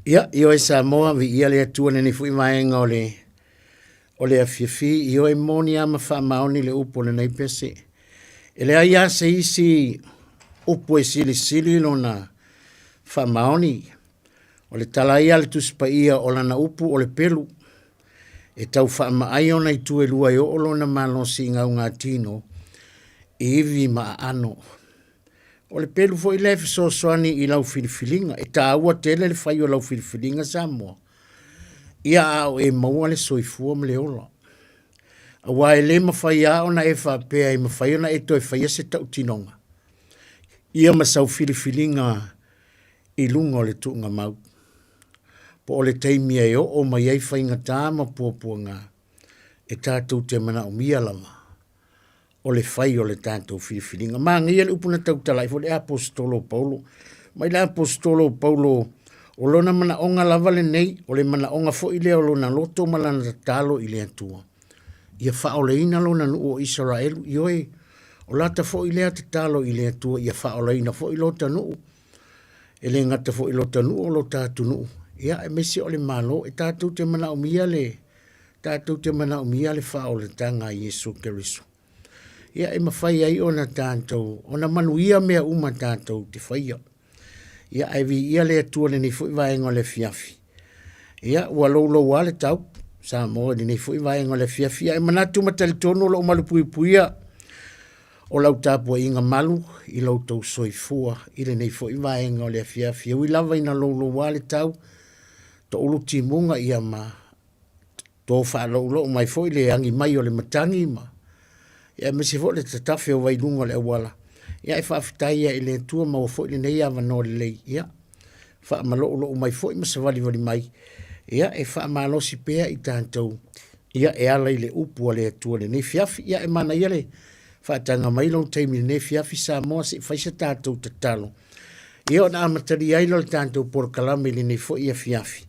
S12: Ia, ioe Samoa, viia le Atua lenei foi vaega o le o le afiafi, ioe moni lava ma faamaoni le upu o lenei pese. E leai lava se isi upu e silisili lona faamaoni. O le tala ia a le Tusi Paia o lana upu o le pelu, e tau faamaai ona itu e lua e oo lona malosi i gaugatino, i ivi ma aano. O le pelu foi lea e fesoasoani i lau filifiliga. E taua tele le fai o lau filifiliga Samoa, ia a o e maua le soifua ma le ola. Aua e le mafai lava ona e faapea e mafai ona e toe faia se tautinoga ia ma sau filifiliga i luga o le tuugamau, po o le taimi e oo mai ai faigata ma puapuaga e tatou te manaomia lava o le fai o le tatou filifiliga. Manaia le upu na tautala ai foi le Aposetolo o Paulo. Mai le Aposetolo o Paulo, o lona manaoga lava lenei, o le manaoga foi lea o lona loto ma lana tatalo i le Atua, ia faaolaina lona nuu o Isaraelu. Ioe, o lata foi lea tatalo i le Atua, ia faaolaina foi lota nuu, e le gata foi i lota nuu, o lota atunuu, ia aemaise o le Malo. E tatou te manaomia le tatou te manaomia le faaolataga a Iesu Keriso. Ia e mafai ai ona tatou, ona manuia mea uma tatou te faia. Ia ae viia le Atua i lenei foi vaega o le afiafi. Ia ua louloua le tau Samoa i lenei foi vaega o le afiafi. Ae manatu ma talitonu o lo o malupuipuia o lau tapuaiga malu i lo outou soifua i lenei foi vaega o le afiafi. E ui lava ina louloua le tau, toulu timuga ia ma to faaloulou mai foi le agi mai o le matagi ma ia aemaise foi le tatafe o vai luga o le auala. Ia e faafetai ai i le Atua maua foi lenei avanoa lelei. Ia faamaloulou mai foi ma savalivali mai. Ia e faamalosi pea i tatou ia e ala i le upu a le Atua i lenei afiafi. Ia e manaia le faataga mai lou taimi i lenei afiafi Samoa se i fai se tatou tatalo. Ia ona amatalia ai lea o le tatou polokalame i lenei foi afiafi,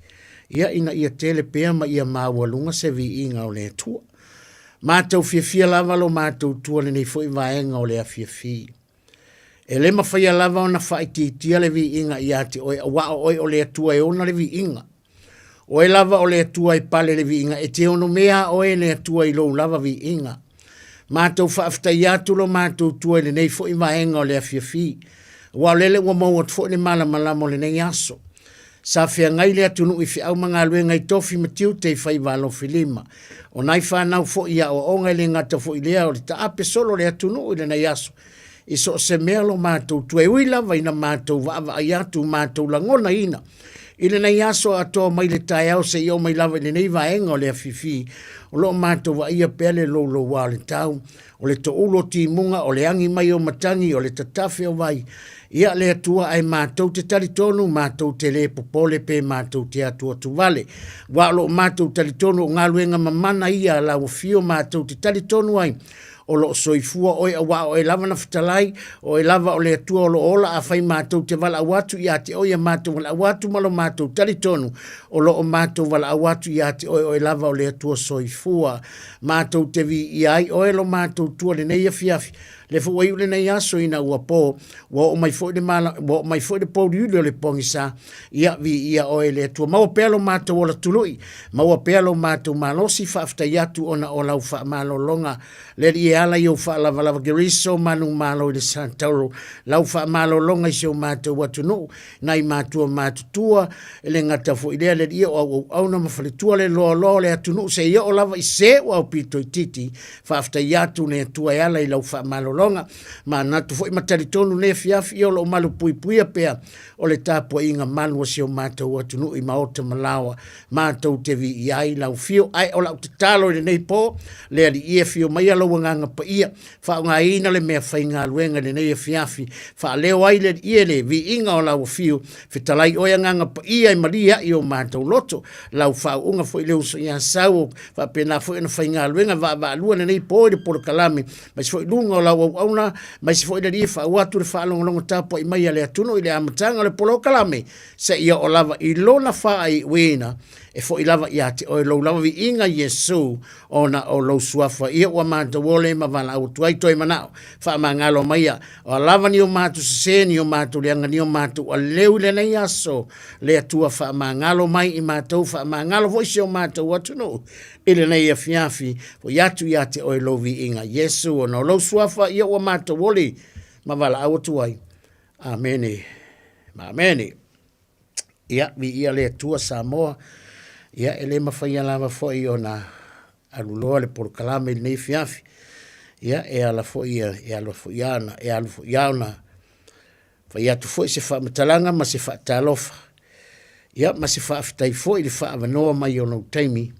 S12: ia ina ia tele pea ma ia maualuga se viiga o le Atua. Matou fiafia lava lo matou tua lenei foi vaega o le afiafi. E le mafaia lava ona faaitiitia le viiga ia te oe, aua o oe o le Atua e ona le viiga. O oe lava o le Atua e pale le viiga, e te onomea a oe le Atua i lou lava viiga. Matou faafetaia atu lo matou tua i lenei foi vaega o le afiafi, aua o lele ua maua atu foi le malamalama o lenei aso. Sa feagai le atunuu i feau ma galuega i tofi ma tiute i faiva alofilima. O nai fanau foi i aoaoga e le gata foi lea o le taape solo o le atunuu i lenei aso. I so o se mea lo matou tua e ui lava ina matou vaavaai atu matou lagonaina I lenei aso atoa mai le taeao seia oo mai lava i lenei vaega o le afifi, o lo o matou vaaia pea le louloua o le tau, o le toulu o timuga, o le agi mai o matagi, o le tatafe o vai. Ia le Atua ae matou te talitonu, matou te le popole pe matou te atuatuvale. Aua o lo o matou talitonu o galuega mamana ia a lau afio matou te talitonu ai, o lo o soifua oe aua o oe lava na fetalai, o oe lava o le Atua o lo o ola, afai matou te valaau atu ia te oe ia matou valaau atu ma lo matou talitonu, o lo o matou valaau atu ia te oe, o oe lava o le Atua soifua. Matou te viia ai oe lo matou tua lenei afiafi, le foi ua iu lenei aso ina ua po, ua oo mai foi le mala, ua oo mai foi le pouliuli o le pogisa, ia viia oe le Atua. Maua pea lo matou ola tului, maua pea lo matou malosi, faafetai atu ona o lau faamalologa. Le Alii e ala i ou faalavalava Keriso manumalo i le Satauro, lau faamalologa i si o matou atunuu, nai matua matutua, e le gata foi lea le Alii o auauauna ma faletua le loaloa o le atunuu seia oo lava i se ua aupito itiiti. Faafetai atu le Atua e ala i lau faamalologa. Manatu foi ma talitonu nei afiafi ia o lo o malupuipuia pea o le tapuaiga malu a si o matou atunuu i maota ma laoa matou te viia ai lau afio. Ae o lau tatalo i lenei po, le Alii e afio maia lou Agaga Paia, faaaogaina le mea faigaluega i lenei afiafi, faaleo ai le Alii e le viiga o lau afio, fetalai oe Agaga Paia e malie ai o matou loto, lau faauuga foi le uso ia Sau, faapena foi ona faigaluega vaavaalua lenei po i le polokalame, aemaise foi luga o lau auauna, aemaise foi le Alii e faauu atu le faalogologo tapuai mai a le atunuu i le amataga o le polokalame, seia oo lava i lona faaiuina, e foi lava ia te oe lou lava viiga Iesu, ona o lou suafa ia ua matou ole ma valaau atu ai toe manao, faamagalo maia, o a lava ni o matou sese, ni o matou leaga, ni o matou aleu i lenei aso, le Atua faamagalo mai i matou, faamagalo foi si o matou atunuu i lenei afiafi, foi atu ia te oe lou viiga Iesu, ona o lou suafa ia ua matou oli ma valaau atu ai. Amene ma amene. Ia, viia le Atua Samoa. Ia, e le mafaia lava foi ona aluloa le polokalame i lenei afiafi. Ia, e ala foi, e alu foi ana, e alu foi ona. Fai atu foi se faamatalaga ma se faatalofa, ia ma se faafetai foi i le faaavanoa mai o lou taimi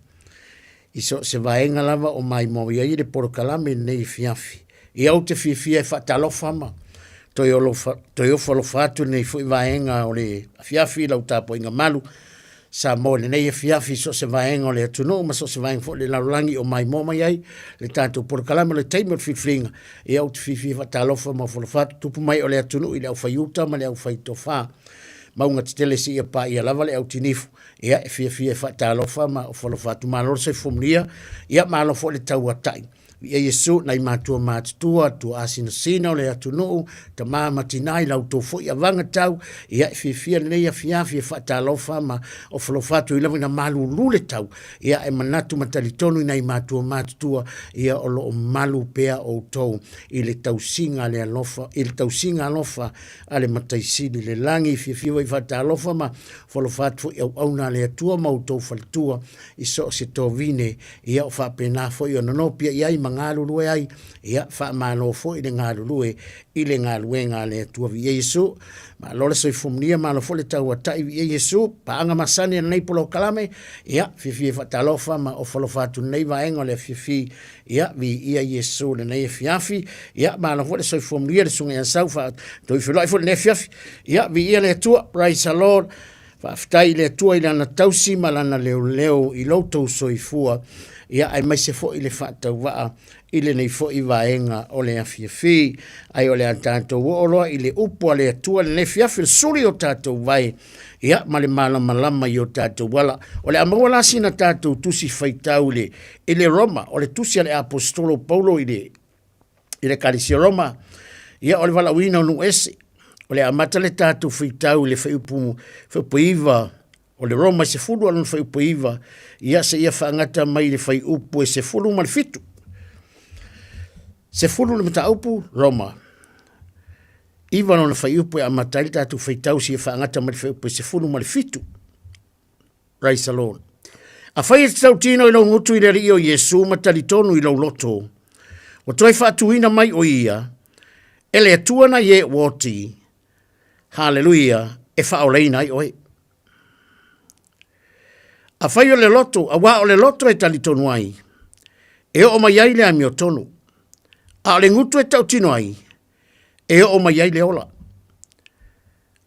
S12: i so o se vaega lava o maimoa ai le polokalame i lenei afiafi. Ia ou te fiafia e faatalofa ma toe olofa, toe ofo alofa atu i lenei foi vaega o le afiafi i lau tapuaiga malu Samoa i lenei afiafi i so o se vaega o le atunuu ma so o se vaega foi o le lalolagi o maimoa mai ai le tatou polokalame o le taimi o le filifiliga. Ia ou te fiafia faatalofa ma ofo alofa atu tupu mai o le atunuu i le aufai uta ma le aufai tofa mauga tetele seia paia lava le autinifu. Ia e fiafia e faatalofa ma ofo alofa atu. Malo le soifua manuia, ia malo foi le tauatai. Viia Iesu, nai matua matutua, tua asinasina o le atunuu, tama ma tina i la outou foi avaga tau, ia e fiafia lenei afiafi e faatalofa ma ofo alofa atu i lava ina malulu le tau, ia e manatu ma talitonu i nai matua matutua, ia o lo o malu pea outou i le tausiga a le alofa, i le tausiga alofa a le Matai Sili i le lagi. Fiafia foi faatalofa ma ofo alofa atu foi i auauna a le Atua ma outou faletua i so o se tovine, ia o faapena foi ona nopia i ai ma galulue ai, ia faamalo foi le galulue i le galuega a le Atua. Viia Iesu, malo le soifua manuia, malo foi le tauatai, viia Iesu, paaga masani a lenei polokalame, ia fiafia e faatalofa ma ofo alofa atu i lenei vaega o le afiafi, ia viia Iesu i lenei afiafi, ia malo foi le soifua manuia le susuga ia Sau, toe feiloai foi i lenei afiafi, ia viia le Atua, praise the Lord. Faafetai i le Atua i Lana tausi ma Lana leoleo i lo outou soifua, ia aemaise foi le faatauvaa i lenei foi vaega o le afiafi. Ae o le a tatou oo loa i le upu a le Atua i lenei afiafi, le suli o tatou vae, ia ma le malamalama i o tatou ala. O le a maua la sina tatou tusi faitau i le, i le Roma, o le tusi a le Aposetolo Paulo i le i le Ekalesia Roma, ia o le valaauina o nuu ese. O le amata le tatou faitau i le fuaiupu 9 o le Roma e 10 a lona fuaiupu 9, ia seia faagata mai i le fuaiupu e 17. 10 le mataupu Roma. 9 lona fuaiupu e amata ai le tatou faitau seia faagata mai le fuaiupu e 17. Praise the Lord. Afai e te tautino i lou gutu i le Alii o Iesu ma talitonu i lou loto, ua toe faatuina mai o ia, e le Atua nai e ua oti, haleluia, e faaolaina ai oe. Afai o le loto, auā o le loto e talitonu ai, e oo mai ai le amiotonu, a o le gutu e tautino ai, e oo mai ai le ola.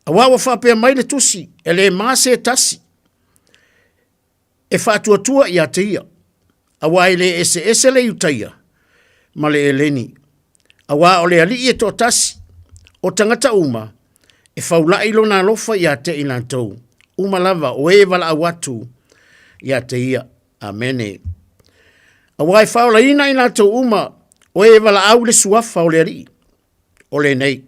S12: Auā ua faapea mai le tusi, e le ma se tasi e faatuatua ia te ia, auā e le eseese le Iutaia ma le Eleni, auā o le Alii e toatasi, o tagata uma, e faula'i lona alofa ia te i latou uma lava o e valaau atu ia te ia. Amene. Auā e faaolaina i latou uma o e valaau i le suafa o le Alii, o lenei.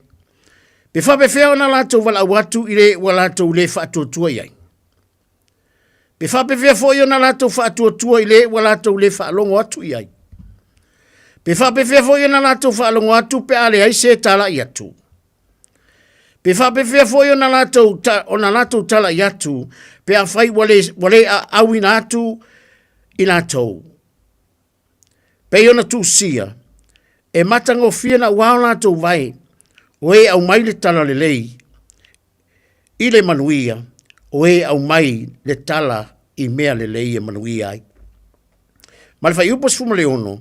S12: Pe faapefea ona latou valaau atu i le ua latou le faatuatua i ai? Pe faapefea foi ona latou faatuatua i le ua latou le faalogo atu i ai? Pe faapefea foi ona latou faalogo atu pe a leai se tala'i atu? Pe faapefea foi ona latou, ta, ona latou tala'i atu pe afai ua le, ua le aauina atu i latou? Pei ona tusia, e matagofie na ua o latou vae, o e aumai le tala lelei i le manuia, o e aumai le tala i mea lelei e manuia ai. Ma le fuaiupu 16,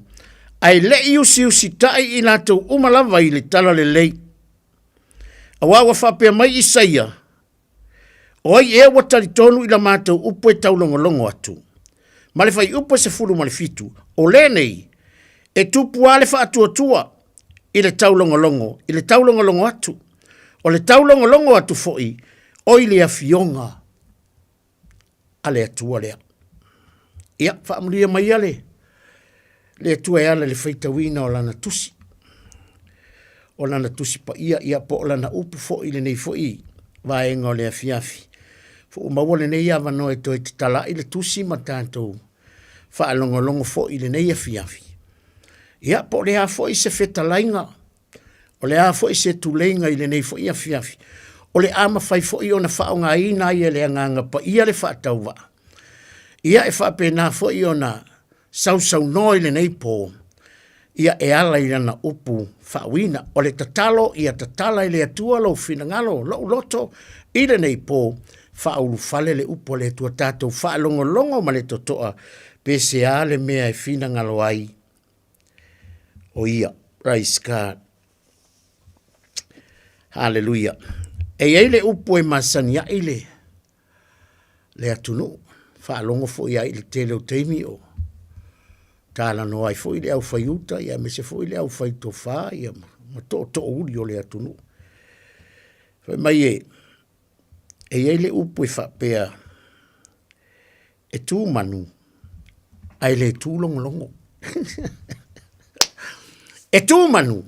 S12: ae le i usiusitai i latou uma lava i le tala lelei. Auā ua faapea mai Isaia, O ai ea ua talitonu i la matou upu e taulogologo atu? Ma le fuaiupu e 17, o lenei, e tupu lava le faatuatua i le taulogologo, i le taulogologo atu. O le taulogologo atu foi, o i le afioga a le Atua lea. Ia, faamanuia mai ia le, le Atua e ala i le faitauina o lana tusi. O lana tusi paia, ia po o lana upu foi i lenei foi vaega o le afiafi. Fo ua maua lenei avanoa e toe tatala'i le tusi ma tatou faalogologo foi i lenei afiafi. Ia, po o le a foi se fetalaiga O le a foi se tuleiga i lenei foi afiafi, o le a mafai foi ona faaaogaina ai e le Agaga Paia le faatauvaa. Ia e faapena foi ona sausaunoa i lenei po, Ia e ala i lana upu faauina. O le tatalo ia tatala i le Atua lou finagalo, lou loto i lenei po, faaulufale le upu a le Atua tatou faalogologo ma le totoa pe se a le mea e finagalo ai o ia. Praise God. Hallelujah. E i ai le upu e masani ai le le atunuu. Faalogo foi ai i le tele o taimi o talanoa ai foi le aufaiuta ia aemaise foi le aufaitofa ia ma tootoouli o le atunuu. Fai mai e, e i ai le upu e faapea, e tu manu ae le tu logologo. e tu manu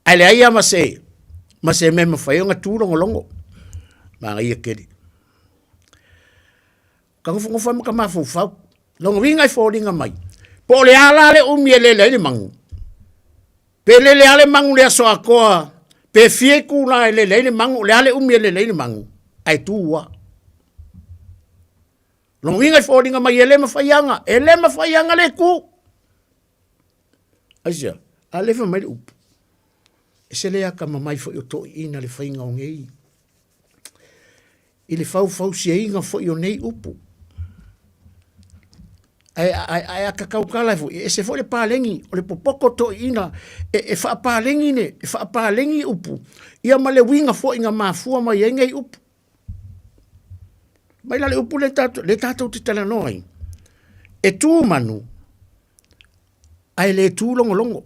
S12: Ae leai lava ma se, ma se mea e mafai ona tu logologo. Manaia tele. Ka nofonofo ai ma ka mafaufau. Lona uiga e foliga mai, po o le a la le umi e lele ai le manu, pe lele lava le manu i le aso atoa, pe fia itula e lele ai le manu, o le a le umi e lele ai le manu, ae tu lava. Lona uiga e foliga mai e le mafai lava ona, e le mafai lava ona le tu. Aisea? A lea fai mai le upu, e se le atamamai foi o toeaiina le faiga o nei, i le faufausiaina foi o nei upu. Ae, ae, ae a ta tautala ai foi, e ese foi le paleni, o le popoto o toeaiina, e, e faapaleni le, e faapaleni upu, ia ma le uiga foi na mafua mai ai nei upu. Mai la le upu lea tatou, lea tatou te talanoa ai, e tu manu, ae le tu logologo.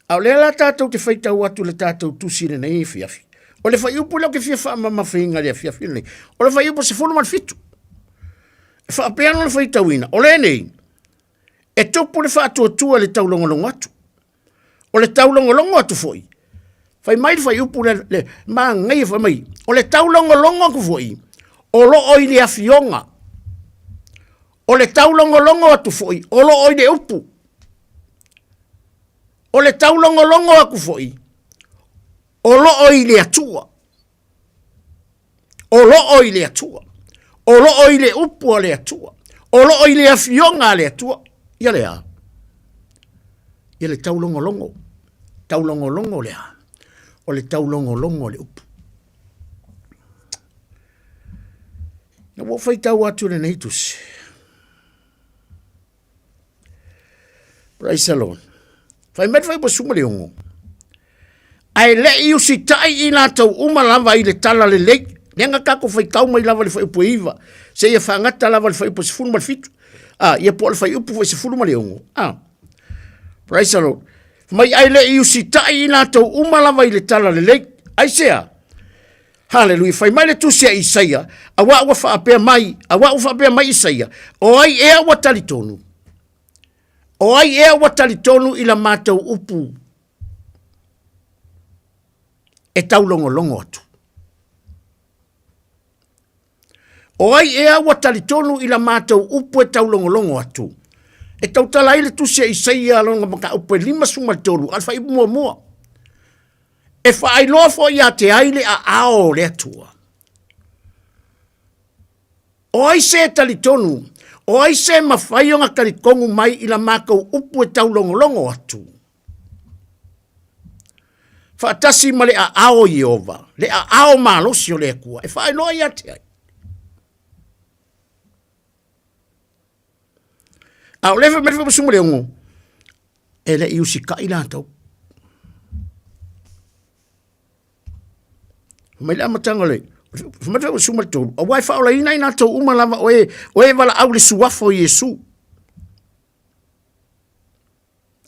S12: A o lea la tatou te faitau atu i le tatou tusi i lenei afiafi, o le fuaiupu lea ou te fia faamamafaina i le afiafi lenei, o le fuaiupu 17. E faapea ona faitauina, o lenei, e tupu le faatuatua i le taulogologo atu. O le taulogologo atu foi, fai mai le fuaiupu lea, le manaia fai mai, o le taulogologo atu foi, o lo o i le afioga. O le taulogologo atu foi, o lo o i le upu. O le taulogologo atu foi, o lo o i le Atua. O lo o i le Atua. O lo o i le upu a le Atua. O lo o i le afioga a le Atua. Ia le a? Ia le taulogologo. Taulogologo le a? O le taulogologo o le upu. Na ua faitau atu lenei tusi. Praise the Lord. Fai mai le fuaiupu 16. Ae le i usitai i latou uma lava i le tala lelei. Lea na tatou faitau mai lava i le fuaiupu e 9, seia faagata lava i le fuaiupu 17. Ah, ia po o le fuaiupu foi 16. Ah. Praise the Lord. Mai ai le i usitai i latou uma lava i le tala lelei. Aisea? Haleluia. Fai mai le tusi a Isaia, auā ua faapea mai, auā ua faapea mai Isaia, o ai ea ua talitonu? O ai ea ua talitonu i la matou upu e taulogologo atu? O ai ea ua talitonu i la matou upu e taulogologo atu? E tautala ai le tusi a Isaia lona mataupu e 53, a le fuaiupu muamua. E faailoa foi ia te ai le aao o le Atua. O ai se talitonu, o ai se mafai ona talitonu mai i la matou upu e taulogologo atu? Faatasi ma le aao o Ieova, le aao malosi o le Atua, e faailoa ia te ai. A o le fai mai le 16, e le i usitai latou. Fai mai le amataga o le fai mai le 13, aua e faaolaina i latou uma lava o e, o e valaau i le suafa o Iesu.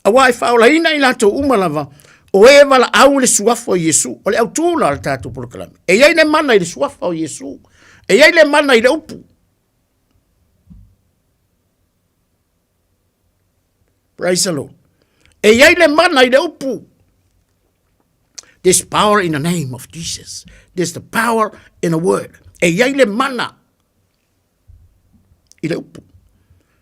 S12: Aua e faaolaina i latou uma lava o e valaau i le suafa o Iesu. O le autu la o le tatou polokalame. E i ai le mana i le suafa o Iesu. E i ai le mana i le upu. Praise the Lord. E i ai le mana i le upu. There's power in the name of Jesus. There's the power in the word. E i ai le mana i le upu.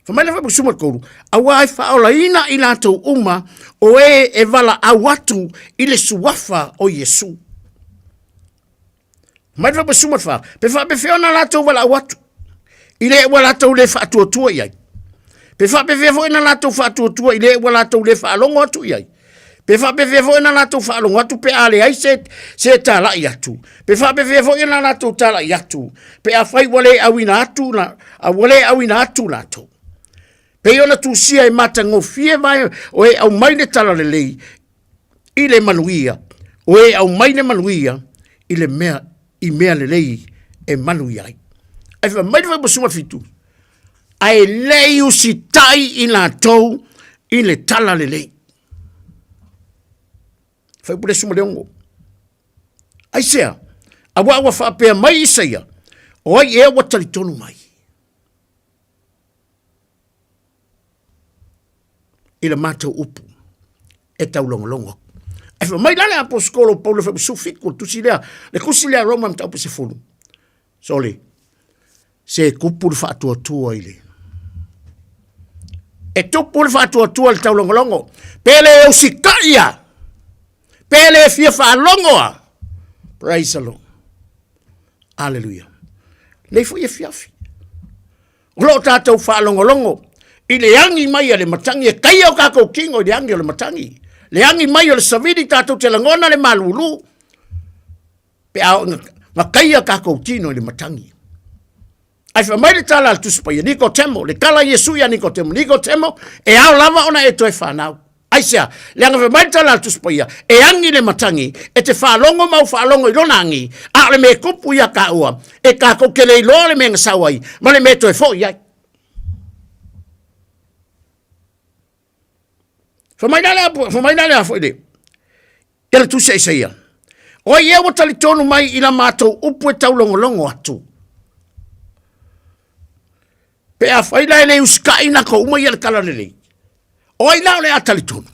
S12: Fai mai le fuaiupu 13, auā e faaolaina i latou uma o e e valaau atu i le suafa o Iesu. Mai le fuaiupu 14, pe faapefea ona latou valaau atu? I le ua latou le faatuatua i ai. Pe faapefea foi na latou faatuatua i le ua latou le faalogo atu i ai. Pe faapefea foi na latou faalogo atu pe a leai se, se talai atu. Pe faapefea foi na latou talai atu pe afai ua le auina atu, na, ua le auina atu latou. Pei ona tusia e matagofie mai o e aumai le talalelei i le manuia, o e aumai le manuia i le mea i mea lelei e manuia ai. Ae fai mai le Fuaiupu 17, ae le i usitai i latou i le tala lelei. Fuaiupu 16. Aisea? Aua ua faapea mai Isaia, o ai ea ua talitonu mai? I le matou upu e taulogologo atu. Ae fai mai la le aposetolo o Paulo fai 17 o le tusi lea, le tusi lea a Roma mataupu 10. Sole, se tupu le faatuatua i le E tupu le faatuatua i le taulogologo, pe le usitai a, pe le fia faalogo a. Praise the Lord. Aleluia. Nei foi afiafi. O lo o tatou faalogologo i le agi mai a le matagi e taia o tatou tino i le agi o le matagi. Le agi mai o le savili tatou te lagona le malulu pe a oo ina taia tatou tino i le matagi. Ae fai mai le tala a le Tusi Paia, Nikotemo, le tala a Iesu ia Nikotemo, Nikotemo, e ao lava ona e toe fanau. Aisea? Leaga fai mai le tala a le Tusi Paia, e agi le matagi, e te faalogo ma ou faalogo i lona agi, a o le mea e tupu ia taua, e tatou te le iloa le mea na sau ai, ma le mea e toe foi ai. Fai mai la le, fai mai la le a foi le, ia le tusi a Isaia, o ai ea ua talitonu mai i la matou upu e taulogologo atu. Pe afai la e le usitai na ko uma ia le tala lelei. O ai la o le a talitonu?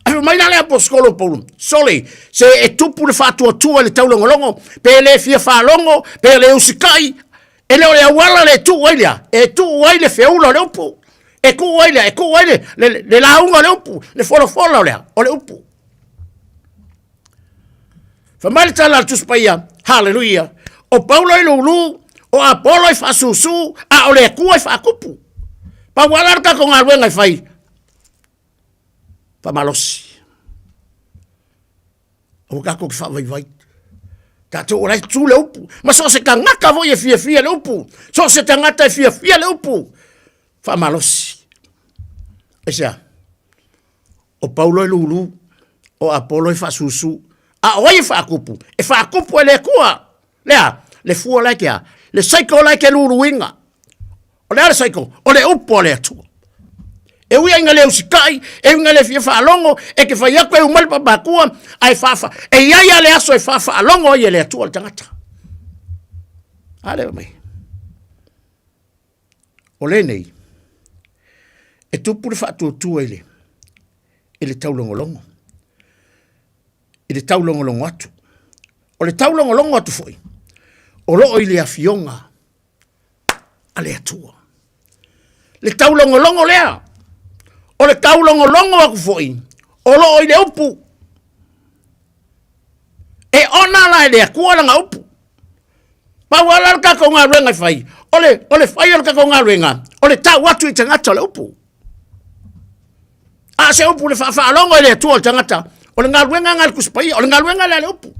S12: Ae fai mai la le aposetolo o Paulo, sole, se e tupu le faatuatua i le taulogologo, pe le fia faalogo, pe le usitai, e le o le auala le tuu ai lea, e tuu ai le feula o le upu, e tuu ai lea, e tuu ai le, le, le, le lauga o le upu, le folafola o lea, o le upu. Fai mai le tala a le Tusi Paia, haleluia, o Paulo i lulu, o Apolo i faasusu, a o le Atua i faatupu. Pau lava la le tatou galuega e fai, faamalosi. Aua tatou te faavaivai. Tatou o la e tu le upu. Ma so o se tagata foi e fiafia le upu. So o se tagata e fiafia le upu. Faamalosi. Aisea? O Paulo e lulu, o Apolo e faasusu, a o ai e faatupu? E faatupu e le Atua. Lea, le fua la e ke a? Le saiko la e ke luluina. O le a le saiko? O le upu a le Atua. E ui ai ina le usitai, e ui ina le fia faalogo, e te fai atu e uma le papatua, ae faafa, e i ai lava le aso e faafaalogo ai e le Atua le tagata. A lea mai. O lenei, e tupu le faatuatua i le, i le taulogologo, i le taulogologo atu. O le taulogologo atu foi, o loo i le afioga a le Atua. Le taulogologo lea, o le taulogologo atu foi, o loo i le upu. E ona la e le Atua lana upu. Pau lava la le tatou galuega e fai, o le, o le fai o le tatou galuega, o le tau atu i tagata o le upu. A se upu le faafaalogo i le Atua o le tagata, o le galuega lena a le Tusi Paia, o le galuega lea a le upu.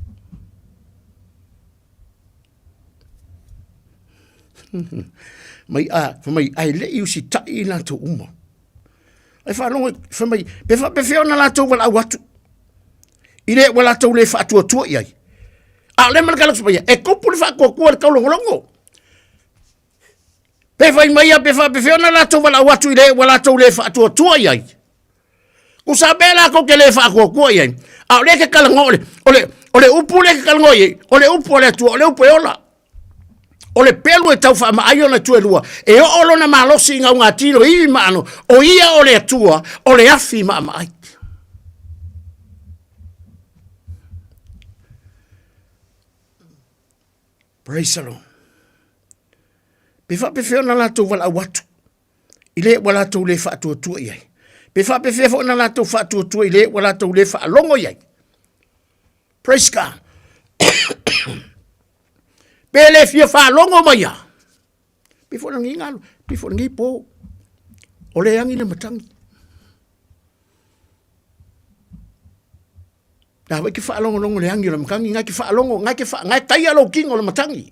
S12: Mai a, fai mai, ae le i usitai i latou uma. Ai faalogo, fai mai, pe faapefea ona latou valaau atu, i le ua latou le faatuatua i ai. A o lea ma le tala paia, e tupu le faatuatua i le taulogologo. Pe fai mai a pe faapefea ona latou valaau atu i le ua latou le faatuatua i ai. Tusa pea latou te le faatuatua i ai. A o lea ke talanoa o le, o le, o le upu lea ke talanoa i ai, o le upu a le Atua, o le upu e ola. O le pelu e tau faamaai ona itu e lua, e oo lona malosi i gaugatilo ivi ma ano, o ia o le Atua, o le afi maamaai. Praise the Lord. Pe faapefea ona latou valaau atu i le ua latou le faatuatua i ai. Pe faapefea foi ona latou faatuatua i le ua latou le faalogo i ai. Praise God. Pe le fia faalogo mai a. Pei foi o lenei galu, pei foi o lenei pō. O le agi le matagi. La vai ke whaalongolongo le angi o le matangi, ngai ke whaalongo, ngai ke wha, ngai taia lou kingo o le matangi.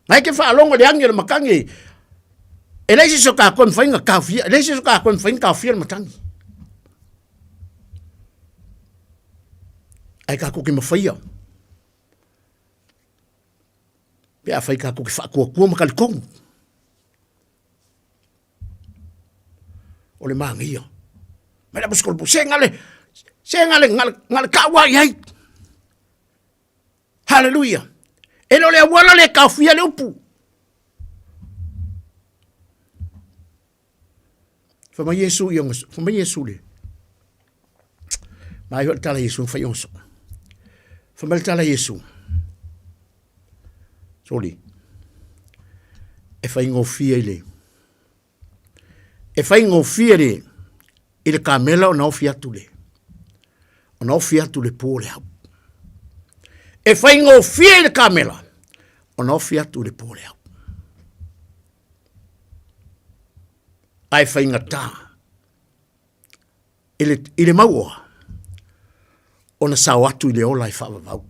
S12: Ngai ke whaalongo le angi o le matangi. E leisi so ka koe mwhainga kaufia, e leisi so ka koe mwhainga kaufia le matangi. Ai ka koke mawhaia. Pe a whai ka koke whaakuakua ma kalikongu. O le māngia. Mai la musikolo se ngale, se ngale, ngale, ngale kaua i ai. Hallelujah. E le o le auala le kaofia le upu. Fa mai Iesu i onga, fa mai Iesu le. Mai ho tala Iesu fa i onga so. Fa mai tala Iesu. Sorry. E whaingofia i le. E whaingofia le i le kamela o na ofi atu le. O na ofi atu le pō le au. E whaingofia i le kamela o na ofi atu le pō le au. Ae faigata i le, i le mauoa ona sao atu i le ola e faavavau.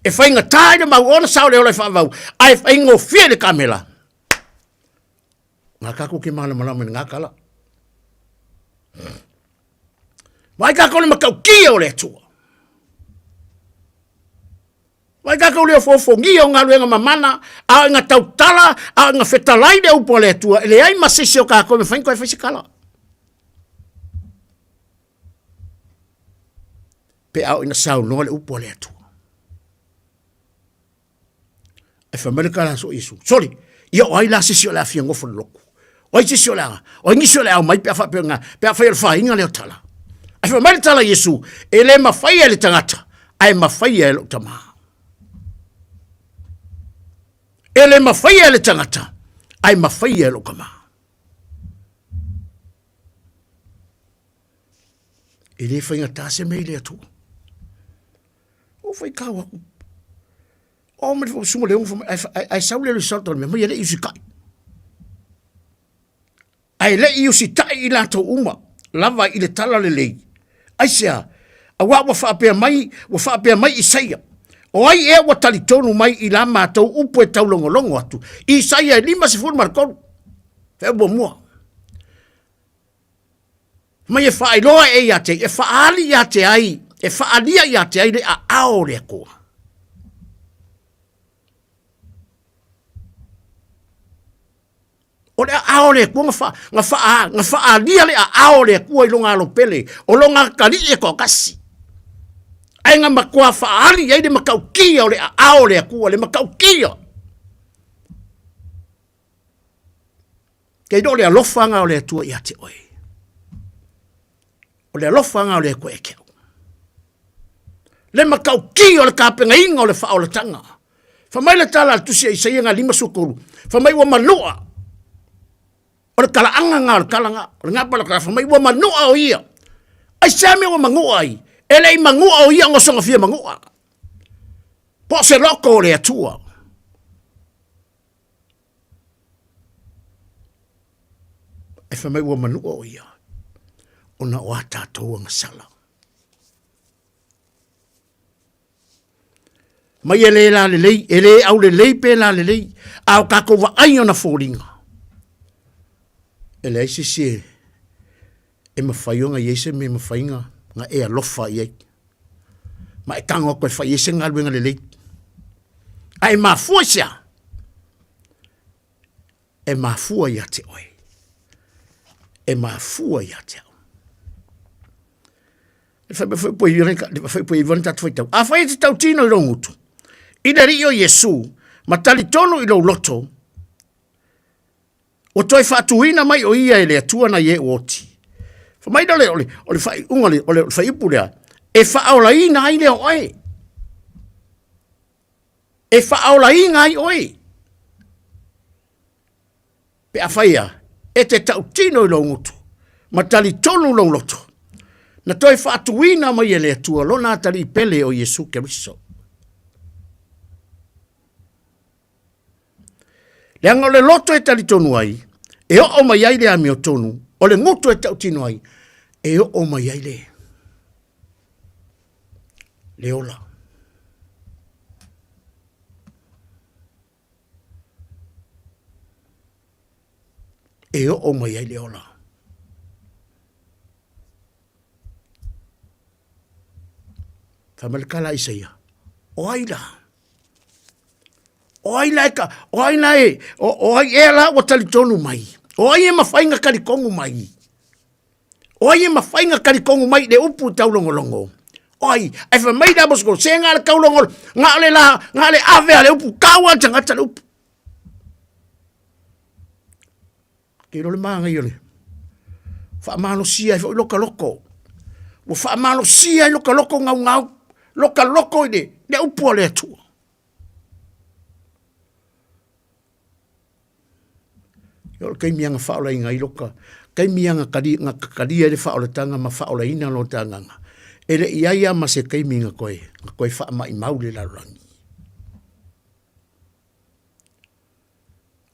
S12: E faigata i le mauoa ona sao i le ola e faavavau, ae faigofie i le kamela. Ngā kākou ke malamalama i ngā kala. Mai kākou le makaukia o le Atua. Mai tātou le ofoofogia o galuega mamana, a o i nga tautala, a o i nga fetalai le upu a le Atua, e leai ma se isi o kākou e mafai ona toe fai se tala. Pe a o ina saunoa le upu a le Atua. Ae fai mai le tala a Iesu, soli, ia o ai la se isi o le a fia nofo i le lotu? O ai se isi o le a, o ai nisi o le a omai pe a faapea nga, pe a fai o le fāiga lea o tala? Ae fai mai le tala a Iesu, e le mafai e le tagata, ae mafai e lou Tamā. E le mafai e le tagata, ae mafai e lou Tamā. E le faigata se mea i le Atua. O fai kau aku. O me fo sumo le ungu ai sau le result o le mea mai e le i usitai. Ae le i usitai i latou uma lava i le tala lelei. Aisea? Auā ua faapea mai, ua faapea mai Isaia, O ai ea ua talitonu mai i la matou upu e taulogologo atu? Isaia e 53, feau muamua. Mai e faailoa e ia te, e faaali ia te ai, e faalia ia te ai le aao o le Atua. O le aao o le Atua na, na, faa, na faalia le aao o le Atua i lona alo pele, o lona atalii e toatasi. Ae na matua faaali ai le matautia o le aao o le Atua, le matautia. Kei o le alofa nga o le Atua ia te oe. O le alofa nga o le Atua ia te au. Le matautia o le tapenaina o le faaolataga. Fai mai le tala a le tusi a Isaia nga 53, fai mai ua manua. O le talaaga nga o le tala nga, o le gapa o le tala, fai mai ua manua o ia. Aisea mea ua manua ai? E le i manua o ia ona o sona fia manua. Po o se loto o le Atua. E fai mai ua manua o ia, ona o a tatou agasala. Mai e le lalelei, e le aulelei pe lalelei, a o tatou vaai ona foliga, e leai se isi e, e mafai ona i ai se mea e mafai ona, ona e alofa i ai. Ma e tago atu e fai ai se galuega lelei. A e mafua i se a? E mafua ia te oe. E mafua ia te au. E whai whai poi i whai poi i wana tatu whaitau. A whai e te tautino i lou ngutu. I le alii o Iesu, ma talitonu i lou loto, ua toe faatuina mai o ia e le Atua nai e ua oti. Fai mai le, o le, o le faaiuga le, o le fuaiupu lea, e faaolaina ai lea o oe. E faaolaina ai oe. Pe afai ia, e te tautino i lou gutu, ma talitonu lou loto, na toe faatuina mai e le Atua lona atalii pele o Iesu Keriso. Leaga o le loto e talitonu ai, e oo mai ai le amiotonu, o le gutu e tautino ai, e oo mai ai le, le ola. E oo mai ai le ola. Fai mai le tala a Isaia, o ai la? O ai la e ka, o ai la e, o, o ai ea la ua talitonu mai? O ai e mawhai nga kalikongu mai? O ai e mawhai nga kalikongu mai le upu taulongolongo? O ai, ai fai mai la mosko, se nga le kaulongolo, nga le la, nga le ave a le upu, kaua tangata le upu. Ke ilo le māngai o le faamalosia ai foi loka loko. Ua faamalosia ai loka loko ngaungau, loka loko i le, le upu a le Atua. O le taimi anga faaolaina ai loka, taimi anga kali, nga kakalia ai le faaolatanga ma faaolaina lo ta agaga. E le i ai a ma se taimi nga koe, nga koe faamaimau le lalolagi.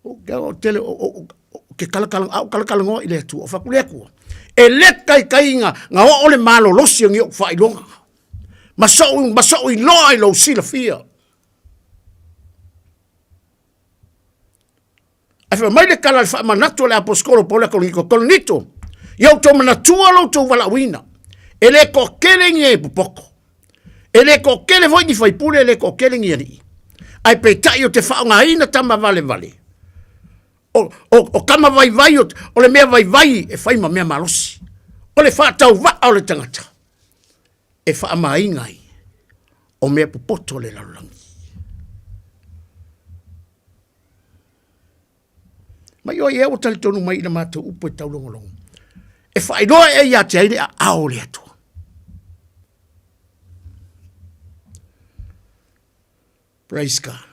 S12: O ke o tele o, o, o ke kalakala au kalakala ngoa i le Atua, o faku le Atua. E le kai kai nga nga o le malolosi o ni o whailonga. Ma so ma so i loa i lou silafia. Ae fai mai le tala le faamanatu a le aposetolo Paulo ia Korinito, Korinito, ia outou manatua lo outou valaauina, e le toatele ni e popoto, e le toatele foi ni faipule, e le toatele ni alii. Ae peitai o te faaaogaina tama valevale, o, o, o tama vaivai, o, o le mea vaivai e fai ma mea malosi. O le faatauvaa o le tagata e faamaina ai o mea popoto o le lalolagi. Mai oi ea ua talitonu mai i la matou upu e taulogologo. E faailoa ea ia te ai le aao o le Atua. Praise God.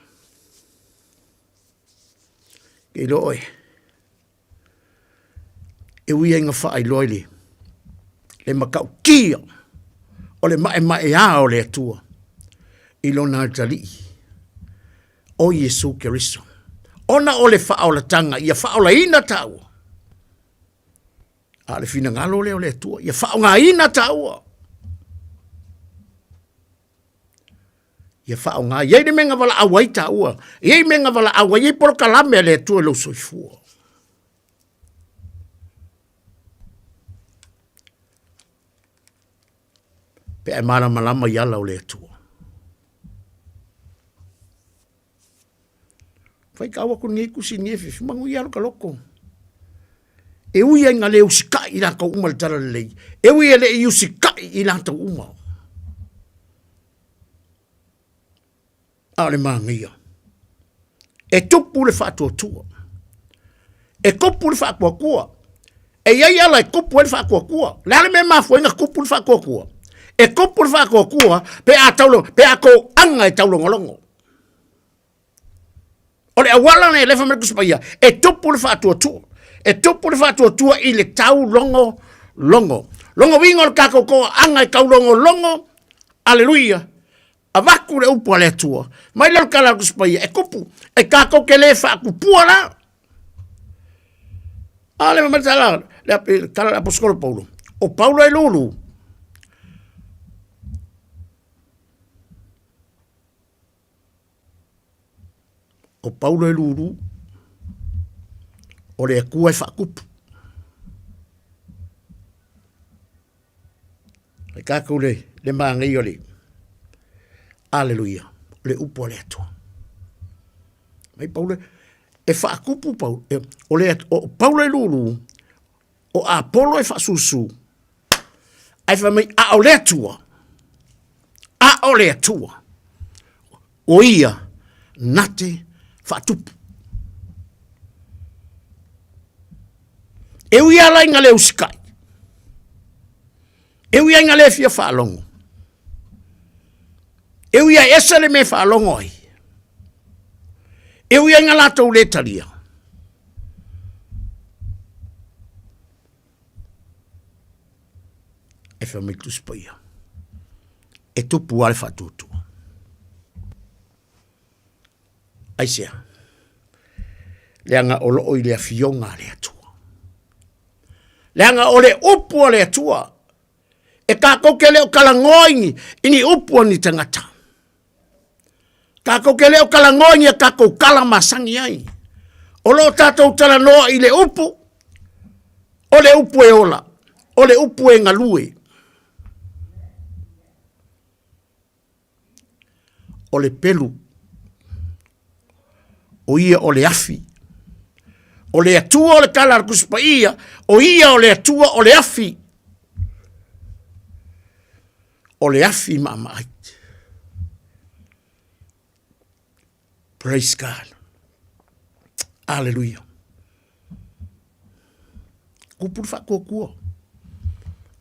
S12: Ke iloa oe. E ui ai nga faailoa i le, le matautia o le maemaeā o le Atua i lona atalii o Iesu Keriso. Ona o le faaolatanga ia faaolaina tāua. A o le finagalo lea o le Atua ia faaaogaina tāua. Ia faaaoga. I ai le mea na valaau ai tāua. I ai mea na valaau ai, i ai polokalame a le Atua i lou soifua. Pe a e malamalama i ala o le Atua. Fai kau aku nei kusi nei fifi mangu ia ka loko. E ui ai nga le usikai i latou uma le tala lelei. E ui e le i usikai i latou uma. A o le manaia. E tupu le faatuatua. E tupu le faatuatua. E i ai ala e tupu ai le faatuatua. Le a le mea e mafua ai na tupu le faatuatua? E tupu le faatuatua pe a taulo, pe a toaga e taulogologo. O le auala lea e lefa mai le Tusi Paia, e tupu le faatuatua. E tupu le faatuatua i le taulogologo. Logo uiga o le tatou toaaga e taulogologo, aleluia, avatu le upu a le Atua. Mai lea o le tala a le Tusi Paia, e tupu, e tatou te le faatupua la. A le mai tala, le tala a le aposetolo Paulo. O Paulo e lulu. O Paulo e lulu, o le Atua e faatupu. E kākou le, le māngai o le Aleluia, o le upu a le Atua. Mai Paulo, e faatupu Paulo, e, o, le, o Paulo e lulu, o Apolo e faasusu, ae fai mai, a o le Atua, a o le Atua, o ia na te faatupu. E ui ala i nga le usikai, e ui ai nga le fia faalogo, e ui ai ese le mea faalogo ai, e ui ai nga latou le talia, E fai mai Tusi Paia, e tupu lava le faatuatua. Aisea? Leaga o loo i le afioga a le Atua. Leaga o le upu a le Atua. E kākou ke le o talanoa i ni, i ni upu a ni tagata. Kākou ke le o talanoa i ni a tākou tala masani ai. O loo tātou talanoa i le upu, o le upu e ola, o le upu e galue. O le pelu, o ia o le afi. O le Atua o le tala a le Tusi Paia, o ia o le Atua o le afi. O le afi maamaai. Praise God. Hallelujah. Kupu le faatuatua.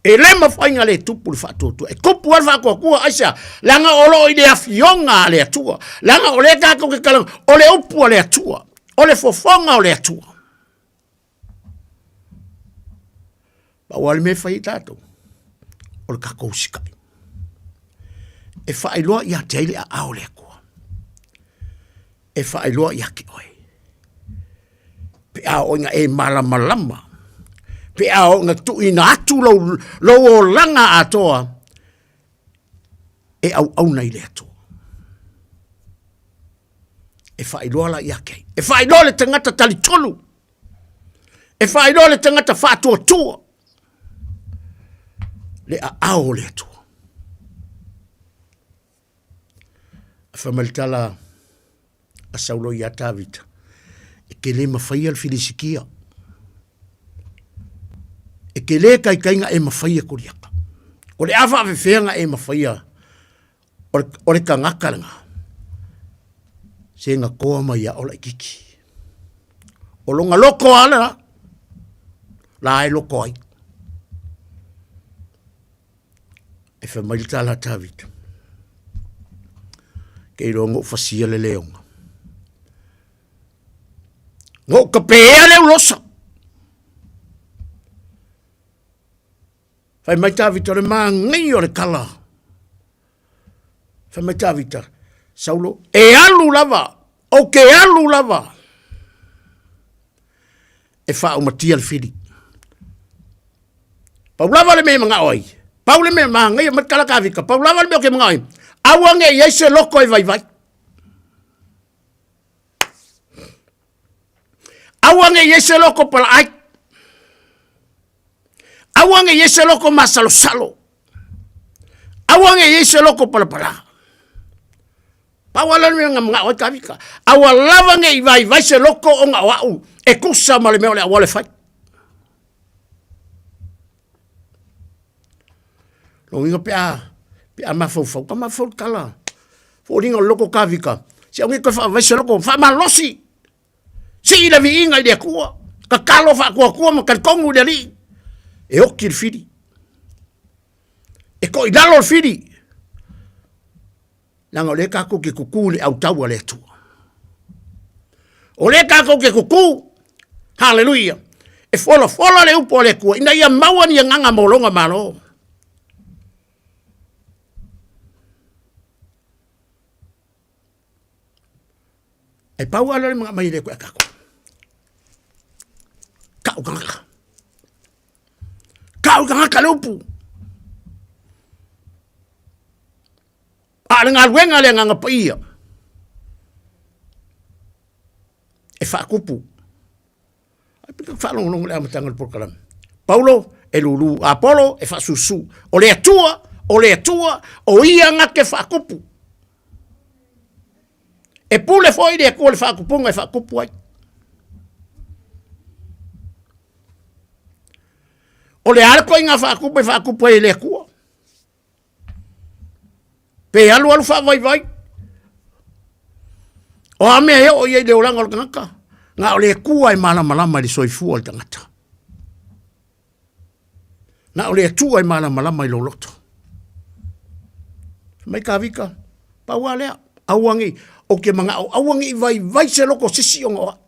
S12: E le mafai na le tupu le faatuatua. E tupu lava le faatuatua, aisea? Leaga o lo o i le afioga a le Atua. Leaga o lea tatou te talanoa, o le upu a le Atua. O le fofoga o le Atua. Pau lava le mea e fai ai tatou, o le tatou usitai. E faailoa ia te ai le aao o le Atua. E faailoa ia te oe. Pe a oo ina e malamalama, pe a oo ina tuuina atu lou, lou olaga atoa e auauna i le Atua. E faailoa la ia te ai. E faailoa le tagata talitonu. E faailoa le tagata faatuatua. Le aao o le Atua. Fai mai le tala a Saulo iā Tavita, e te le mafaia le Filisitia. E te le taitaiga e mafaia Koliata. O le a faafefea e mafaia o le tagata lena, se na toa mai ia o laititi. O lona loto lava lena, la e loto ai. E fai mai le tala a Tavita, Ke iloa na ou fasia le leoga. Na ou tapeea le ulosa. Fai mai Tavita, o le manaia o le tala. Fai mai Tavita, Saulo, e alu lava, ou te alu lava e faaumatia le fili. Pau lava le mea e manao ai, pau le mea manaia mai le tala Tavita, pau lava le mea ou te manao ai, aua ne i i ai se loto e vaivai. Aua ne i i ai se loto palaai. Aua ne i i ai se loto masalosalo. Aua ne i i ai se loto palapala. Pau lava le mea na manao ai Tavita. Aua lava ne i vaivai se loto ona o au e tusa ma le mea o le auala e fai. Lona uiga pe a, pe a mafaufau, ka mafaufau le tala. Foliga o le loko Tavita, se aua ne i toe faavae se loko, faamalosi. Sii le viiga i le Atua, tatalo faatuatua ma talitonu i le Alii, e oti le fili. E toilalo le fili. Leaga o lea tatou te tutu i le autau a le Atua. O lea tatou te tutu, haleluia, e folafola le upu a le Atua ina ia maua ni agaga mo lona Malo. E pau lava lea o le manao mai e le Atua ia tatou. Tau tagata. Tau tagata le upu. A o le galuega a le Agaga Paia, e faatupu. Ai pei faalogologo i le amataga o le polokalame. Paulo e lulu, Apolo e faasusu. O le Atua, o le Atua, o ia na te faatupu. E pule foi le Atua i le faatupuga e faatupu ai. O le a le ituaiga faatupu e faatupu ai e le Atua? Pe alualu faavaivai. O a mea e oo i ai le olaga o le tagata, na o le Atua e malamalama i le soifua o le tagata. Na o le Atua e malamalama i lou loto. Fai mai Tavita, pau lava lea, aua ne i, ou te manao, aua ne i vaivai se loto o se isi ona o au.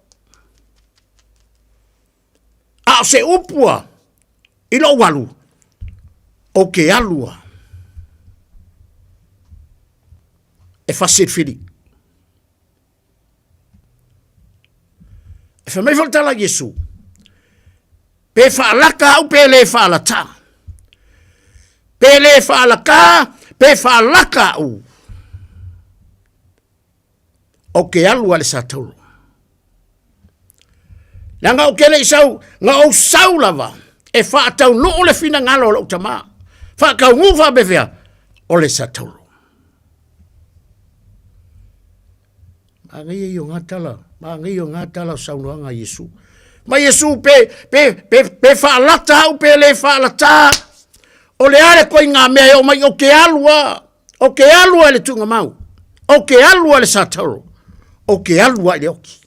S12: A o se upu a i lou alu, ou te alu a e fasi le fili. E fai mai foi le tala a Iesu, pe faalaka au pe le faalata. Pe le faalaka, pe faalaka au. O ke alu a le sataulo. Leaga ou te le i sau, na ou sau lava e faataunuu le finagalo o lou tamā. Faataunuu faapefea, o le sataulo. Manaia ia o ngā tala, manaia o ngā tala o saunoaga a Iesu. Ma Iesu pe, pe, pe, pe faalata au pe le faalata, o le a le koiga mea e oo mai o ke alu a, o ke alu a i le tuugamau, o ke alu a i le sataulo, o ke alu a i le oki.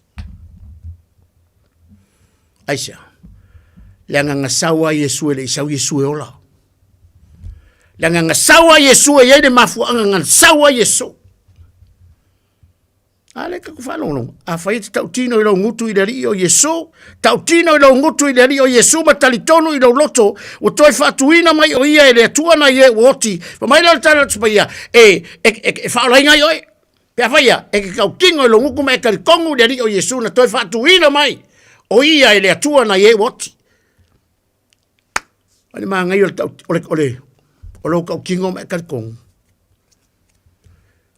S12: Aisea? Leaga na sau a Iesu e le i sau Iesu e ola. Leaga na sau a Iesu e i ai le mafuaaga na sau a Iesu. A le tatou faalogologo, afai e te tautino i lou gutu i le Alii o Iesu, tautino i lou gutu i le Alii o Iesu ma talitonu i lou loto, ua toe faatuina mai o ia e le Atua nai e ua oti. Fai mai lea o le tala atu mai ia, e, e, e, e faaolaina ai oe. Pe afai ia, e te tautino i lou gutu ma e talitonu i le Alii o Iesu na toe faatuina mai o ia e le Atua nai e ua oti. O le manaia o le tau, o le, o le, o lou tautino ma e talitonu.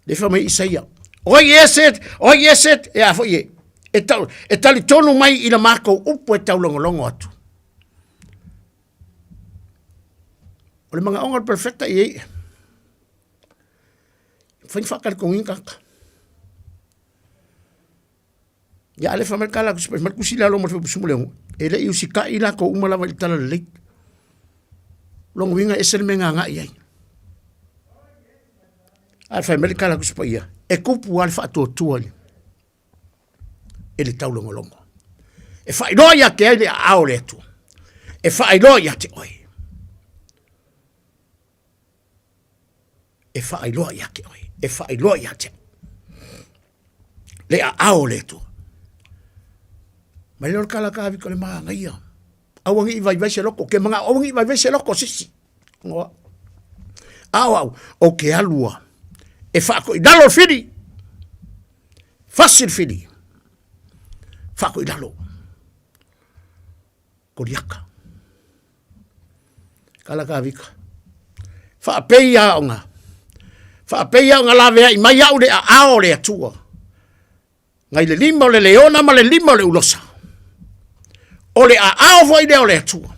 S12: Le fai mai Isaia, o ai ese, o ai ese, e a foi e, e, tau, e talitonu mai i la makou upu e taulogologo atu. O le manaoga o le perfecta i ei, fai ni faatalitoniga tagata. Ia ale fai mai le kala fai mai le tusi lalo ma le fai le e le i usitai latou uma lava i le tala lelei. Lona uiga e ese le mea na agai ai. Ae fai mai le tala a Tusi Paia, e tupu lava le faatuatua i le taulogologo. E faailoa ia te ai le aao o le Atua. E faailoa ia te oe. E faailoa ia te oe. E faailoa ia te le aao o le Atua. Mai lea o le tala ka o le manaia. Aua ne i vaivai se loko, ke manao aua ne i vaivai se loko o se isi. Ngoa. A o au, o ke alua e faatoilalo le fili. Fasi le fili. Faatoilalo. Koliaka. Kala ka vika. Faapei aoga. Faapei aoga laveai mai au le aao o le Atua. Ngai le lima o le leona ma le lima o le ulosa. O le aao foi lea o le Atua.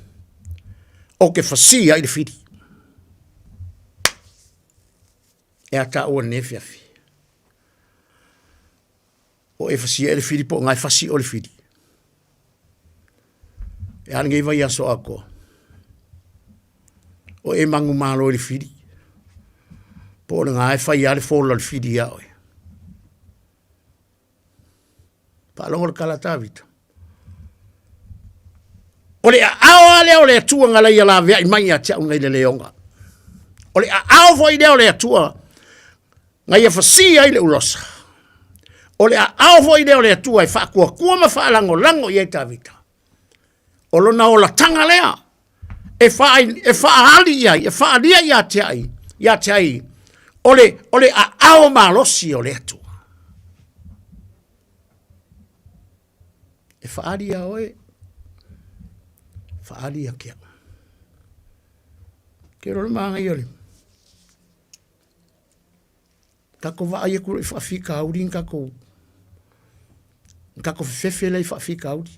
S12: O ke fasia i le fili. E a tāua nei afiafi. O e fasia e le fili po o ngai fasi o le fili. E a lenei vaiaso atoa. O e manumalo i le fili. Po o le ngā e fai a le fola le fili ia oe. Faalogo le tala a Tavita. O le aao a lea o le Atua na laia laveai mai ia te au nei le leoga. O le aao foi lea o le Atua na ia fasia ai le ulosa. O le aao foi lea o le Atua e faakuakua ma faalagolago i ai Tavita. O lona olataga lea e, faa, e faaali i ai, e faalia ia te ai, ia te ai, o le, o le aao malosi o le Atua. E faaali ia oe, faaali ia te au. Ke rore maangai ole. Tatou vaai atu loa i faafitauli ni tatou ni tatou fefefe la i faafitauli.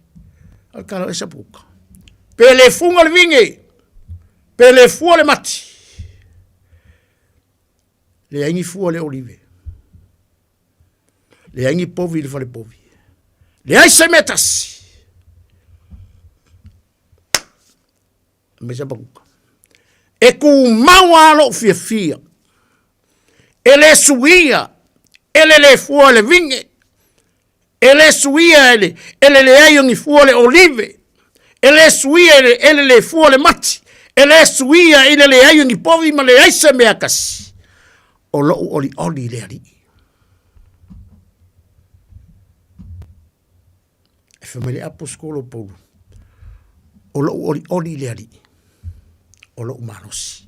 S12: A o le tala o esa puka. Pe le fuga le vine, pe le fua le mati. Leai ni fua le olive. Leai ni povi i le fale povi. Leai se mea tasi. Aemaise Hapakuka. E tumau lava lou fiafia, e le suia e le le fua le vine, e le suia e le, e le leai o ni fua le olive, e le suia e le, e le le fua le mati, e le suia i le leai o ni povi ma leai se mea tasi. O lou olioli i le Alii. E fai mai le aposetolo o Paulo, o lou olioli i le Alii, o lou malosi.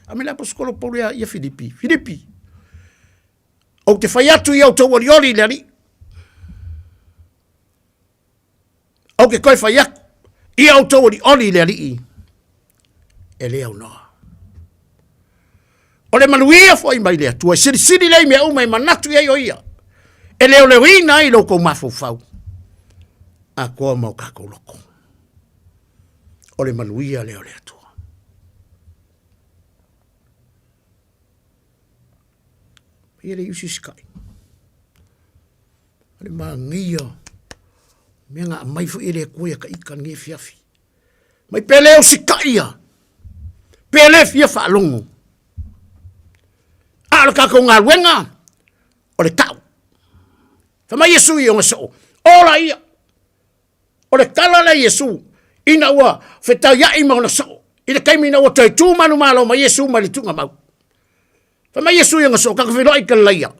S12: A mai le aposetolo o Paulo ia, ia Filipi, Filipi, ou te fai atu i outou olioli i le Alii. Ou ke toe fai aku, ia outou olioli i le Alii, e le aunoa. O le manuia foi mai le Atua, e silisili lea i mea uma e manatu i ai o ia, e leoleoina ai lo outou mafaufau, atoa ma o tatou loto. O le manuia lea o le Atua. Ia le usi usikai. O le manaia mea na aumai foi e le Atua ia taita lenei afiafi. Mai pe le usikai ia, pe le fia faalogo. A o le tatou galuega, o le tau. Fai mai Iesu i ona soo, ola ia. O le tala lea Iesu, ina ua fetaiai ma ona soo, i le taimi ina ua toe tu manumalo mai Iesu mai le tuugamau. Fai mai Iesu i ona soo, tatou feiloai i Galilaia.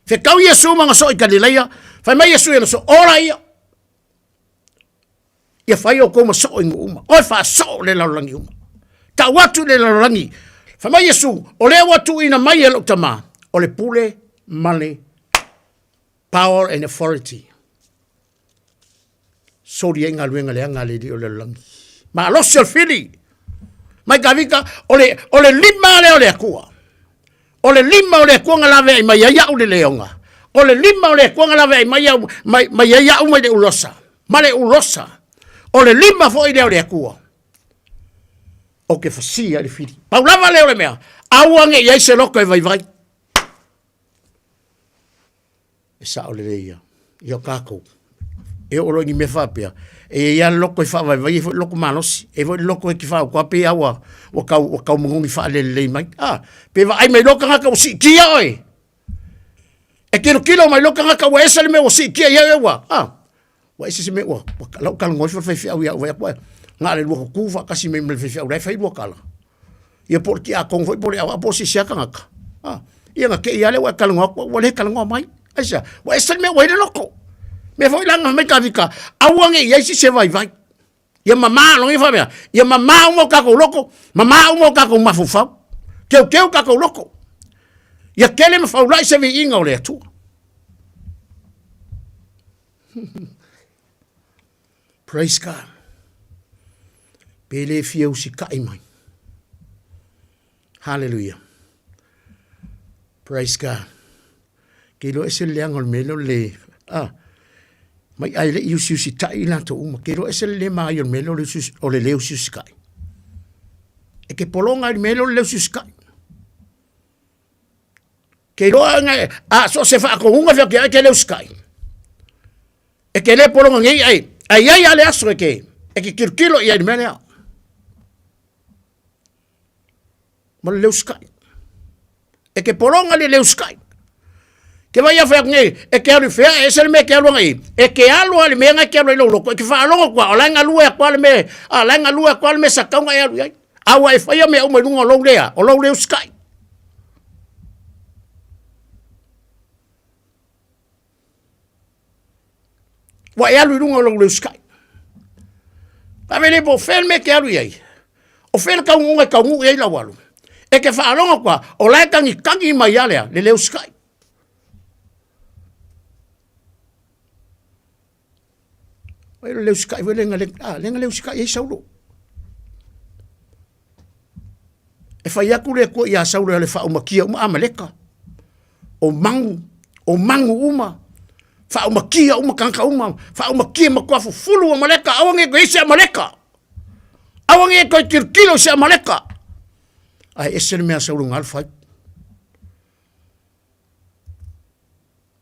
S12: Fetau Iesu ma ona soo i Galilaia, fai mai Iesu i ona soo, ola ia. Ia fai outou ma soo i nuu uma. Oe faasoo le lalolagi uma. Tau atu i le lalolagi. Fai mai Iesu, o lea ua tuuina mai e lou Tama, o le pule ma le power and authority. Soli ai galuega leaga a le alii o le lalolagi. Malosi o le fili. Mai Kavika, o le, o le lima lea o le Atua. O le lima o le Atua na laveai mai ai au le leoga. O le lima o le Atua na laveai mai, au, mai, mai ai au mai le ulosa. Ma le ulosa. O le lima foi lea o le Atua. Ou te fasia i le fili. Pau lava lea o le mea. Aua ne i ai se loto e vaivai. E sao lelei ia. Ia o tatou. E oo loa i ni mea faapea, e i ai lava le loto e faavaivai, e i ai foi le loto malosi, e i ai foi le loto e te faaotoa pei lava ua, ua tau, ua tau manogi faalelelei mai. A, pe vaai mai loa tagata ua siitia oe. E tilotilo mai loa tagata ua ese le mea ua siitia i ai oe ua, a, ua ese se mea ua, ua lau talanoa ifo le faifeau ia au vaai atu ai, na o le lua tutu faatasi mai ma le faifeau la e fai lua tala. Ia po o le tiakono foi po o le aoao po o se isi lava tagata. A, ia na te i lava lea ua e talanoa atu ua le talanoa mai. Aisea? Ua ese le mea ua i le loto. Mea foi la na fai mai Tavita, aua ne i i ai se isi e vaivai. Ia mamā loa faapea, ia mamā uma o tatou loto, mamā uma o tatou mafaufau. Teuteu tatou loto. Ia tele ma faulai se viiga o le Atua. Praise God. Pe le fia usikai mai. Hallelujah. Praise God. Ke iloa ese le leaga o le mea lea o le ah, mai ai le i usiusitai i latou uma. Ke iloa ese le le maia o le mea lea o le usiusi, o le le usiusitai. E ke pologa i le mea lea o le le usiusitai. Ke iloa nga a so se faatonuga fea ke ai ke le usitai. E ke le pologa nei ai, ai ai a le aso e ke, e ke kilokilo i ai le mea lea. Ma le usitai. E ke pologa le le usitai. Ke vai afe atu nei, e ke alu i fea, e ese le mea e ke alu ai. E ke alu a le mea ngai ke alu ai lou loto, e ke faalogo atu a, o la e galue atu a le mea, a la e galue atu a le mea sa tatau ona e alu i ai. A ua e faia mea uma i luga o lou lea, o lou le usitai. Ua e alu i luga o lou le usitai. Ave le po o fea le mea e te alu i ai. O fea le taunuuga e taunuu i ai lau alu. E te faalogo atu lava, o la e tagitagi mai lava lea, le le usitai. Ai le usitai foi lea na le, ah, lea na le usitai ai Saulo. E fai atu le Atua ia Saulo e le faaumakia uma Amaleka. O magu, o magu uma, faaumakia uma tagata uma, faaumakia matua fufulu Amaleka, aua ne i toe i ai se Amaleka. Aua ne i toe tilotilo i se Amaleka. Ae ese le mea a Saulo na alu fai.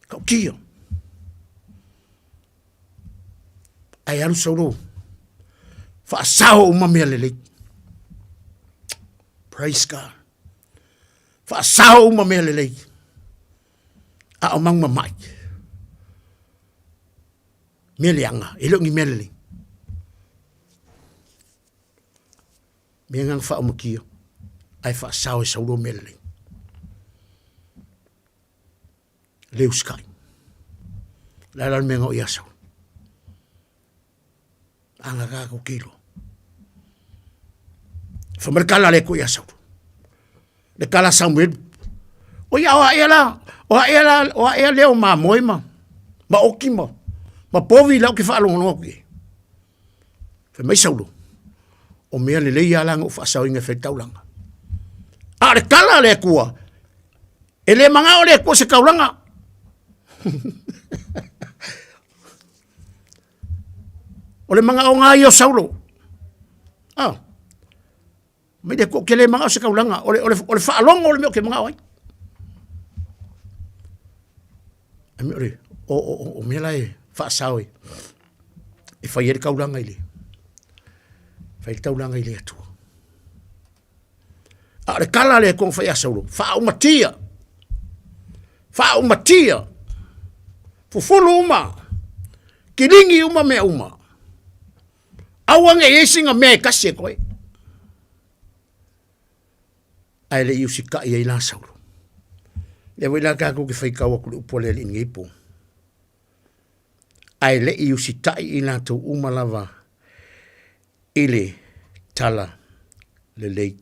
S12: Tautia. Ae alu Saulo faasao uma mea lelei. Praise God. Faasao uma mea lelei. A o magu mamai. Mea leaga, e le o ni mea lelei. Mea na faaumakia, ae faasao e Saulo mea lelei. Le usikai. Le a la le mea na o ia Saulo. Aga ka ko kilo. Fa mai le kala le ko ia Saulo. Le kala Samuel. O ia o ae la, o ae la, o ae lea o mamoe ma, ma oki ma, Ma povi la ou te faalogologo atu i ai. Fai mai Saulo, o mea lelei lava la na ou faasaoina e fai le taulaga. A o le tala a le Atua, e le manao le Atua se taulaga. o le manaoga ia o Saulo. Ah. Mai le Atua, ou te le manao se taulaga, o le, o le, o le faalogo o le mea ou te manao ai. Ai mea o le, o, o, o, o mea la e faasao e, e fai ai le taulaga i le, fai le taulaga i le Atua. A o le tala a le Atua na fai ia Saulo, faaumatia, faaumatia, fufulu uma, kiligi uma mea uma. Aua ne i i ai sina mea e tasi e toe. Ae le i usitai ai la Saulo. Lea foi la tatou te faitau atu i le upu a le Alii i lenei po. Ae le i usitai i latou uma lava i le tala lelei.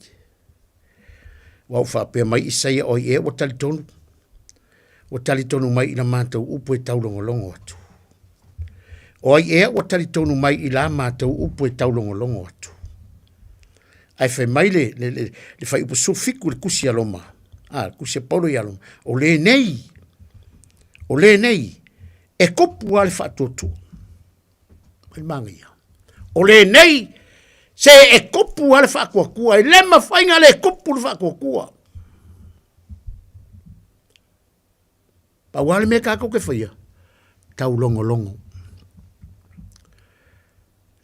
S12: Ua ou faapea mai Isaia, o ai ea ua talitonu? Ua talitonu mai i la matou upu e taulogologo atu. O ai ea ua talitonu mai i la matou upu e taulogologo atu? Ae fai mai le, le, le, le fuaiupu 17 i le tusi a Roma, a, le tusi a Paulo ia Roma, o lenei, o lenei, e tupu lava le faatuatua. Mai manaia. O lenei, se e tupu lava le faatuatua, e le mafai ona le tupu le faatuatua. Pau lava le mea tatou te faia, taulogologo.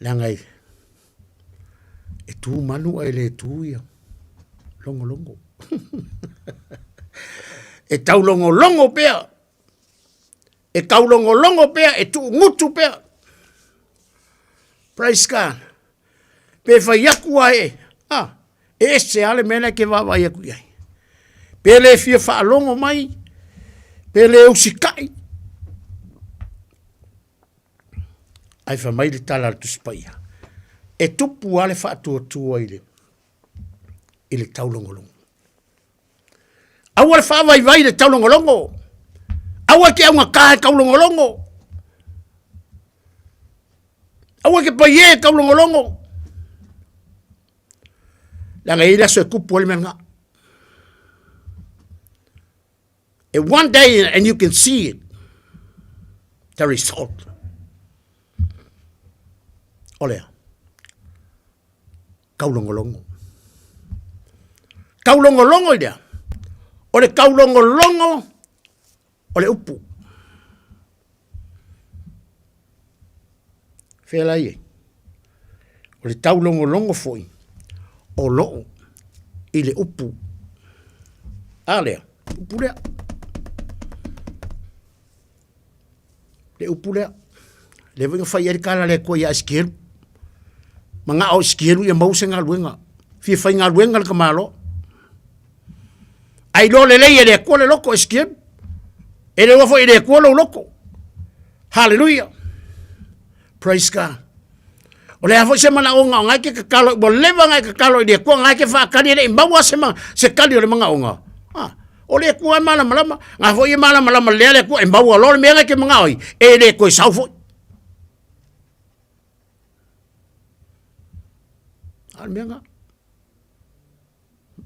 S12: Leaga e, e tu manu ae le tu ia logologo. e taulogologo pea, e taulogologo pea, e tuugutu pea. Praise God. Pe fai atu a e, a, e ese lava le mea lea e te vaavaai atu i ai. Pe le fia faalogo mai, pe le usitai. Ae fai mai le tala a le Tusi Paia, e tupu lava le faatuatua i le, i le taulogologo. Aua le faavaivai i le taulogologo. Aua e te augata e taulogologo. Aua e te paie e taulogologo. Leaga e i ai le aso e tupu ai le mea lena. And one day and you can see it, the result. O lea, taulogologo. Taulogologo i lea, o le taulogologo o le upu. Fea la i ai? O le taulogologo foi o loo i le upu. A lea, upu lea. Le upu lea. Lea foi na fai ai le tala a le Atua ia Esekielu. Manao Esekielu ia maua se galuega. Fia faigaluega le tamaloa. Ae iloa lelei e le Atua le loto o Esekielu. E le iloa foi e le Atua lou loto. Haleluia. Praise God. O le a foi se manaoga o ngai ke tatalo, ua leva ngai tatalo i le Atua, ngai ke whaakali e le i maua se, ma, se kali o le mangaonga. Ah, o le Atua e malamalama, ngā foi e malamalama lea le Atua e maua loa le mea ngai ke mangao ai, e le toe sau foi. A le mea ngā.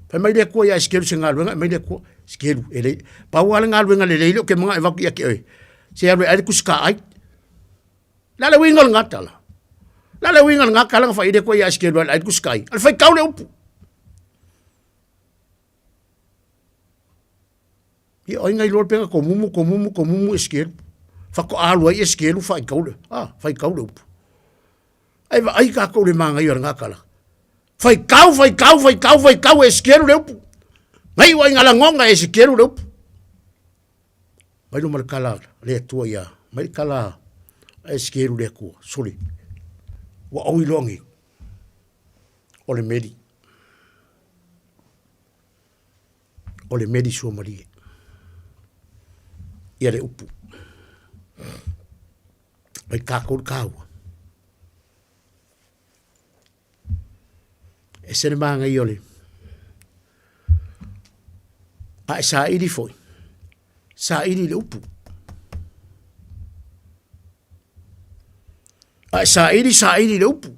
S12: Fai mai le Atua ia Esekielu se galuega, aumai le Atua, Esekielu, e le, pau lava le galuega lelei lea ou te manao e avatu ia te oe, se alu e ai le tusi kaai. Le a le uiga o lena tala? Le a le uiga o lena tala na fai ai le Atua ia Esekielu e alu e ai le tusi kaai? O le faitau le upu. Ia, o ai na iloa le pega tomumu, tomumu, tomumu Esekielu. Faatoa alu ai Esekielu faitau le, ah, faitau le upu. Ae vaai tatou i le manaia o lena tala. Faitau, faitau, faitau, faitau e Esekielu le upu. Nai ua ina lagona e Esekielu le upu. Mai luma le tala le Atua ia, mai le tala a Esekielu le Atua, sole. Ua ou iloa nei, o le meli. O le meli suamalie. Ia le upu. Mai tatou le taua. E ese le manaia o le a e saili foi, saili i le upu. A e saili, saili i le upu.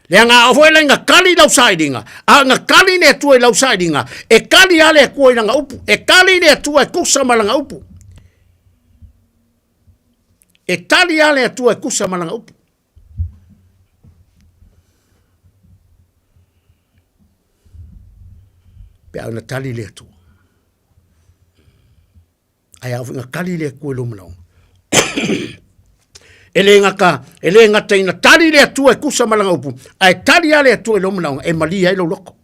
S12: Leaga a oo foi la ina kali lau sailiga, a ina kali le Atua i lau sailiga, e kali lava le Atua i lana upu, e kali le Atua e tusa ma lana upu. E tali lava le Atua e tusa ma lana upu. Pe a ona tali le Atua. Ae a oo foi ina tali le Atua i lou manaoga, e le gata, e le gata ina tali le Atua e tusa ma lana upu, ae tali lava le Atua i lou manaoga e malie ai lou loto.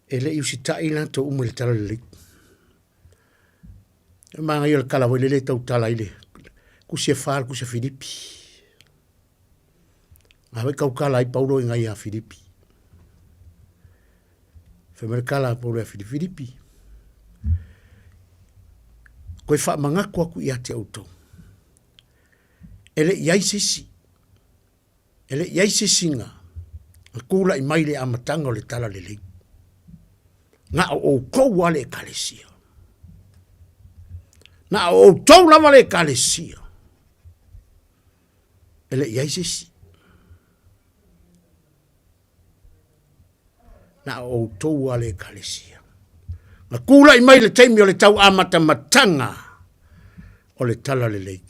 S12: E le i usitai latou uma i le talalelei. E manaia o le tala foi lele e tautala ai le tusi e fa le tusi a Filipi. A foi tautala ai Paulo i ngai ia Filipi. Fai mai le tala a Paulo ia Filipi, Filipi, koe faamanatu atu ia te outou. E le i ai se isi, e le i ai se isi na tulai mai le amataga o le talalelei. Na o outou lava le ekalesia. Na o outou lava le ekalesia. E le i ai se isi. Na o outou lava le ekalesia. Na tulai mai le taimi o le tau amatamataga o le talalelei.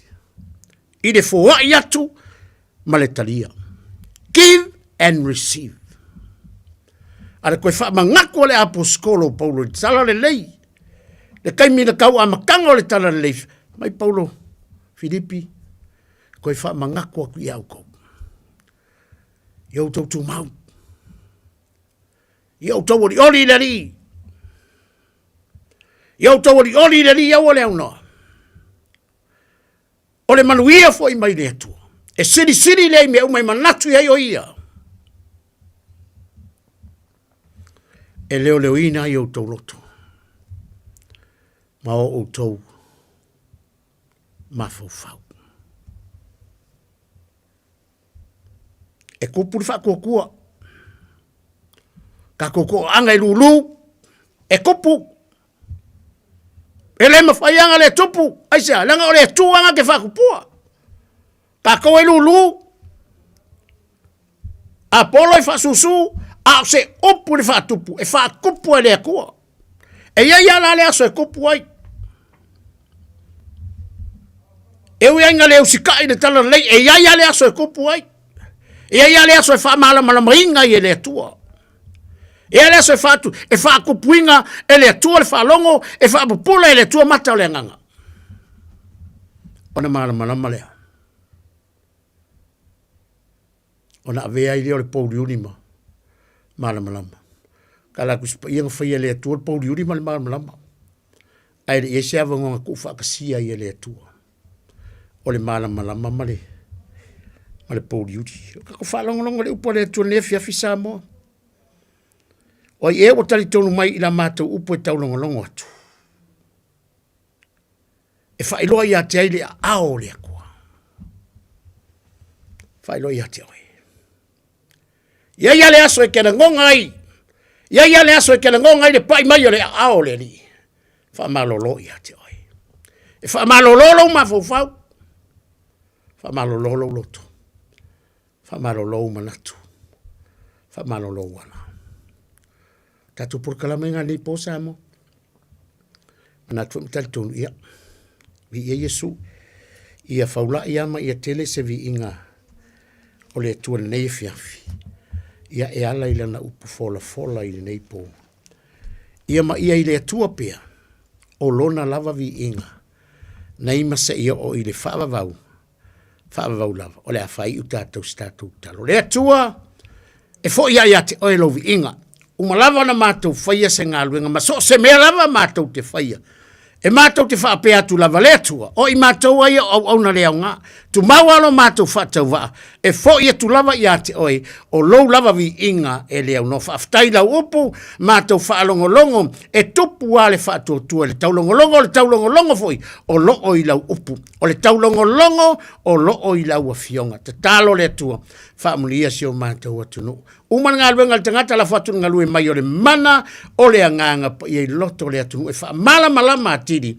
S12: I le foai atu ma le talia. Give and receive. A le toe faamanatu a le aposetolo o Paulo i le talalelei, le taimi na tau amataga o le talalelei, mai Paulo, Filipi, toe faamanatu atu ia outou. Ia outou tumau. Ia outou olioli i le Alii. Ia outou olioli i le Alii aua le aunoa. O le manuia foi mai le Atua. E silisili lea i mea uma e manatu i ai o ia. E leoleoina ai outou loto ma o outou mafaufau. E kupu le faatuatua. Tatou toaaga e lulu, e kupu. E le mafai aga le tupu. Aisea? Leaga o le Atua na te faatupua. Tatou e lulu, Apolo e faasusu, a o se upu i le faatupu, e faatupu e le Atua. E i ai lava la le aso e tupu ai. E ui ai ina le usikai i le talalelei, e i ai lava le aso e tupu ai. E i ai lava le aso e faamalamalamaina ai e le Atua. E i ai le aso e faatu, e faatupuina e le Atua le faalogo, e faapupula e le Atua mata o le agaga. Ona malamalama lea. Ona avea ai lea o le pouliuli ma malamalama. Tala atu si paia na faia e le Atua le pouliuli ma le malamalama. Ae le i ai se avanoa na tuufaatasia ai e le Atua o le malamalama ma le ma le pouliuli. O tatou faalogologo i le upu a le Atua i lenei afiafi Samoa. O ai ea ua talitonu mai i la matou upu e taulogologo atu? E faailoa ia te ai le aao o le Atua. Faailoa ia te oe. Ia ia le aso e te lagoga ai. Ia ia le aso e te lagoga ai le pai mai o le aao o le Alii. Faamalolo ia te oe. E faamalolo lou mafaufau. Faamalolo lou loto. Faamalolo ou manatu. Faamalolo ou ala. Tatou polokalame nga nei po Samoa. Manatu foi ma talitonu, ia, viia Iesu. Ia faulai lava ma ia tele se viiga o le Atua i lenei afiafi. Ia e ala i lana upu folafola i lenei po. Ia ma ia i le Atua pea o lona lava viiga nei ma seia oo i le faavavau faavavau lava, o le a faaiu tatou se tatou talo. Le Atua, e foi ia ia te oe lou viiga. Uma lava ona matou faia se galuega ma so o se mea lava matou te faia. E matou te faapea atu lava, le Atua, o i matou ai o auauna le aoga. Tumau lava lo matou faatauvaa, e foi atu lava ia te oe, o lou lava viiga e le aunoa. Faafetai lau upu, matou faalogologo, e tupu lava le faatuatua i le taulogologo, o le taulogologo foi o lo o i lau upu. O le taulogologo o lo o i lau Afioga. Tatalo le Atua, faamanuia si o matou atunuu. Uma le galuega a le tagata, lafo atu le galue mai o le mana o le Agaga Paia i loto o le atunuu e faamalamalama atili.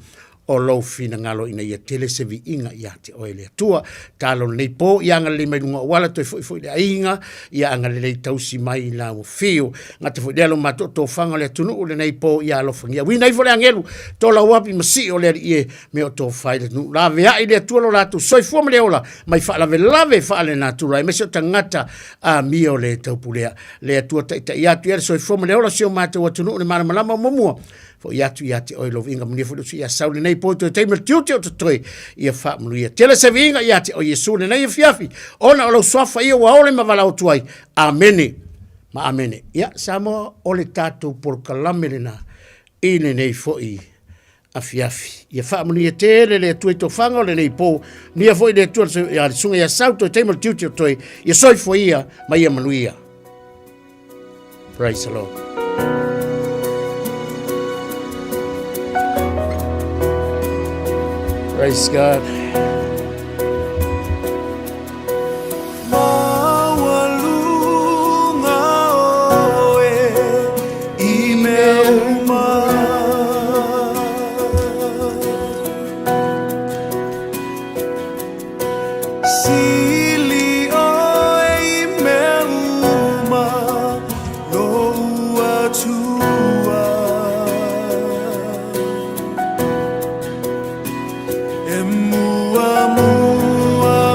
S12: o lou finagalo ina ia tele se viiga ia te oe le Atua. Talo lenei po ia agalelei mai luga o ala toe foi foi le aiga, ia agalelei tausi mai la ua fiu. Gata foi lea lo matou tofaga o le atunuu lenei po ia alofagia. Uina ifo le agelu, tola uapi ma sii o le alii e me o tofa i le atunuu. Laveai le Atua lo latou soifua ma le ola, mai faalavelave faalenatura aemaise o tagata amio le taupulea. Le Atua taitai atu ia le soifua ma le ola si o matou atunuu le malamalama o muamua. Foi atu ia te oe lou viiga manuia foi le uso ia sau lenei po i toe taimi o le tiute o totoe ia faamanuia. Tele se viiga ia te oe Iesu lenei afiafi ona o lau suafa ia ua ole ma valaau atu ai. Amene ma amene. Ia Samoa o le tatou polokalame lena i lenei foi afiafi. Ia faamanuia tele le Atua i tofaga o lenei po. Nia foi le Atua ia le susuga ia sau toe taimi o le tiute o toe. Ia soifua ia ma ia manuia. Praise the Lord. Praise God.
S16: Maualuga oe i mea uma. Sili oe i mea uma lou Atua. E muamua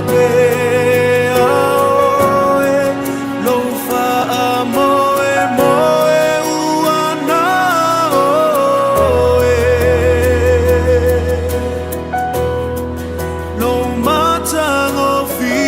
S16: pea oe lou faamoemoe ua na oe. Lou matagofie.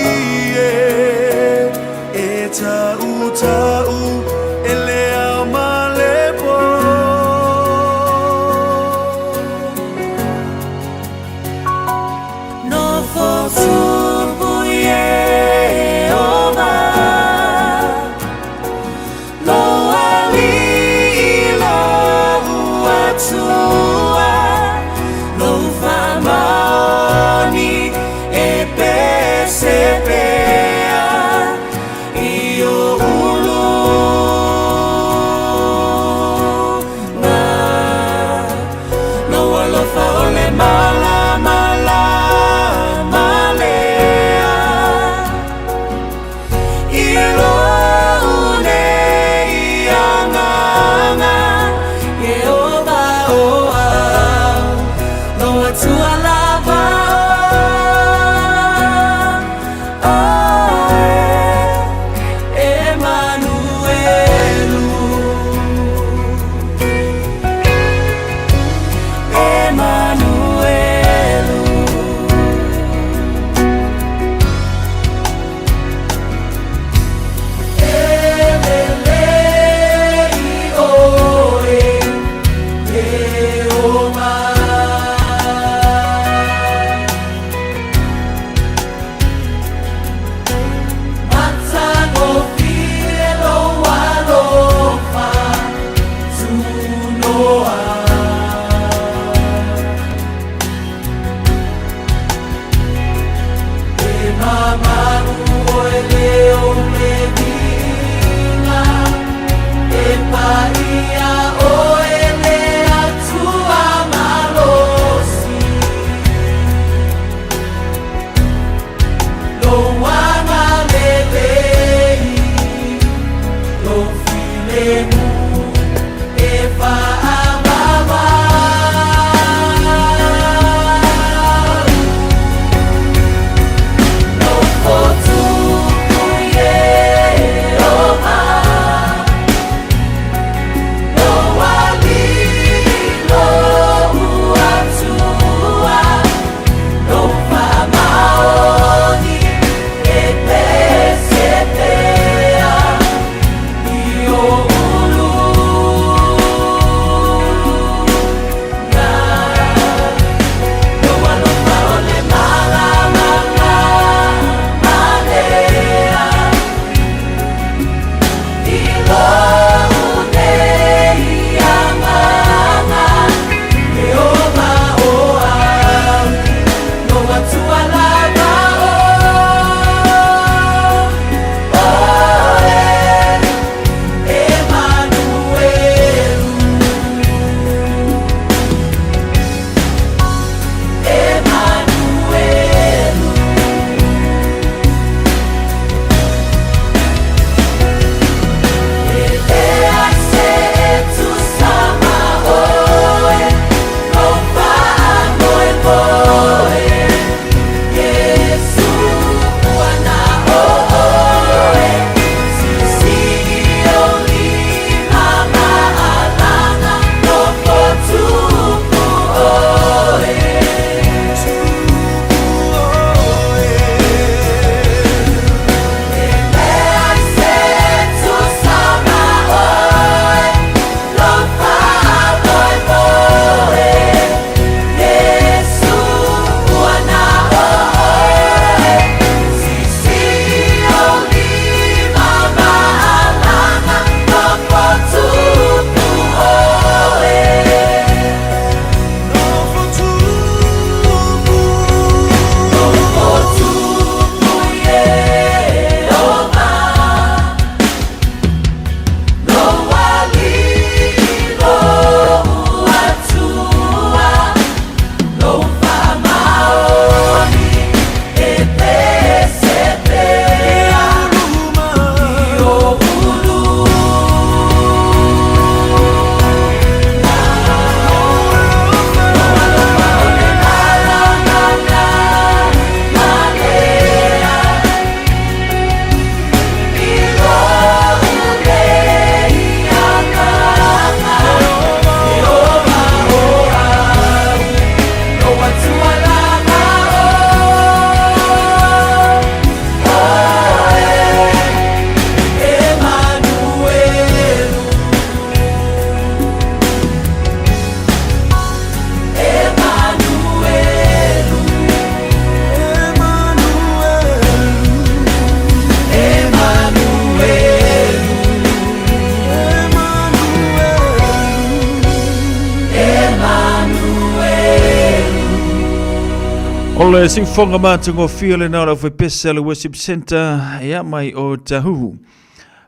S8: O le siufoga matagofie lena o le aufaipese a le Worship Centre ia mai o Tahuhu.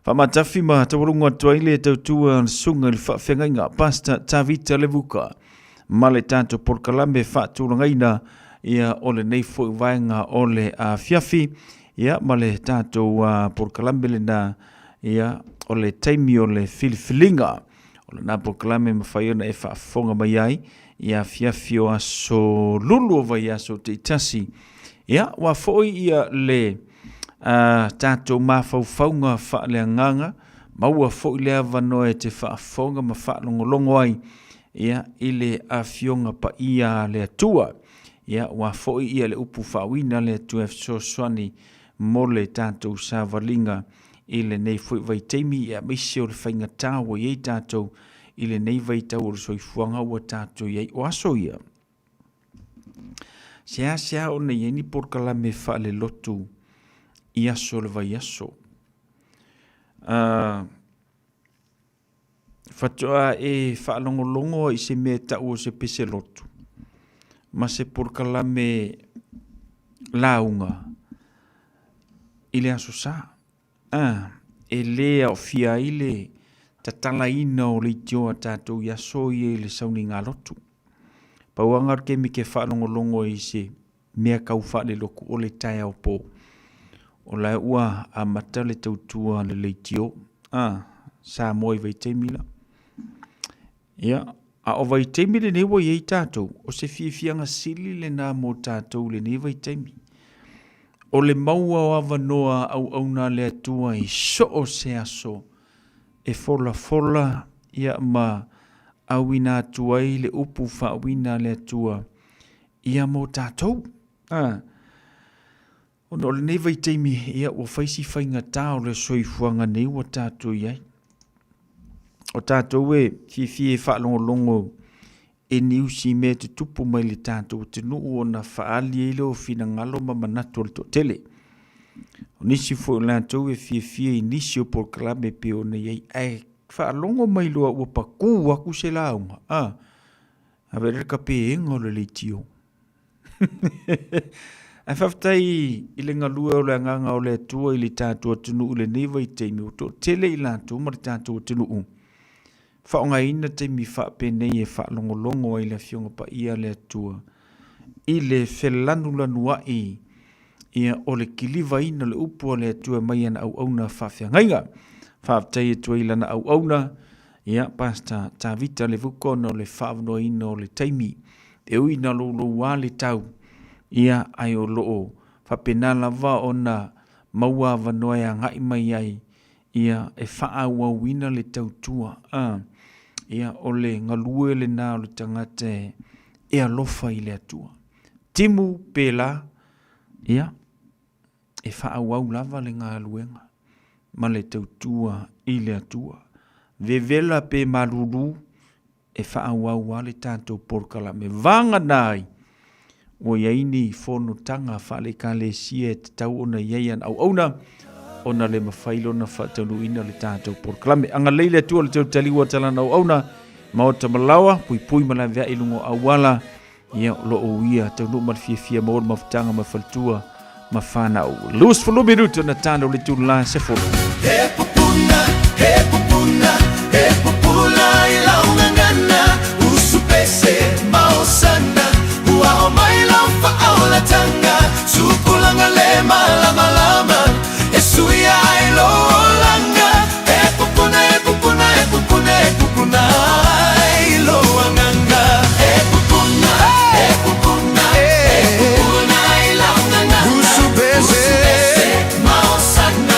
S8: Faamatafi ma taualuga atu ai le tautua a le susuga i le faafeagaiga Pastor Tavita Levuka ma le tatou polokalame faatulagaina ia o lenei foi vaega o le afiafi ia ma le tatou polokalame lena ia o le taimi o le filifiliga. O lena polokalame e mafai ona e faafofoga mai ai i afiafi o aso lulu o vaiaso taitasi. Ia, ua foi ia le tatou mafaufauga faaleagaga, maua foi le avanoa e te faafofoga ma faalogologo ai ia i le afioga paia a le Atua. Ia, ua foi ia le upu faauina a le Atua e fesoasoani mo le tatou savaliga i lenei foi vaitaimi, ia aemaise o le faigatā ua i ai tatou i lenei vaitau o le soifuaga ua tatou i ai. O aso ia, seasea ona i ai ni polokalame faalelotu i aso o le vaiaso. Faatoa e faalogologo i se mea e tau o se pese lotu ma se polokalame lauga i le Aso Sa. E le aofia ai le tatalaina o leitio a tatou i aso ia i le sauniga lotu. Pau lava lena o le taimi e te faalogologo ai i se mea tau faalelotu o le taeao po. O la ua amata le tautua a le leitio a Samoa i vaitaimi la. Ia, a o vaitaimi lenei ua i ai tatou, o se fiafiaga sili lena mo tatou i lenei vaitaimi. O le maua o avanoa auauna a le Atua i so o se aso e folafola ia ma auina atu ai le upu faauina a le Atua ia mo tatou. A, ona o lenei vaitaimi, ia ua fai si faigata o le soifuaga nei ua tatou i ai. O tatou e fiafia e faalogologo e niusi i mea e tutupu mai le tatou atunuu ona faaali ai lea o finagalo ma manatu o le toatele. O nisi foi o latou e fiafia i nisi o polokalame e pei ona i ai, ae faalogo mai loa ua pakū atu se lauga, a, ave le kapēga o le leitio. Ae faafetai i le galue o le agaga o le Atua i le tatou atunuu i lenei vaitaimi, ua toatele i latou ma le tatou atunuu faaaogaina taimi faapenei e faalogologo ai le Afioga Paia a le Atua i le felanulanuai ia o le kilivaina o le upu a le Atua mai ana auauna faafeagaiga. Faafetai atu ai i lana auauna Ia, Pastor Tavita Levuka ona o le faaavanoaina o le taimi. E ui ina louloua le tau, ia, ae o lo o faapena lava ona maua avanoa e agai mai ai, ia, e faaauauina le tautua. A, ia, o le galue lena o le tagata e alofa i le Atua. Timu pēlā, ia, e faaauau lava le galuega ma le tautua i le Atua. Vevela pe malulu, e faaauau lava le tatou polokalame. Vagana ai, ua i ai ni fonotaga faale-Ekalesia e tatau ona i ai ana auauna, ona le mafai lea ona faataunuuina le tatou polokalame. Agalelei le Atua i le tautaliua o talana auauna, maota ma laoa, puipui ma laveai i luga o auala, Ia, o lo o ia taunuu ma le fiafia maua le mafutaga ma faletua ma fanau. 20 minuto na tano le tula se folo.
S16: He pupuna, he pupuna, he pupula i lau gagana, usu pese maosana, ua ao mai lau faaolatanga, tupulaga le malamalama, e suia ai lou olaga. He pupuna, he pupuna, he pupuna, he pupuna ai lou agaga. He pupuna, he pupuna, he pupuna i lau gagana. Usu pese maosana,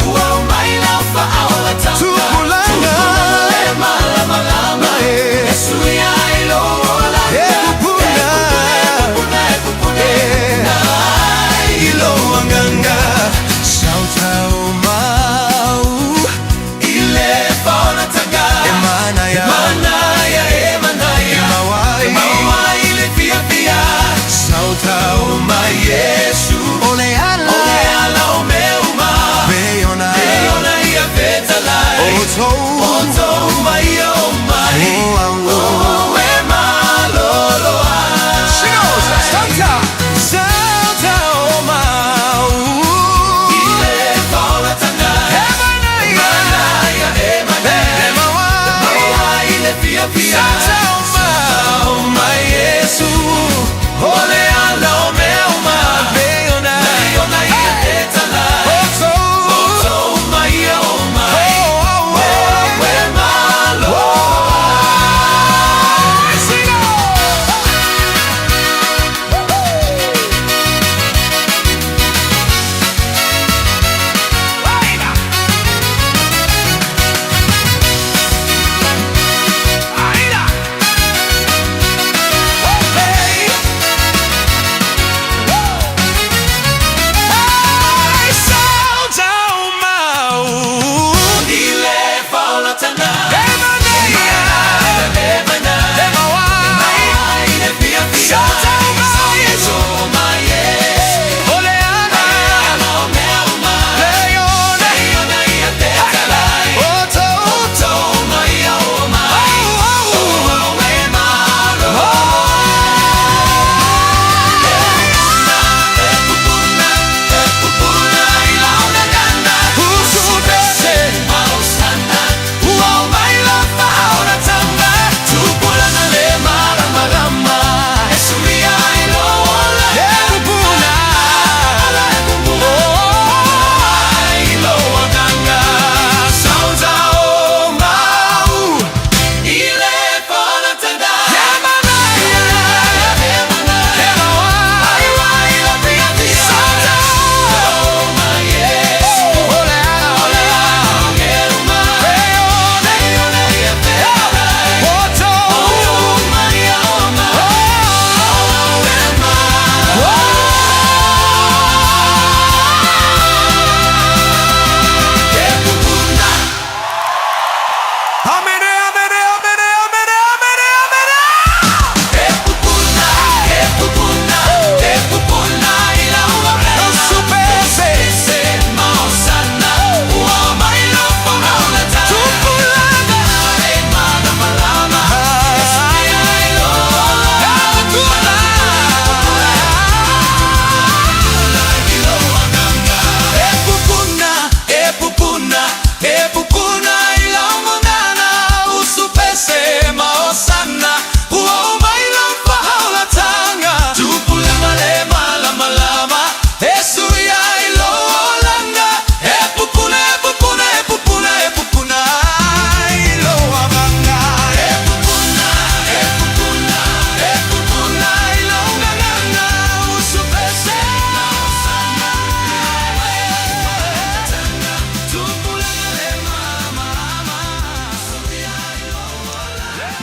S16: ua ao mai lau faaolatanga. Tupulaga le malamalama, e suia ai lou olaga. He pupuna, he pupuna, he pupuna, he pupuna.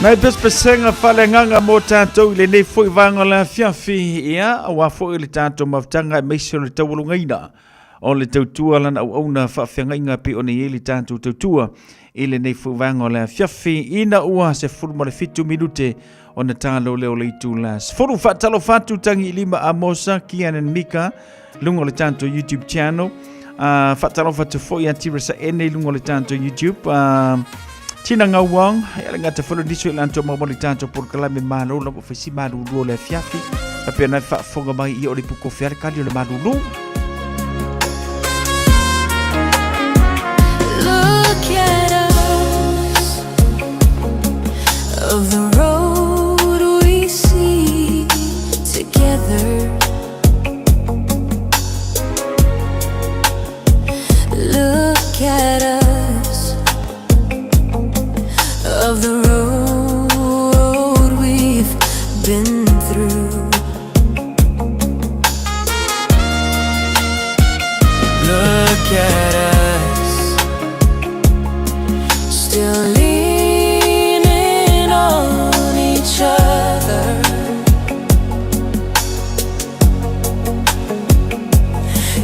S8: Nai pesepesega faaleagaga mo tatou i lenei foi vaega o le afiafi, ia, aua foi le tatou mafutaga aemaise o le taualugaina o le tautua lana auauna faafeagaiga pei ona i ai le tatou tautua i lenei foi vaega o le afiafi ina ua 17 minute ona talo lea o le itula 10. Faatalofa atu Tagiilima Amosa, Kian and Mika, luga o le tatou YouTube channel. Faatalofa atu foi ia Tira Saene i luga o le tatou YouTube. Tina Ngauang, ia le gata foi nisi o lanto maua le tatou polokalame malo lava faisi malulu o le afiafi. Faapea na faafofoga mai ia o le pukofe ale kali o le malulu.
S7: Look at us of the road we see together. Look at us of the road we've been through. Look at us still leaning on each other.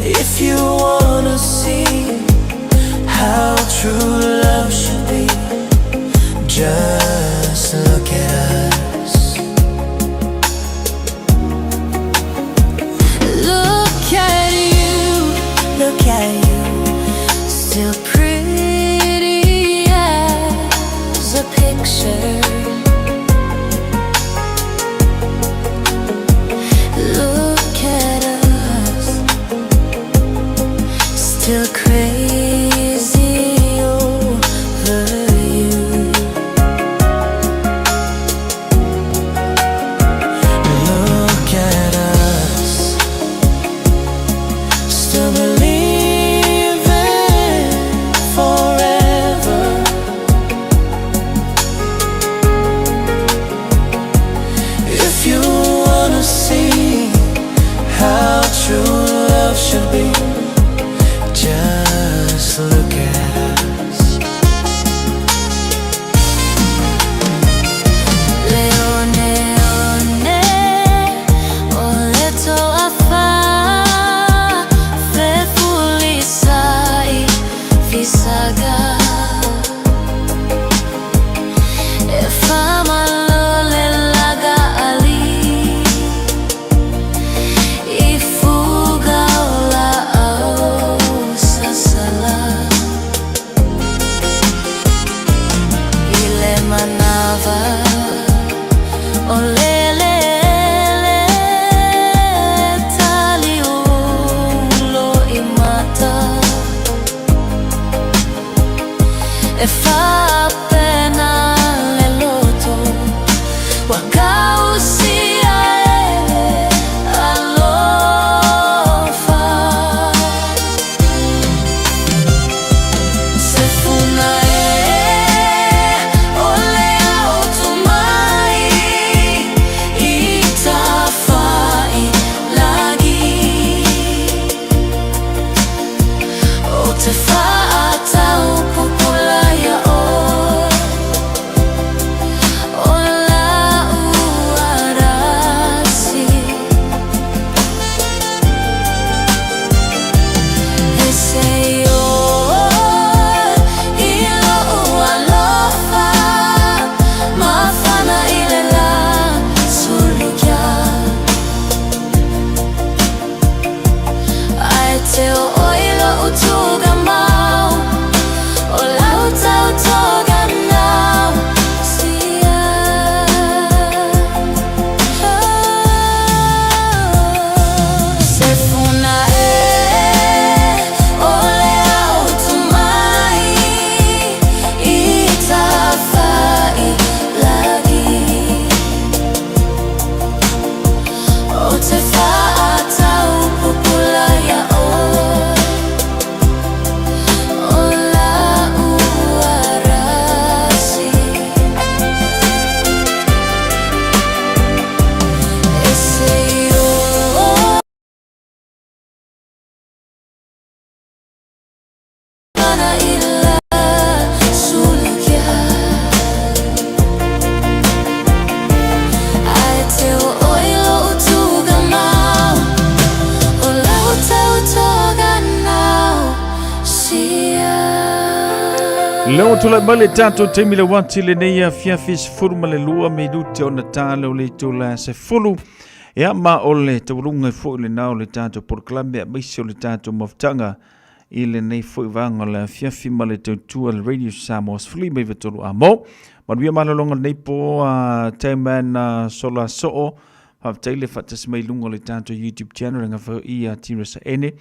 S7: If you wanna see how true love should be, just look at us. Look at you, look at you, still pretty as a picture. Look at us, still crazy over you.
S8: Lea ua tulai mai le tatou taimi le uati lenei afiafi 12 minute ona tala o le itula 10. Ia ma o le taualuga ai foi lena o le tatou polokalame aemaise o le tatou mafutaga i lenei foi vaega o le afiafi ma le tautua le Radio Samoa 193 amo. Manuia malologa lenei po a Taiman Sola Soo. Faafetai le faatasi mai i luga o le tatou YouTube channel e gafa i a Tira Saene.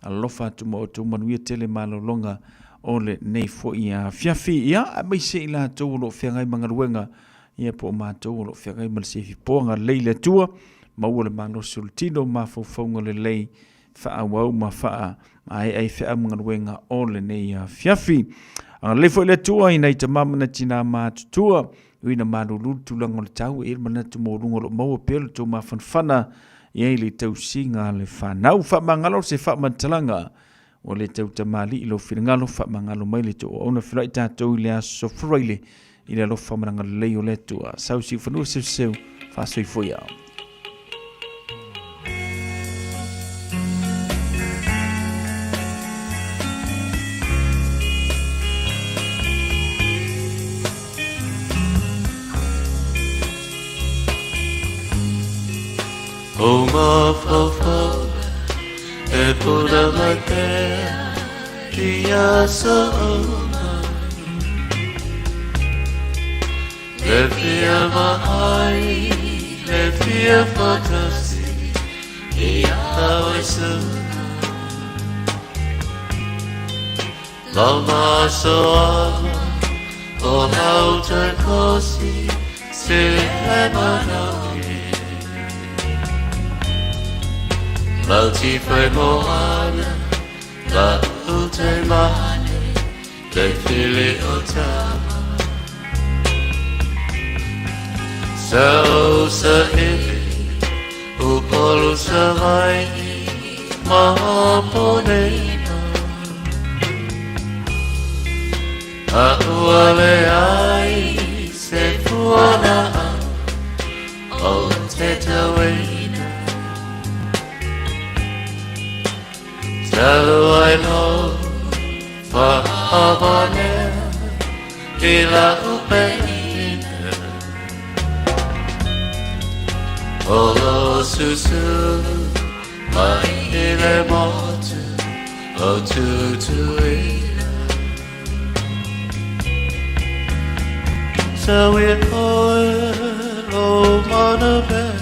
S8: Alofa atu ma outou manuia tele malologa o lenei foi afiafi. Ia, aemaise i latou o lo o feagai ma galuega, ia po o matou o lo o feagai ma le siafipoa, galelei le Atua, maua le malosi o le tino, mafaufauga lelei, faaauau ma faamaea ai feau ma galuega o lenei afiafi. Agalelei foi le Atua i nai tama ma nai tina matutua, ui ina malulu le tulaga o le tau, e i ai le manatu maualuga o lo o maua pea lo outou mafanafana i ai le tausiga a le fanau. Faamagalo se faamatalaga ua le tau tamalii lou finagalo, faamagalo mai le tooauna feiloai tatou i le aso Faraile i le alofa ma le agalelei o le Atua. Sau siufanua seuseu, faasoifua ia.
S5: O mafaufau e puna mai pea i aso uma Le fia vaai, le fia whatasi i a oe suna Lau masoaga o lau takosi se le manaui Lau ti whai moana, la ute mane, te whili o tama. Sa o sa iwi, u polu sa vai, ma ponena. A ua le ai se fuana o te tauina. Talu ai lo whaamanea i la upeina. O lo susulu mai i le motu o tutuila. Sa ui oe lo mana pea.